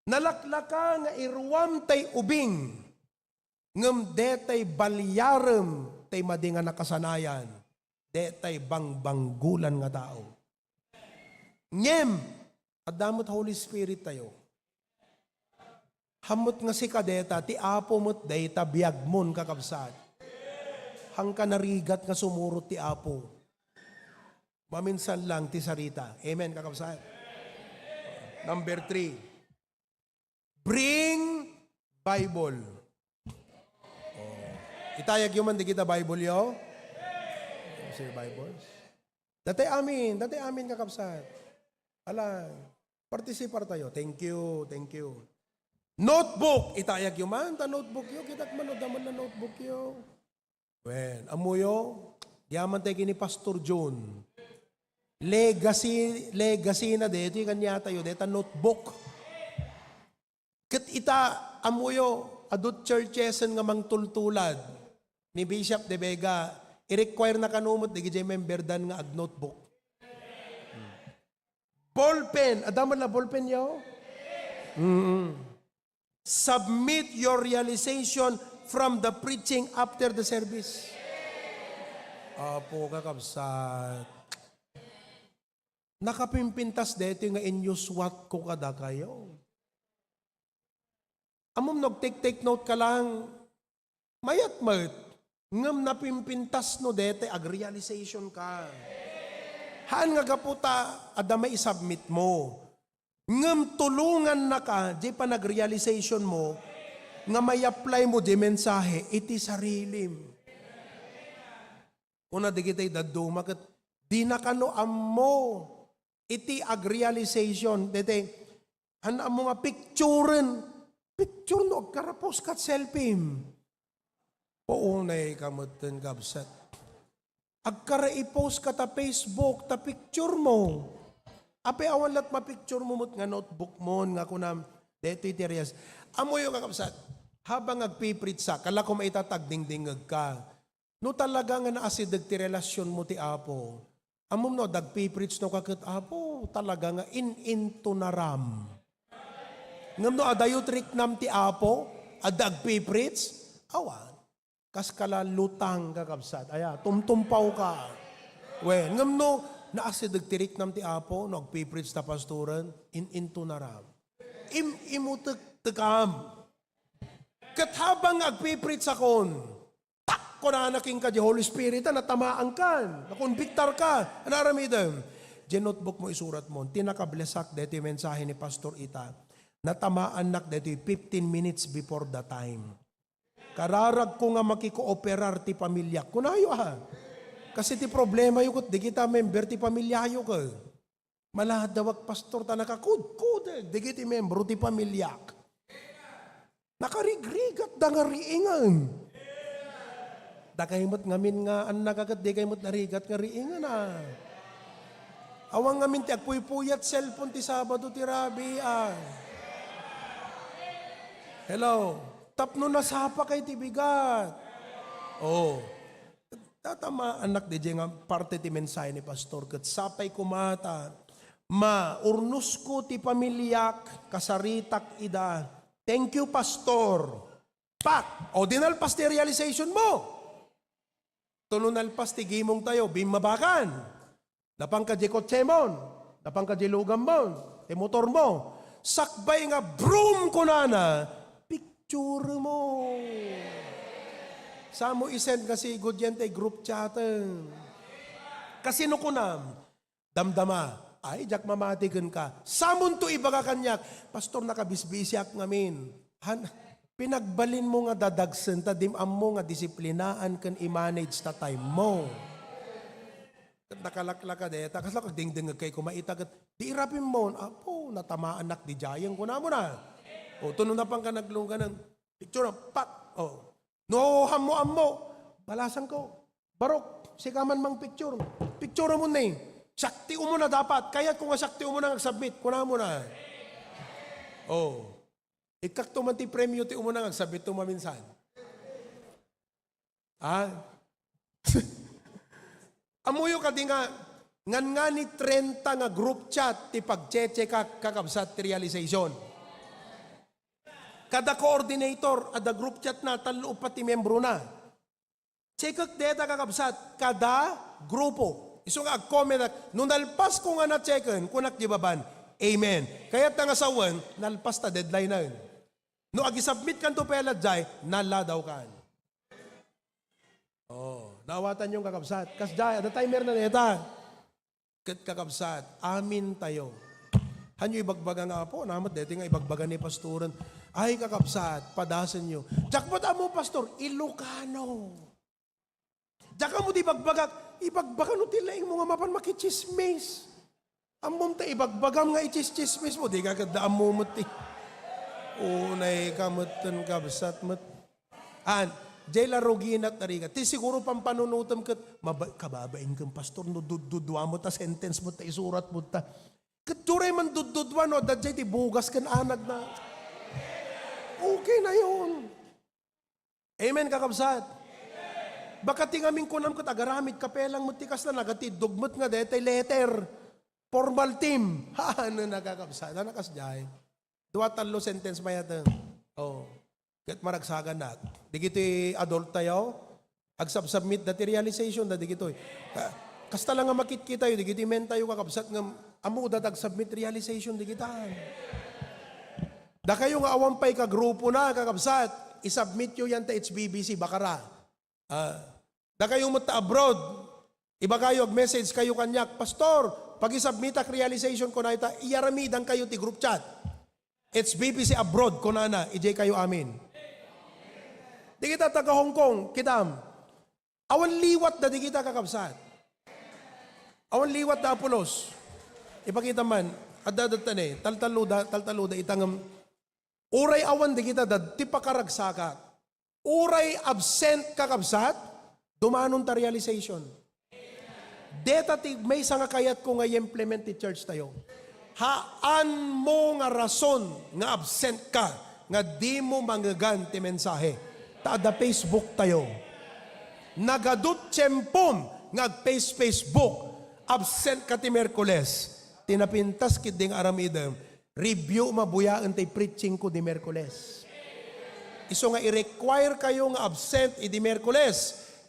Nalaklaka nga iruam tay ubing, ngem detay baliarem tay madi nga nakasanayan, detay bangbanggulan nga tao. Ngem, adda met Holy Spirit tayo. Hammot nga sika deta, ti Apo met dayta biagmon, kakabsat. Hangka narigat nga sumurot ti Apo. Maminsan lang ti sarita. Amen, kakabsat? Number three, bring Bible. Oh. Itayagyo man dagita Bible yo. Sir Bibles. Datay amin, datay amin, kakabsat. Ala, partisipar tayo. Thank you, thank you. Notebook, itayagyo man ta notebook yo. Kitak man, no, damon na notebook yo. Well, ammoyo, yaman tayo kini Pastor John. Legacy, legacy na dito, yung kanya tayo, deta notebook. Ket ita, ammoyo, adut churches nga mangtultulad ni Bishop De Vega, i-require na kano met dagiti member dan nga ag-notebook. Hmm. Ballpen. Adda met la ballpen, yo? Mm. Submit your realization from the preaching after the service. Apo, kakabsat. Nakapimpintas daytoy nga inyuswatko kadakayo. Ammom no agtake-take note ka lang, mayat met. Ngem napimpintas no daytoy, agrealization ka. Haan nga gapu ta adda maisubmit mo. Ngem tulongannaka, diay panagrealization mo, nga may-apply mo diay mensahe iti sarilim. Kuna dagiti dadduma ket dina kano ammo iti agrealization, daytoy, han ammo nga picturen, picture no agkarapost kat selfie. Unay ka metten, kabsat. Agkara i-post ka ta Facebook, ta picture mo. Apay awan lat ma-picture mo met nga notebook mo, nga kunam, daytoy ti reas-, ammoyo, kakabsat, habang agpipreach sa, kala ko maita ta agdingdingeg ka. No talaga nga naasideg ti relasion mo ti Apo, ammom no adda agpipreach no ka ket, "Apo, talaga nga in-into na ram." Ngem no adayo ti riknam ti Apo, adda agpipreach, awan. Kas kala lutang, kakabsat. Aya, tumtumpaw ka. Wen, ngem no naasideg ti riknam ti Apo, no agpipreach ta pastoren, in-into na ram. Im-, imutektekam. Ket habang agpipreach akon, tak, kunana kenka di Holy Spirit, a, natamaan kan, nakonbiktar ka, ano aramidem? Diay notebook mo, isurat mo, "Ti nakablesak daytoy mensahe ni Pastor Ita, natamaannak daytoy fifteen minutes before the time. Kararagko nga makikooperar ti pamiliak." Kunayo, a. Kas iti problemayo ket dagita member ti pamiliayo, ket maladawak, pastor, ta nakakudkudeg dagiti membro ti pamiliak. Nakarigrigatda nga riingen. Dakay met ngamin nga annak a ket dikay met narigat nga riingen, a. Awan ngamin ti agpuypuyat cellphone ti Sabado ti rabii, a. Hello? Tapno nasapakay ti bigat. Oh. Tatamaannak diay nga parte ti mensahe ni Pastor, ket sapay koma ta maurnosko ti pamiliak, kasaritak ida. Thank you, Pastor. Pak! O, di nalpas ti realization mo. Tuno nalpas ti gimong tayo, bimmabakan. Napanka diay kotsemon, napanka diay lugammon, ti motormo. Sakbay nga, "Brum!" kunana, "Picture mo." Samo isend nga sigud yan tay group chatten. Kasino kunam? Damdama, "Ay, diak mamati kenka." Samonto ibaga kaniak, "Pastor, nakabisbisiak ngamin." Han, pinagbalin mo nga dadagsen ta dim ammo nga disiplinaan ken i-manage ta time mo. Ket nakalaklaka deta, kasla kagdingdingeg kay koma ita ket di irapim mo, "Apo, natamaannak di jayeng," kunamon a. O, tuno napanka nagluganan, picture, pak! O, no ammo-ammo, balasan ko. "Barok, sika man mang picture. Picture mo ni. Siak ti umuna dapat. Kayat ko nga siak ti umuna nga agsubmit," kunamon a. O. Ikkakto man ti premio ti umuna nga agsubmit to maminsan. Ha? Ammoyo kadi nga, ngan nga ni trenta nga group chat ti pagchechekak, kakabsat, ti realization. Kada coordinator, adda group chat na, tallo, uppat ti miembro na. Checkek deta, kakabsat, kada grupo. Isu nga agcomment, no nalpas ko nga na-checken, kunak di baban, "Amen." Kayat ta nga sawen, nalpas ta deadline na. No agisubmit kanto pay a ladiay, naladaw kan. Oh, naawatan yung kakabsat. Kasdiay, adda timer na deta. Ket kakabsat, amin tayo. Hanyo ibagbaga nga, "Apo, namet deti nga ibagbaga ni pastoren." Ay, kakabsat, padasen yo. Diak met ammo, pastor, Ilocano. Diak ammo ti ibagbagak, ibagbaga no ti laing mo nga mapan makichismis. Ammom ta ibagbagam nga ichischismis mo, di ka kadda ammo met ti. Unay ka met ten kabsat met. An, jay la ruginak narigat. Ti siguro pampanunotem ket maba-, kababain ken pastor no duddudua mo ta sentence mo ta isurat mo ta. Ket turay man duddudua no adda jay ti bugas ken anag na. Okay na yun. Amen, kakabsat? Baka ti ngamin kunam ket agaramid ka pelang met ti kasla, nagatiddog met nga detay letter. Formal team. Haan, nakakabsat. Ano kasdiay? Dua, tallo sentence mayat. Oh. Ket maragsaganak. Digiti adult tayo, agsubmit da ti realization da digitoy. Ka-, kasta lang nga makitkitayo, digiti men tayo, kakabsat, nga ammoda ti agsubmit realization digitan. Dakayo nga awan pay ka grupo na, kakabsat, isubmit yo yan ta H B B C, bakara. Ah, dakayo met ta abroad, ibagayo, ag-message kayo kaniak, "Pastor, pagisubmitak realization ko na ita," iyaramidan kayo ti group chat. H B B C abroad, kunana, idiay kayo amin. Di kita taga Hong Kong, kitam. Awan liwat da di kita, kakabsat. Awan liwat da, Apolos. Ipakita man, adda, adda, ne, taltaluda, taltaluda, itangem. Uray awan di kita da, ti pakaragsakat. Uray absent, kakabsat, dumanon ta realization. Deta ti maysa nga kayatko nga i-implement ti church tayo. Haanmo nga rason nga absent ka nga dimo mangegan ti mensahe. Ta adda Facebook tayo. Nagadu ti tiempom nga ag-face-, Facebook. Absent ka ti Miyerkules. Ti napintas ketdi nga aramidem, review, mabuyaen ti preaching ko di Miyerkules. Isu nga i-require kayo nga absent idi Miyerkules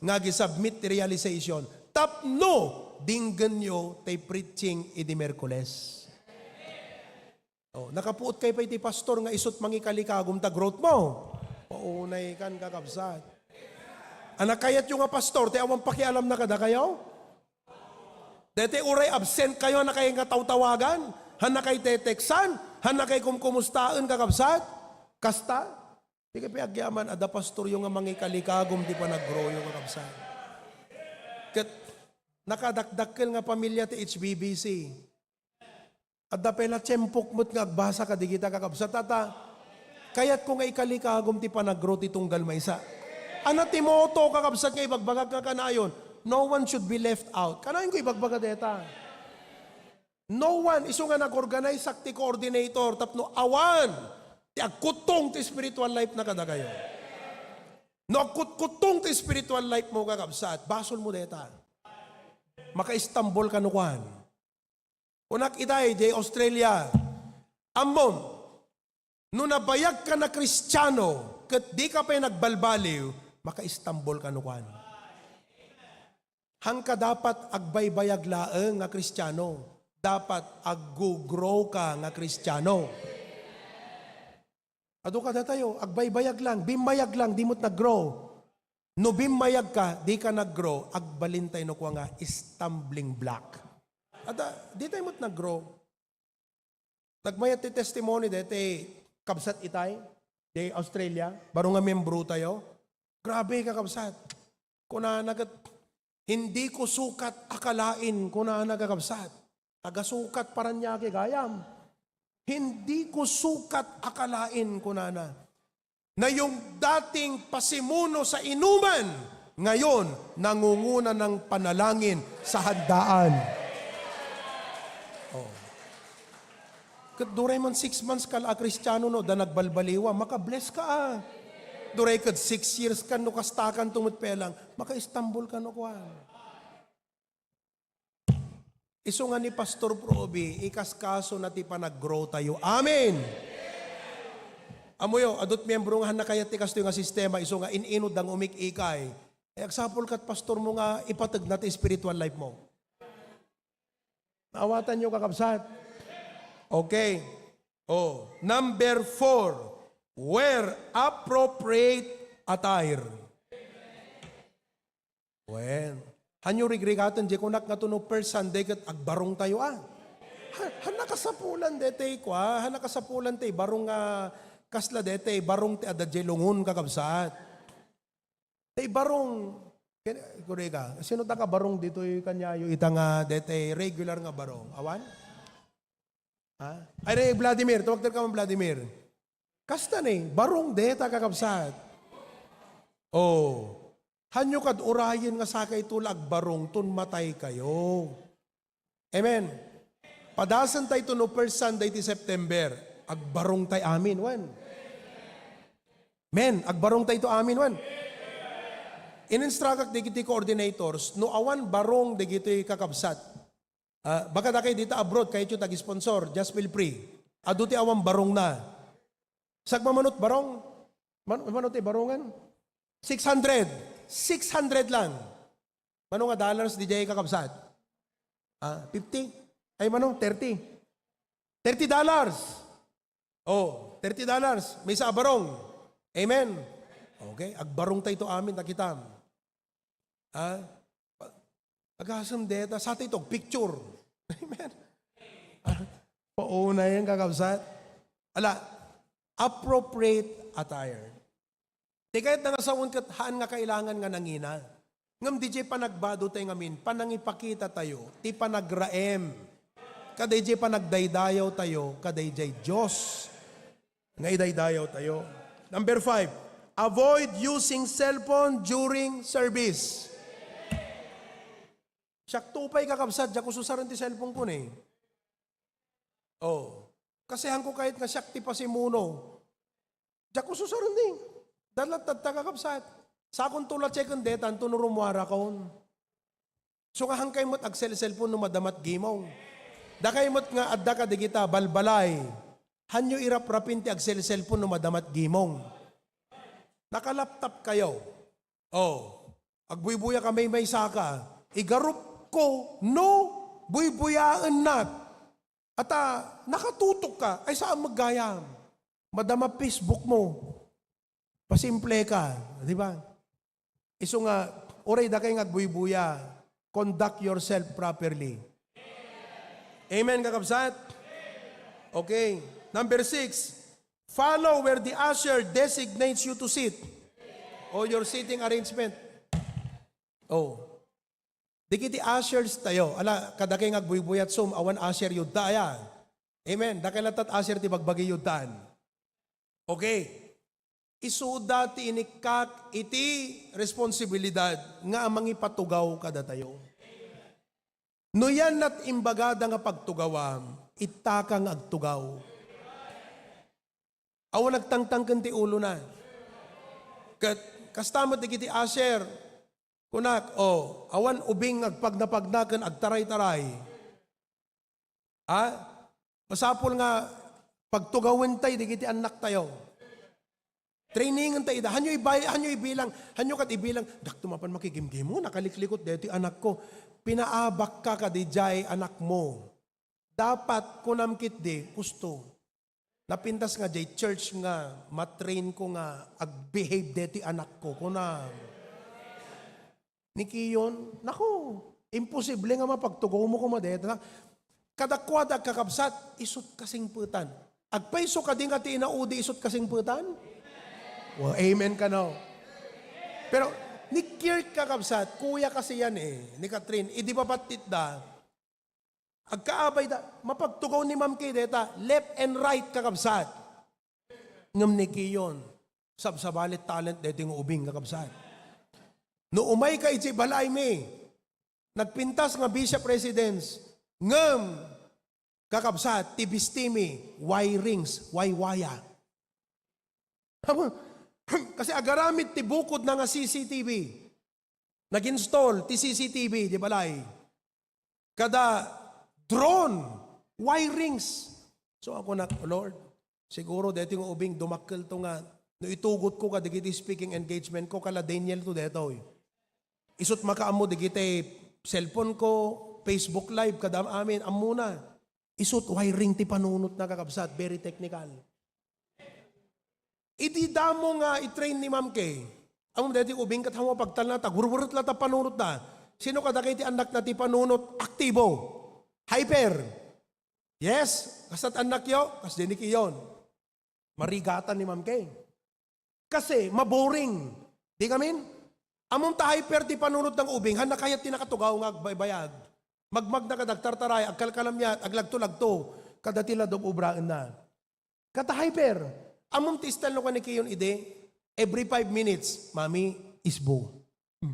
nga agisubmit ti realization tapno dinggenyo ti preaching idi Miyerkules. Oh, nakapuot kay pay ti pastor nga isut mangikalikagum ta growth mo. Paunay kan, kakabsat. Anak, kayatyo nga pastor, ti awan pakialam na kadakayo? Daytoy uray absent kayo, hannakay nga tawtawagan, hannakay teteksan, hannakay kumkumustaen, kakabsat? Kasta? Di kay pay agyaman, adda pastoryo nga mangikalikagum ti panaggrowyo, kakabsat. Ket nakadakdakkel nga pamilia ti H B B C. Adda pay la tiempok met nga agbasa kadagita, kakabsat. Tata, kayatko nga ikalikagum ti panaggrow ti tunggal maysa. Ania ti motto, kakabsat, nga ibagbagak nga kanayon? No one should be left out. Kanayonko ibagbaga deta. No one, isu nga nag-organize-ak ti coordinator tapno awan ti agkuttong ti spiritual life na kadakayo. No agkutkuttong ti spiritual life mo, kakabsat, basol mo deta. Maka-Istanbul ka no kuan. Kunak itay, di Australia. Ammom, no nabayag ka na Kristiano, ket di ka pay nagbalbaliw, maka-Istanbul ka no kuan. Hanka dapat agbaybayag laeng nga Kristiano. Dapat aggugrow ka nga Kristiano. Adu kadatayo, agbaybayag lang, bimmayag lang, di mo't naggrow. No bimmayag ka, di ka naggrow, agbalin tayo no kua nga stumbling block. Ada, di tayo mo't naggrow. Nagmayat ti testimony deti kabsat itay, di Australia, baro nga membro tayo. Grabe, kakabsat. Kunana ket, "Hindi ko sukat akalain," kunana, kakabsat. Taga-Sukat, Parañaque gayam. "Hindi ko sukat akalain," kunana, "na yung dating pasimuno sa inuman, ngayon nangunguna ng panalangin sa handaan." Oh. Ket duray man six months ka la a Kristiano, no, da nagbalbaliwa, maka-bless ka, ah. Duray ket six years ka, no, kasta kan tumutpelang, maka-Istanbul ka, no, kuan. Isu nga ni Pastor Proby, ikaskaso na ti panaggrow tayo. Amen! Amoyo, adut miyembro nga hannakayat ti kastoy nga sistema, isu nga in-inut dang umik-ikay. Eh, agsapul kat pastor mo nga ipateg na ti spiritual life mo. Naawatan nyo, kakabsat? Okay. Oh, number four, wear appropriate attire. Wen, hanyo rigrigaten, di kunak nga tuno first Sunday ket agbarong tayo, ah. Ha, han nakasapulan detay, kwa, han nakasapulan tay barong nga kasla detay, barong ti adda jay lungon, kakabsat. Tay barong, ken-, kurega, sino ta ka barong ditoy kaniayo ita nga detay regular nga barong? Awan? Ha? Ay, re, Vladimir, tumakder ka man, Vladimir. Kasta ni, barong deta, kakabsat. Oh. Hanyo kad urayen nga sakay to la agbarong ton matay kayo. Amen. Padasen tay to no first Sunday ti September, agbarong tay amin, wen. Men, agbarong tay to amin, wen. Ininstrakak dagiti coordinators, no awan barong dagitoy kakabsat, Ah, baka dakay dita abroad, kayatyo ti ag-sponsor, just feel free. Adu ti awan barongna. Sagmamano ti barong? Man-, mano ti barongen? Six hundred. Six hundred lang. Mano nga dollars diay, kakabsat? Ah, fifty? Ay, mano? Thirty? Thirty dollars. Oh, thirty dollars. Maysa a barong. Amen. Okay, agbarong tayo to amin, takitam. Ah? Agasem deta, sa tayo to, picture. Amen. Ah, pauna yan, kakabsat. Ala, appropriate attire. Ti kayat nga sawen ket haan nga kailangan nga nangina. Ngem diay panagbado tayo ngamin, panangipakita tayo, ti panagraem. Kadaydiay panagdaydayaw tayo, kadaydiay Dios nga idaydayaw tayo. Number five, avoid using cellphone during service. Siak to pay, kakabsat, diak ususaren ti cellphone ko ni. Oh. Kasi hanko kayat nga siak ti pasimuno. Diak ususaren ni. Dalat tatta, kakabsat. Sakon to la checken detan to no rumuarakon. So nga hankay met agselselpon no madamat gimong. Dakay met nga adda kadigita balbalay. Hanyo iraprapin ti agselselpon no madamat gimong. Nakalaptop kayo. Oh, agbuybuya ka, maymaysa ka. Igarup ko no buybuyaennak. Ata, nakatutok ka. Ay, saan maggayam? Madama Facebook mo. Pasimple ka, di ba? Isu nga, uray dakay nga agbuybuya, conduct yourself properly. Amen, kakabsat? Okay. Number six, follow where the usher designates you to sit. O your seating arrangement. Oh. Dagiti ushers tayo. Ala, kadakay nga agbuybuyatsum, awan usher yudta aya. Amen. Dakay latta ti usher ti bagbagi yudtaan. Okay. Isuda ti inikkak iti responsibilidad nga mangipatugaw kadatayo. No yan nat imbagada nga pagtugawam, ittaka nga agtugaw. Awan agtangtangken ti ulona. Ket kasta met dagiti usher, kunak, "O, awan ubing agpagnapagna ken agtaraytaray." Ha? Masapul nga pagtugawen tay dagiti annak tayo. Trainingen tay ida. Hanyo ibay-, hanyo ibilang, hanyo kat ibilang, "Dakto mapan makigimgimo, nakaliklikot deti anakko." Pinaabak ka kadidiay anakmo. Dapat kunam ketdi, husto. Napintas nga diay church nga matrain ko nga agbehave deti anakko, kuna. Ni Kiyon, naku, imposible nga mapagtugawmo koma deta. Kadakuada, kakabsat, isut kasingpetan. Agpayso kadi nga ti inaudi isut kasingpetan? Well, amen ka, no? Pero ni Kirk, kakabsat, kuya kasi yan eh, ni Catherine, idi babattitda, agkaabay da, mapagtugaw ni Ma'am Kay deta, left and right, kakabsat. Ngem ni Kiyon, sabsabalit talent deti nga ubing, kakabsat. No umay ka iti balay mi, nagpintas nga bishop residence, ngem, kakabsat, ti bisti mi, wirings, waywaya. Kasi agaramid ti bukod na nga C C T V. Nag-install ti C C T V, di balay. Kada drone, wirings. So, ako na, "Lord, siguro deti nga ubing dumakkel to nga no itugot ko kadagiti speaking engagement ko, kala Daniel to detoy. Isut makaammo dagiti cellphone ko, Facebook Live, kada amin, ammona." Isut wiring ti panunotna, kakabsat, very technical. Idi damo nga i-train ni Ma'am Kay, ammom deti ubing ket haanmo pagtalna ta, gurguret la ta panunotna. Sino kadagiti annakna ti panunot aktibo? Hyper. Yes, kasat annakyo, kas deni Kiyon. Marigatan ni Ma'am Kay. Kasi maboring. Di ngamin? Ammom ta hyper ti panunotna nga ubing, han nakayat ti nakatugaw nga agbaybayag. Magmagna kad agtartaray, agkalkalamiat, aglagto-lagto, kada ti ladom ubraenna. Kata hyper. Ammom ti style no kani Kiyon idi, every five minutes, "Mami, isbo." Hmm.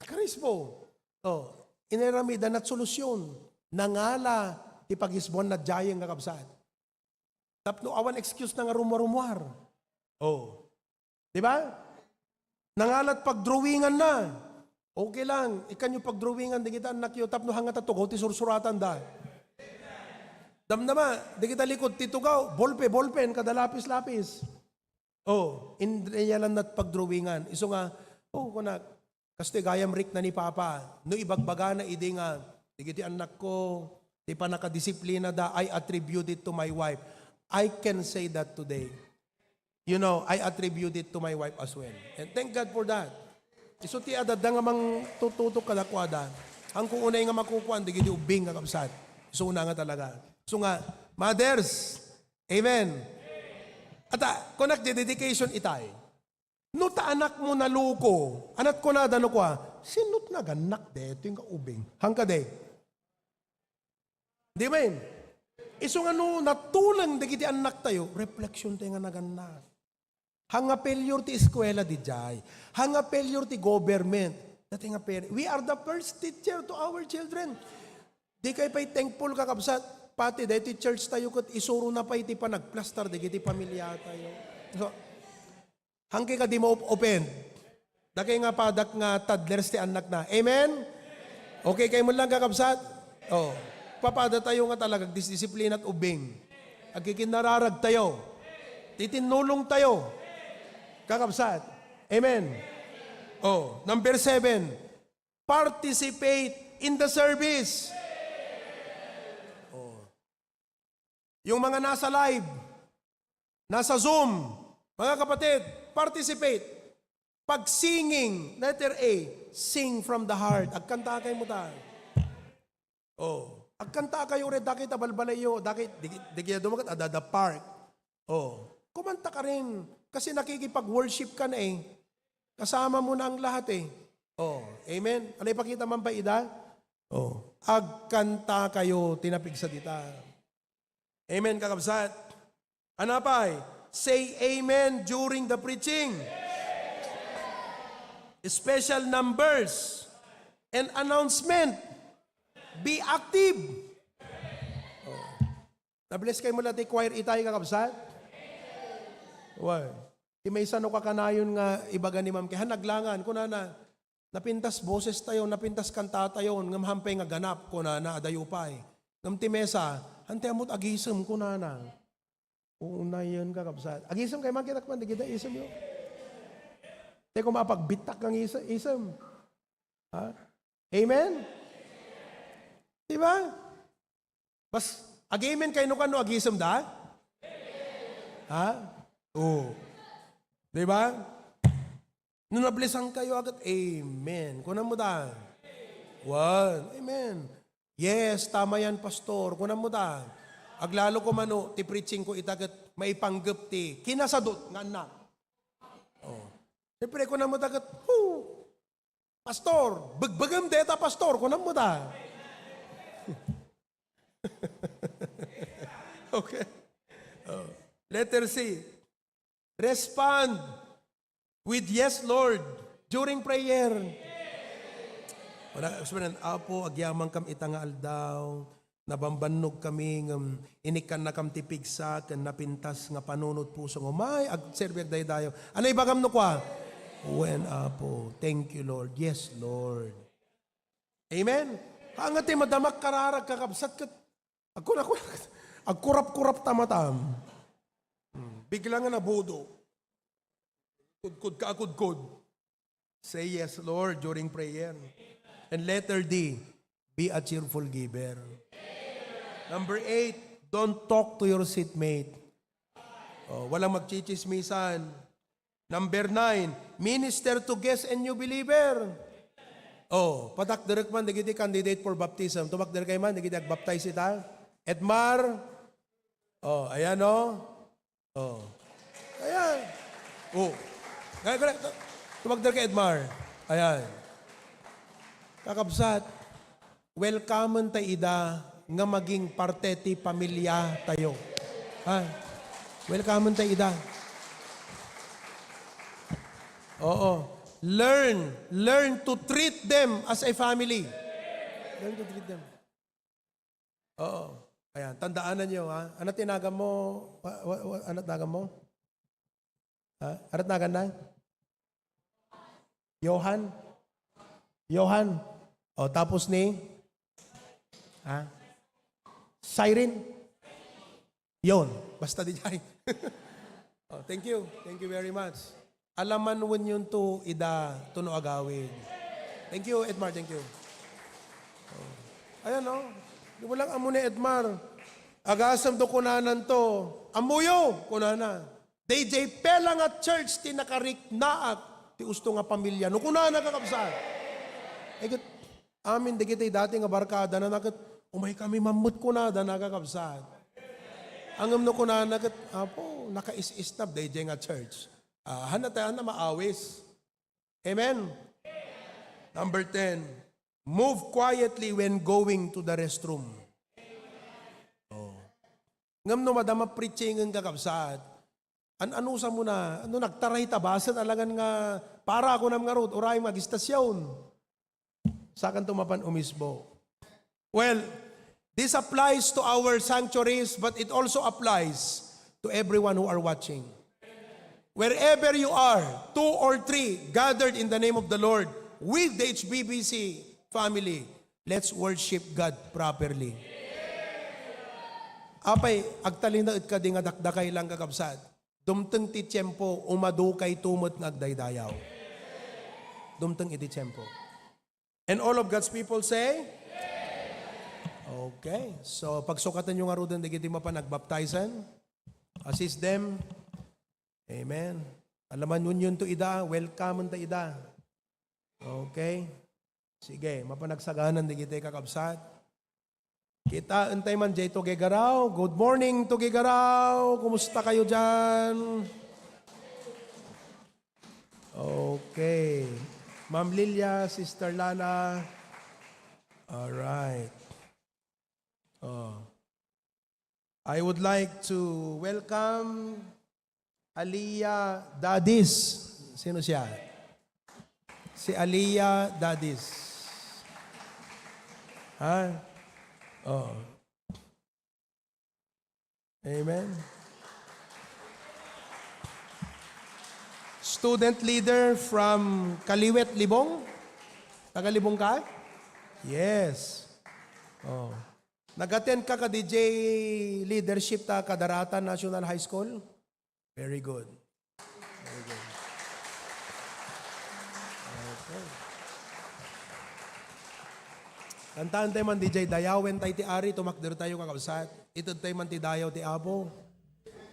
Karisbo. Oh, inaramidan nat solusyon. Nangala ti pagisbuan na diayen nga kabsat. Tapno awan excuse na nga rumwarumwar. Oh. Di ba? Nangalat pagdrawingan na. Okay lang, ikanyo pagdrawingan dagiti annakyo tapno hangata tugaw ti sursuratanda. Damdama, dagita likod ti tugaw, bolpe, bolpen, kada lapis-lapis. Oh, in realan nat pagdrawingan. Isu nga, oh, kuna, kastoy gayam rikna ni Papa. No ibagbagana idi nga, dagiti annakko, ti panakadisiplinada, I attribute it to my wife. I can say that today. You know, I attribute it to my wife as well. And thank God for that. Isu ti adda nga mangtututok kadakuada. Ang kuunay nga makukuan, dagiti ubbing, kakabsat. Isu una nga talaga. So nga, mothers, amen. Ata, kunak di dedication itay. No ta anak mo naluko, anat kunada no kua, "Sinot nagannak detoy nga ubing?" Hangka de. Di ba yun? Isu nga no natuleng dagiti annak tayo, reflection tayo nga nagannak. Hanga failure ti eskwela di jay. Hanga failure ti government. Dati nga parent. We are the first teacher to our children. Di kay pay thankful, kakabsat. Pati daytoy church tayo ket isuro na pay ti panagplastar dagiti pamilya tayo. So, hangke ka di ma-offend. Dakay nga padak nga toddlers ti annakna. Amen? Okay kay mo lang, kakabsat? Oh. Papada tayo nga talaga disdisiplina at ubing. Agkikinnararag tayo. Titinnulong tayo. Kakabsat. Amen. Oh, number seven, participate in the service. Oh. Yung mga nasa live, nasa Zoom, mga kapatid, participate. Pag singing, letter A, sing from the heart. Agkanta kayo mo ta. Oh, agkanta kayo rin, dakit a balbalayo, dakit, di, di kaya dumagat, ada the park. Oh, kumanta ka rin. Kasi nakikipag-worship ka na eh. Kasama mo na ang lahat eh. Oh, amen? Ano ipakita man pa ida? Oh, agkanta kayo, tinapigsa dita. Amen, kakabsat? Anapay, say amen during the preaching. Special numbers and announcement. Be active. Oh. Na-bless kayo mo lahat ti choir itay, kakabsat? Why? Ti maysa no kakanayon nga ibaga ni Ma'am Kehan, naglangan, kunana, "Napintas boses tayo, napintas kanta tayo, ngem hampay nga ganap," kunana, adayo pay. Ngem ti mesa, "Hantay ammot agisem," kunana. Unayen, kakabsat. Agisem kayo, makita ka man, di kita isem yo. Te, kung mapagbittak kang isa-, isem. Ha? Amen? Di ba? Bas, ag-amen kayo no kano agisem da? Ha? Oo. Di ba? No nablisan kayo agad, amen. Kunan mo ta. One. Amen. Yes, tama yan, Pastor. Kunan mo ta. Aglalo ko mano, ti preaching ko ita ket maipanggep ti kinasadut nga annak. Oh. Siyempre, kunan mo ta ket, "Who? Pastor, begbegem deta, Pastor," kunan mo ta. Okay. Oh. Letter C. Respond with "Yes, Lord," during prayer. Wala, sabihan, "Apo, agyaman kam ita nga aldaw. Nabambannog kami, ngem inikkannakam ti pigsa ken napintas nga panunot puso." Umay, agserbi, agdaydayaw. Ano ibagam no kua? Wen, Apo. Thank you, Lord. Yes, Lord. Amen? Hanga ti madamak kararag, kakabsat, ket agkuna-kuna, agkurap-kurap ta matam. Hmm. Bigla nga nabudo. Kudkod ka, kudkod. Say, "Yes, Lord," during prayer. And letter D, be a cheerful giver. Number eight, don't talk to your seatmate. Oh, walang magchichismisan. Number nine, minister to guest and new believer. Oh, patakderek man dagiti candidate for baptism. Tumakder kayo man dagiti agbaptize ita. Edmar. Oh, ayan, oh. Oh. Ayan. Oh. Kaya, kaya, tumakder kay Edmar. Ayan. Kakabsat, welcome ta ida nga maging parte ti pamilya tayo. Ha? Welcome ta ida. Oo. Learn, learn to treat them as a family. Learn to treat them. Oo. Ayan, tandaanan nyo, ha? Ano tinagan mo? Wa-, wa-, wa-, ano tinagan mo? Ha? Ano tinagan na? Johan? Johan. O, tapos ni? Ha? Siren? Yon. Basta di jay. Oh, thank you. Thank you very much. Alaman wenyon to ida to no agawid. Thank you, Edmar. Thank you. Oh. Ayan, oh. Di mo lang amo ni Edmar. Agasem do kunanan to. Ammoyo, kunana. Dayjay pay la nga church ti nakariknaak ti usto nga pamilya. No kunana, kakabsat. Ay, ket amin dagiti dati nga barkadana ket, "Umay kami mammet," kunadana, kakabsat. Ngem no kunana ket, "Apo, nakais-istab dayjay nga church." Ah, hana tayo na maawis. Amen? Number ten, move quietly when going to the restroom. Oh. Ngem no madama preaching, kakabsat, an-, anusam na, no nagtaray ta, baset alangan nga, "Para," kunam ngarud, "Uray, magistasyon." Sakanto mapan umisbo. Well, this applies to our sanctuaries, but it also applies to everyone who are watching. Wherever you are, two or three gathered in the name of the Lord with the H B B C family, let's worship God properly. Apay, agtalinaed kadi nga dakdakay lang, kakabsat. Dumteng ti tiempo, umadukayto met nga agdaydayaw. Dumteng iti tiempo. And all of God's people say? Okay. So, pagsukatenyo ngaruden dagiti mapan agbaptizan. Assist them. Amen. Alamanyon to ida. Welcome ta ida. Okay. Sige, mapan agsaganan dagiti kakabsat. Kitaentay man jay Tuguegarao. Good morning, Tuguegarao. Kumusta kayo diyan? Okay. Ma'am Lilia, Sister Lala. All right. Oh. I would like to welcome Aliyah Dadis. Sino siya? Si Aliyah Dadis. Ha? Oh. Amen. Student leader from Kaliwet, Libong. Taga Libong ka? Yes. Oh. Nag-attend ka ka D J leadership ta Cadarata National High School? Very good. Very good. Okay. Kantaan tayo man, D J, dayawen tayo ti Ari, tumakder tayo, kakabsat. Ited tayo man ti dayaw ti Apo.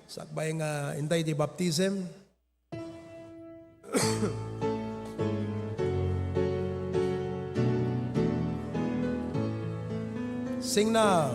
Sakbay nga, intay ti baptism. Sing now.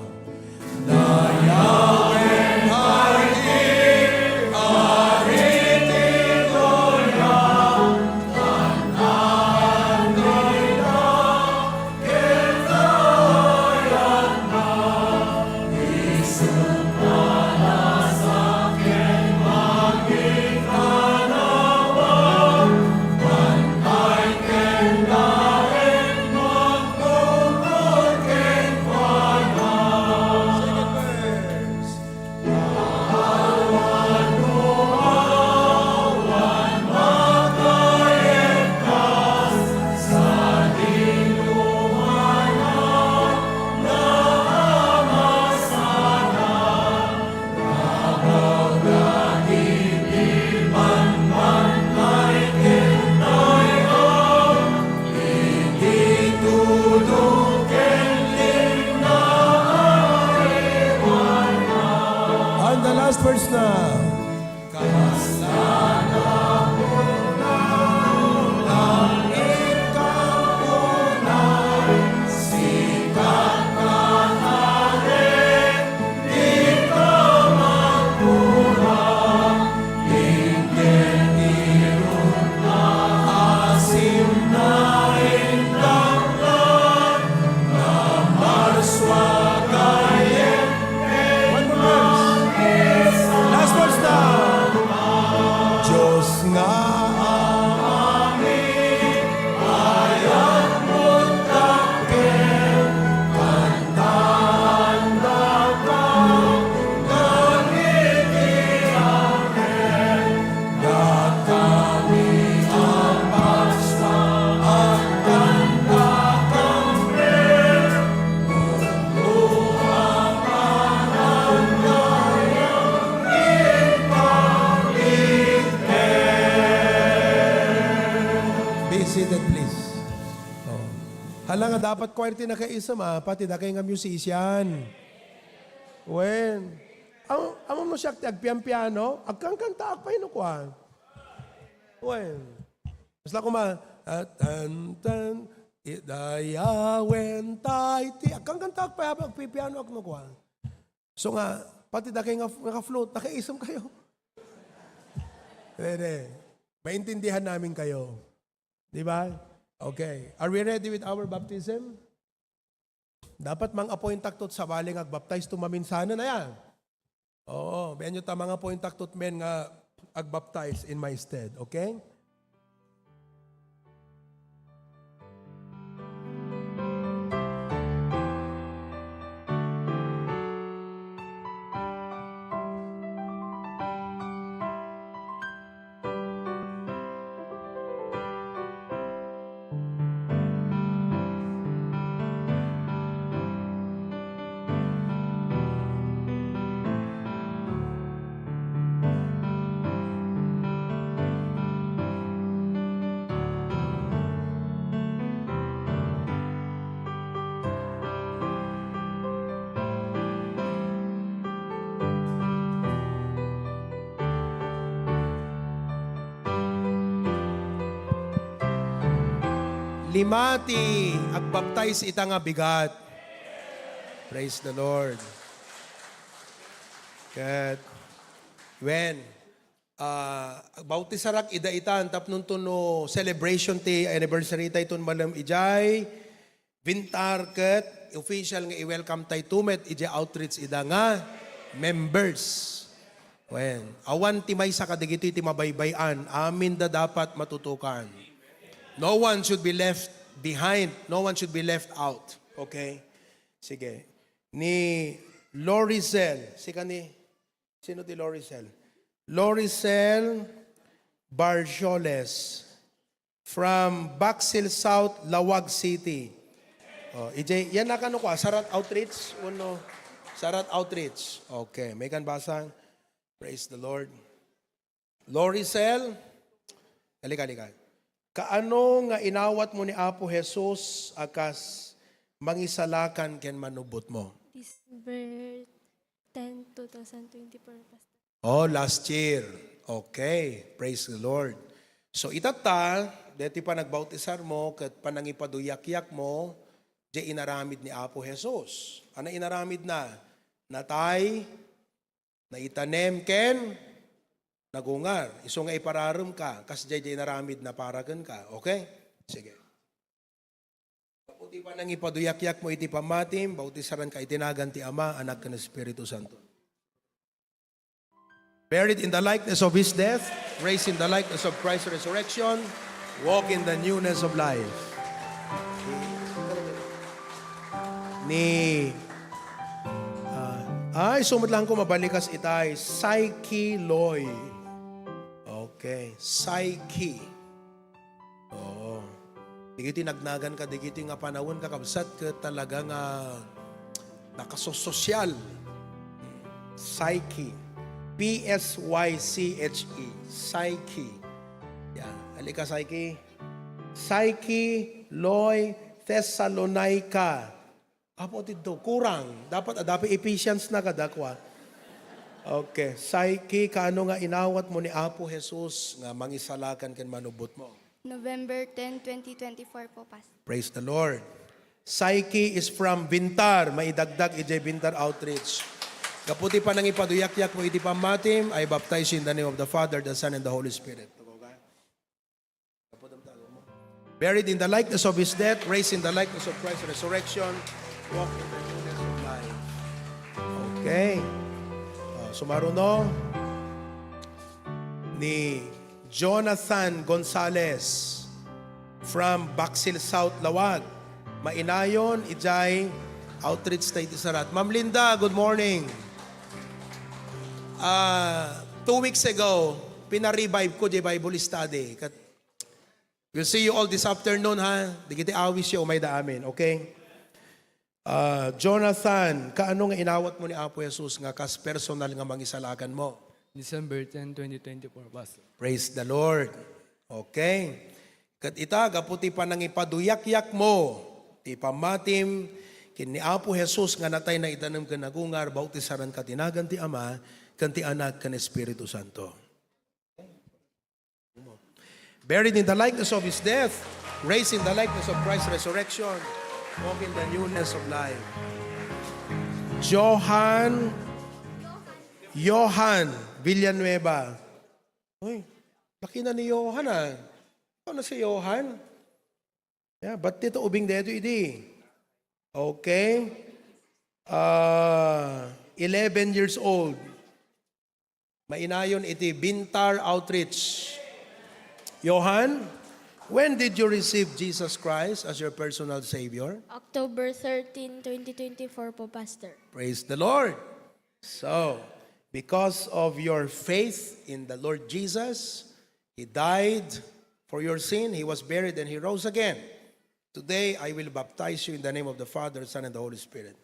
And the last verse na. One more verse. Last verse na. Diyos nga amin, ayat mo taken, kantaan dagiti anghel, dakami a Paskua, agkantayo. Ala nga dapat choir ti nakaisem, ah, pati dakay nga musician. Wen. Am-, ammom no siak ti agpianpiano, agkankantaak pay no kua. Wen. Basta kuma, ah, tan, tan, idayawen tay ti, agkankantaak pay habang agpipianoak no kua. So nga, pati dakay nga, nga float, nakaisem kayo. Hindi, hindi. Maintindihan namin kayo. Di ba? Okay. Are we ready with our baptism? Dapat mang-appoint-ak to sabali nga agbaptize to maminsanan, aya. Oo, benyo ta mang-appoint-ak to men nga agbaptize in my stead, okay? Lima ti agbaptize ita nga bigat. Praise the Lord. Ket, wen, ah, agbautisarak ida itan tapno no celebration ti anniversary tayton malem idiay Vintar ket official nga i-welcome tayto met idiay outreach ida nga members. Wen, awan ti maysa kadagitoy ti mabaybay-an, aminda dapat matutukan. No one should be left behind. No one should be left out. Okay? Sige. Ni Loricel. Sika ni, sino ti Loricel? Loricel Barjoles from Baxil South, Laoag City. Oh, idiay, yan na kano kwa? Sarat Outreach? Uno? Sarat Outreach. Okay, may kan basang. Praise the Lord. Loricel, halika, halika. Kaano nga inawat mo ni Apo Jesus a kas mangisalakan ken manubot mo? December ten, two thousand twenty-four, Pastor. Oh, last year. Okay. Praise the Lord. So, itatta, deti panagbautisar mo, ket panangipaduyakyak mo, di inaramid ni Apo Jesus. Ano inaramid na? Natay, naitanem ken nagungar. Isu nga ipararem ka, kas jay, jay naramid na para ken ka. Okay? Sige. Gapu ti panangipaduyakyak mo iti pammatim, bautisaran ka iti nagan ti Ama, Anak, ken Espiritu Santo. Buried in the likeness of His death, raised in the likeness of Christ's resurrection, walk in the newness of life. Ni, ah, ay, sumut lang ko mabalikas itay, Psyche Loy. Okay, Psyche. Oo. Digiti nagnagan ka, digiti nga panawen, kakabsat, ket talaga nga nakasososyal. Psyche. P S Y C H E. Psyche. Yan. Halika, Psyche. Psyche, Loy, Thessalonica. Apo, ti do, kurang. Dapat, ah, dapat Ephesians na kadakwa. Okay. Psyche, kaano nga inawat mo ni Apo Jesus nga mangisalakan ken manubot mo? November ten, twenty twenty-four po, Pastor. Praise the Lord. Psyche is from Vintar. Maidagdag idiay Vintar Outreach. Gapu ti panangipaduyakyak mo iti pammatim, I baptize you in the name of the Father, the Son, and the Holy Spirit. Buried in the likeness of His death, raised in the likeness of Christ's resurrection, walk in the newness of life. Okay. Oh, sumaruno ni Jonathan Gonzales from Baxil South, Laoag. Mainayon, idiay outreach tayo iti sarat. Ma'am Linda, good morning. Ah, two weeks ago, pina-revive ko di Bible study. Kat-, we'll see you all this afternoon, ha? Digiti awis yo, umayda amin, okay? Ah, Jonathan, kaano nga inawat mo ni Apo Jesus nga kas personal nga mangisalakan mo? December ten, twenty twenty-four, Pastor. Praise the Lord. Okay. Ket ita, gapu ti panangipaduyakyak mo, Ti pammatim ken ni Apo Jesus nga natay, naitanem ken nagungar, bautisaranka ti nagan ti Ama, ken ti Anak, ken Espiritu Santo. Buried in the likeness of His death, raised in the likeness of Christ's resurrection, walk in the newness of life. Johan, Johan Villanueva. Uy, laki na ni Johan, ah. Ano si Johan? Yeah, ba't dito ubing dito idi? Okay. Ah, eleven years old. Mainayon iti Bintar Outreach. Johan, when did you receive Jesus Christ as your personal Savior? October thirteen, twenty twenty-four po, Pastor. Praise the Lord. So, because of your faith in the Lord Jesus, He died for your sin, He was buried, and He rose again. Today, I will baptize you in the name of the Father, Son, and the Holy Spirit.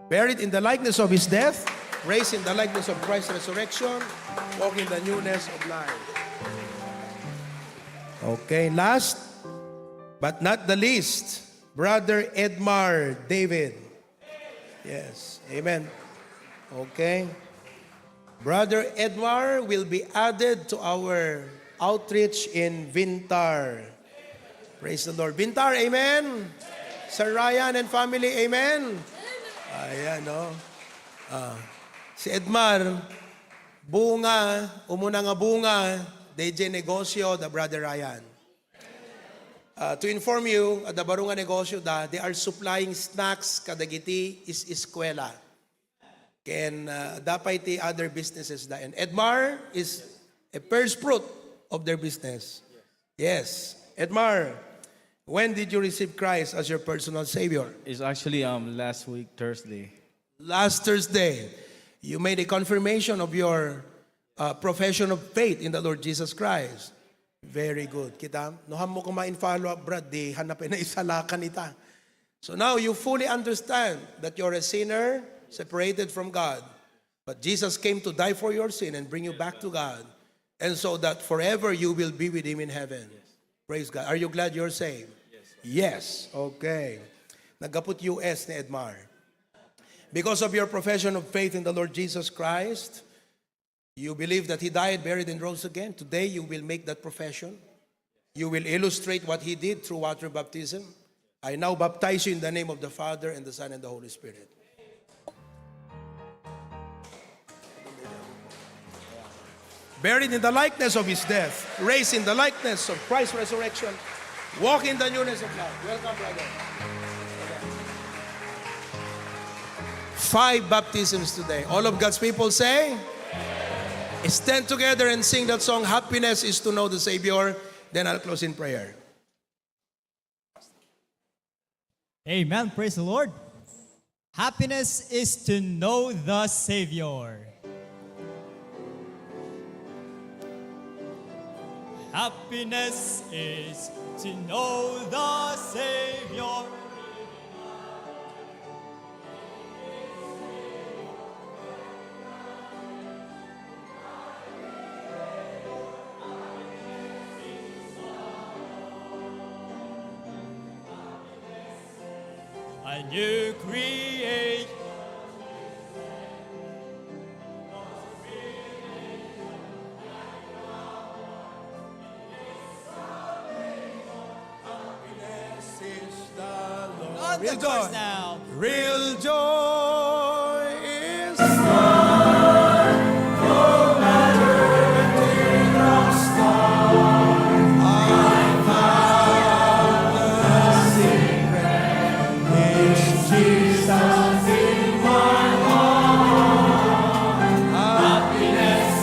Buried in the likeness of His death, raised in the likeness of Christ's resurrection, walk in the newness of life. Okay, last but not the least, Brother Edmar David. Yes, amen. Okay. Brother Edmar will be added to our outreach in Vintar. Praise the Lord. Vintar, amen? Sir Ryan and family, amen? Ayan, no? Ah, si Edmar, bunga, umuna nga bunga, D J negosyo, the Brother Ryan. Ah, to inform you, adda baro nga negosyo da, they are supplying snacks kadagiti is-eskwela. Ken, ah, adda pay ti other businesses da. And Edmar is a first fruit of their business. Yes. Edmar, when did you receive Christ as your personal Savior? It's actually um last week Thursday. Last Thursday, you made a confirmation of your uh, profession of faith in the Lord Jesus Christ. Very good. Kita, no, hammo kumain follow-up, Brad, di hanap na isalakan ita. So now you fully understand that you're a sinner separated from God. But Jesus came to die for your sin and bring you back to God. And so that forever you will be with Him in heaven. Praise God. Are you glad you're saved? Yes. Okay. Nagkaput U S ni Edmar. Because of your profession of faith in the Lord Jesus Christ, you believe that He died, buried, and rose again. Today, you will make that profession. You will illustrate what He did through water baptism. I now baptize you in the name of the Father, and the Son, and the Holy Spirit. Buried in the likeness of His death, raised in the likeness of Christ's resurrection, walk in the newness of life. Welcome, brother. Five baptisms today. All of God's people say, stand together and sing that song, Happiness is to Know the Savior. Then I'll close in prayer. Amen. Praise the Lord. Happiness is to know the Savior. Happiness is to know the Savior. A new creation. Happiness is the Lord. On the Real chorus joy. Now. Real joy is Jesus in my heart. Happiness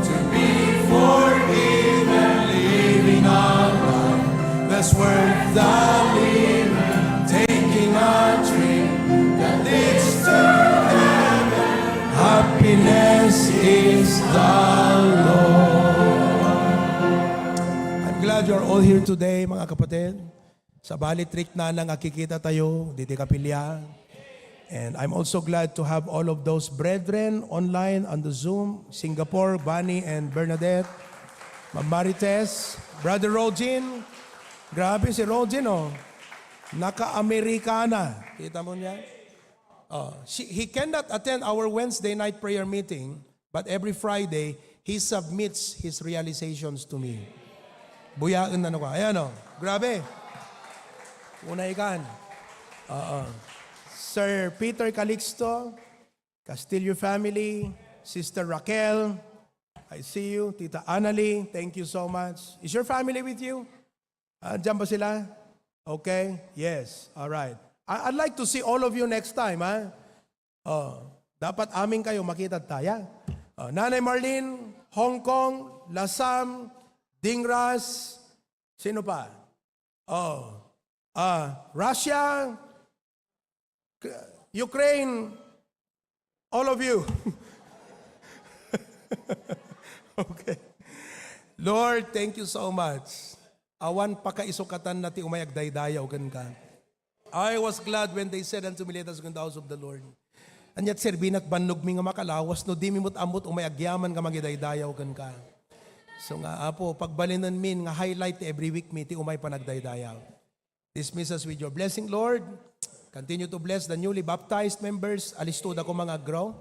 to be forgiven, living a life that's worth the living, taking a trip that leads to heaven. Happiness is the Lord. I'm glad you're all here today, mga kapatid. Sabali, trick na lang akikita tayo, diti kapilya. And I'm also glad to have all of those brethren online on the Zoom, Singapore, Bani and Bernadette. Ma'am Marites, Brother Rogin. Grabe si Rogin, oh. Naka-Amerikana. Kita mo niya? Oh, she, he cannot attend our Wednesday night prayer meeting, but every Friday, he submits his realizations to me. Buyaen na nako. Ayan, oh. Grabe. Unay kan. Oo. Sir Peter Calixto, Castillo family, Sister Raquel, I see you. Tita Annalie, thank you so much. Is your family with you? Ah, diyan ba sila? Okay? Yes. All right. I- I'd like to see all of you next time, ha? Oh, dapat amin kayo makita taya. Oh, Nanay Marlene, Hong Kong, Lasam, Dingras, sino pa? Oh, ah, Russia, K- Ukraine, all of you. Okay. Lord, thank you so much. Awan pakaisukatanna ti umay agdaydayaw kenka. I was glad when they said unto me, "Let us go in the house of the Lord." Ania ti serbinak bannogmi nga makalawas no dimi met ammot umay agyaman nga mangidaydayaw kenka. So nga, Apo, pagbalinenmin nga highlight ti every week mi ti umay panagdaydayaw. Dismiss us with your blessing, Lord. Continue to bless the newly baptized members. Alisto da ko mga agro.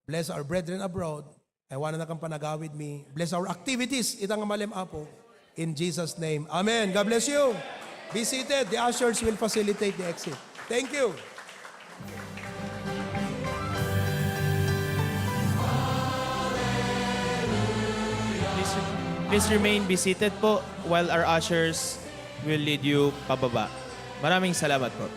Bless our brethren abroad. Ay, wala na kang panagawid mi. Bless our activities. Ita nga malem, Apo. In Jesus' name. Amen. God bless you. Be seated. The ushers will facilitate the exit. Thank you. Please, please remain be seated po while our ushers will lead you pababa. Maraming salamat po.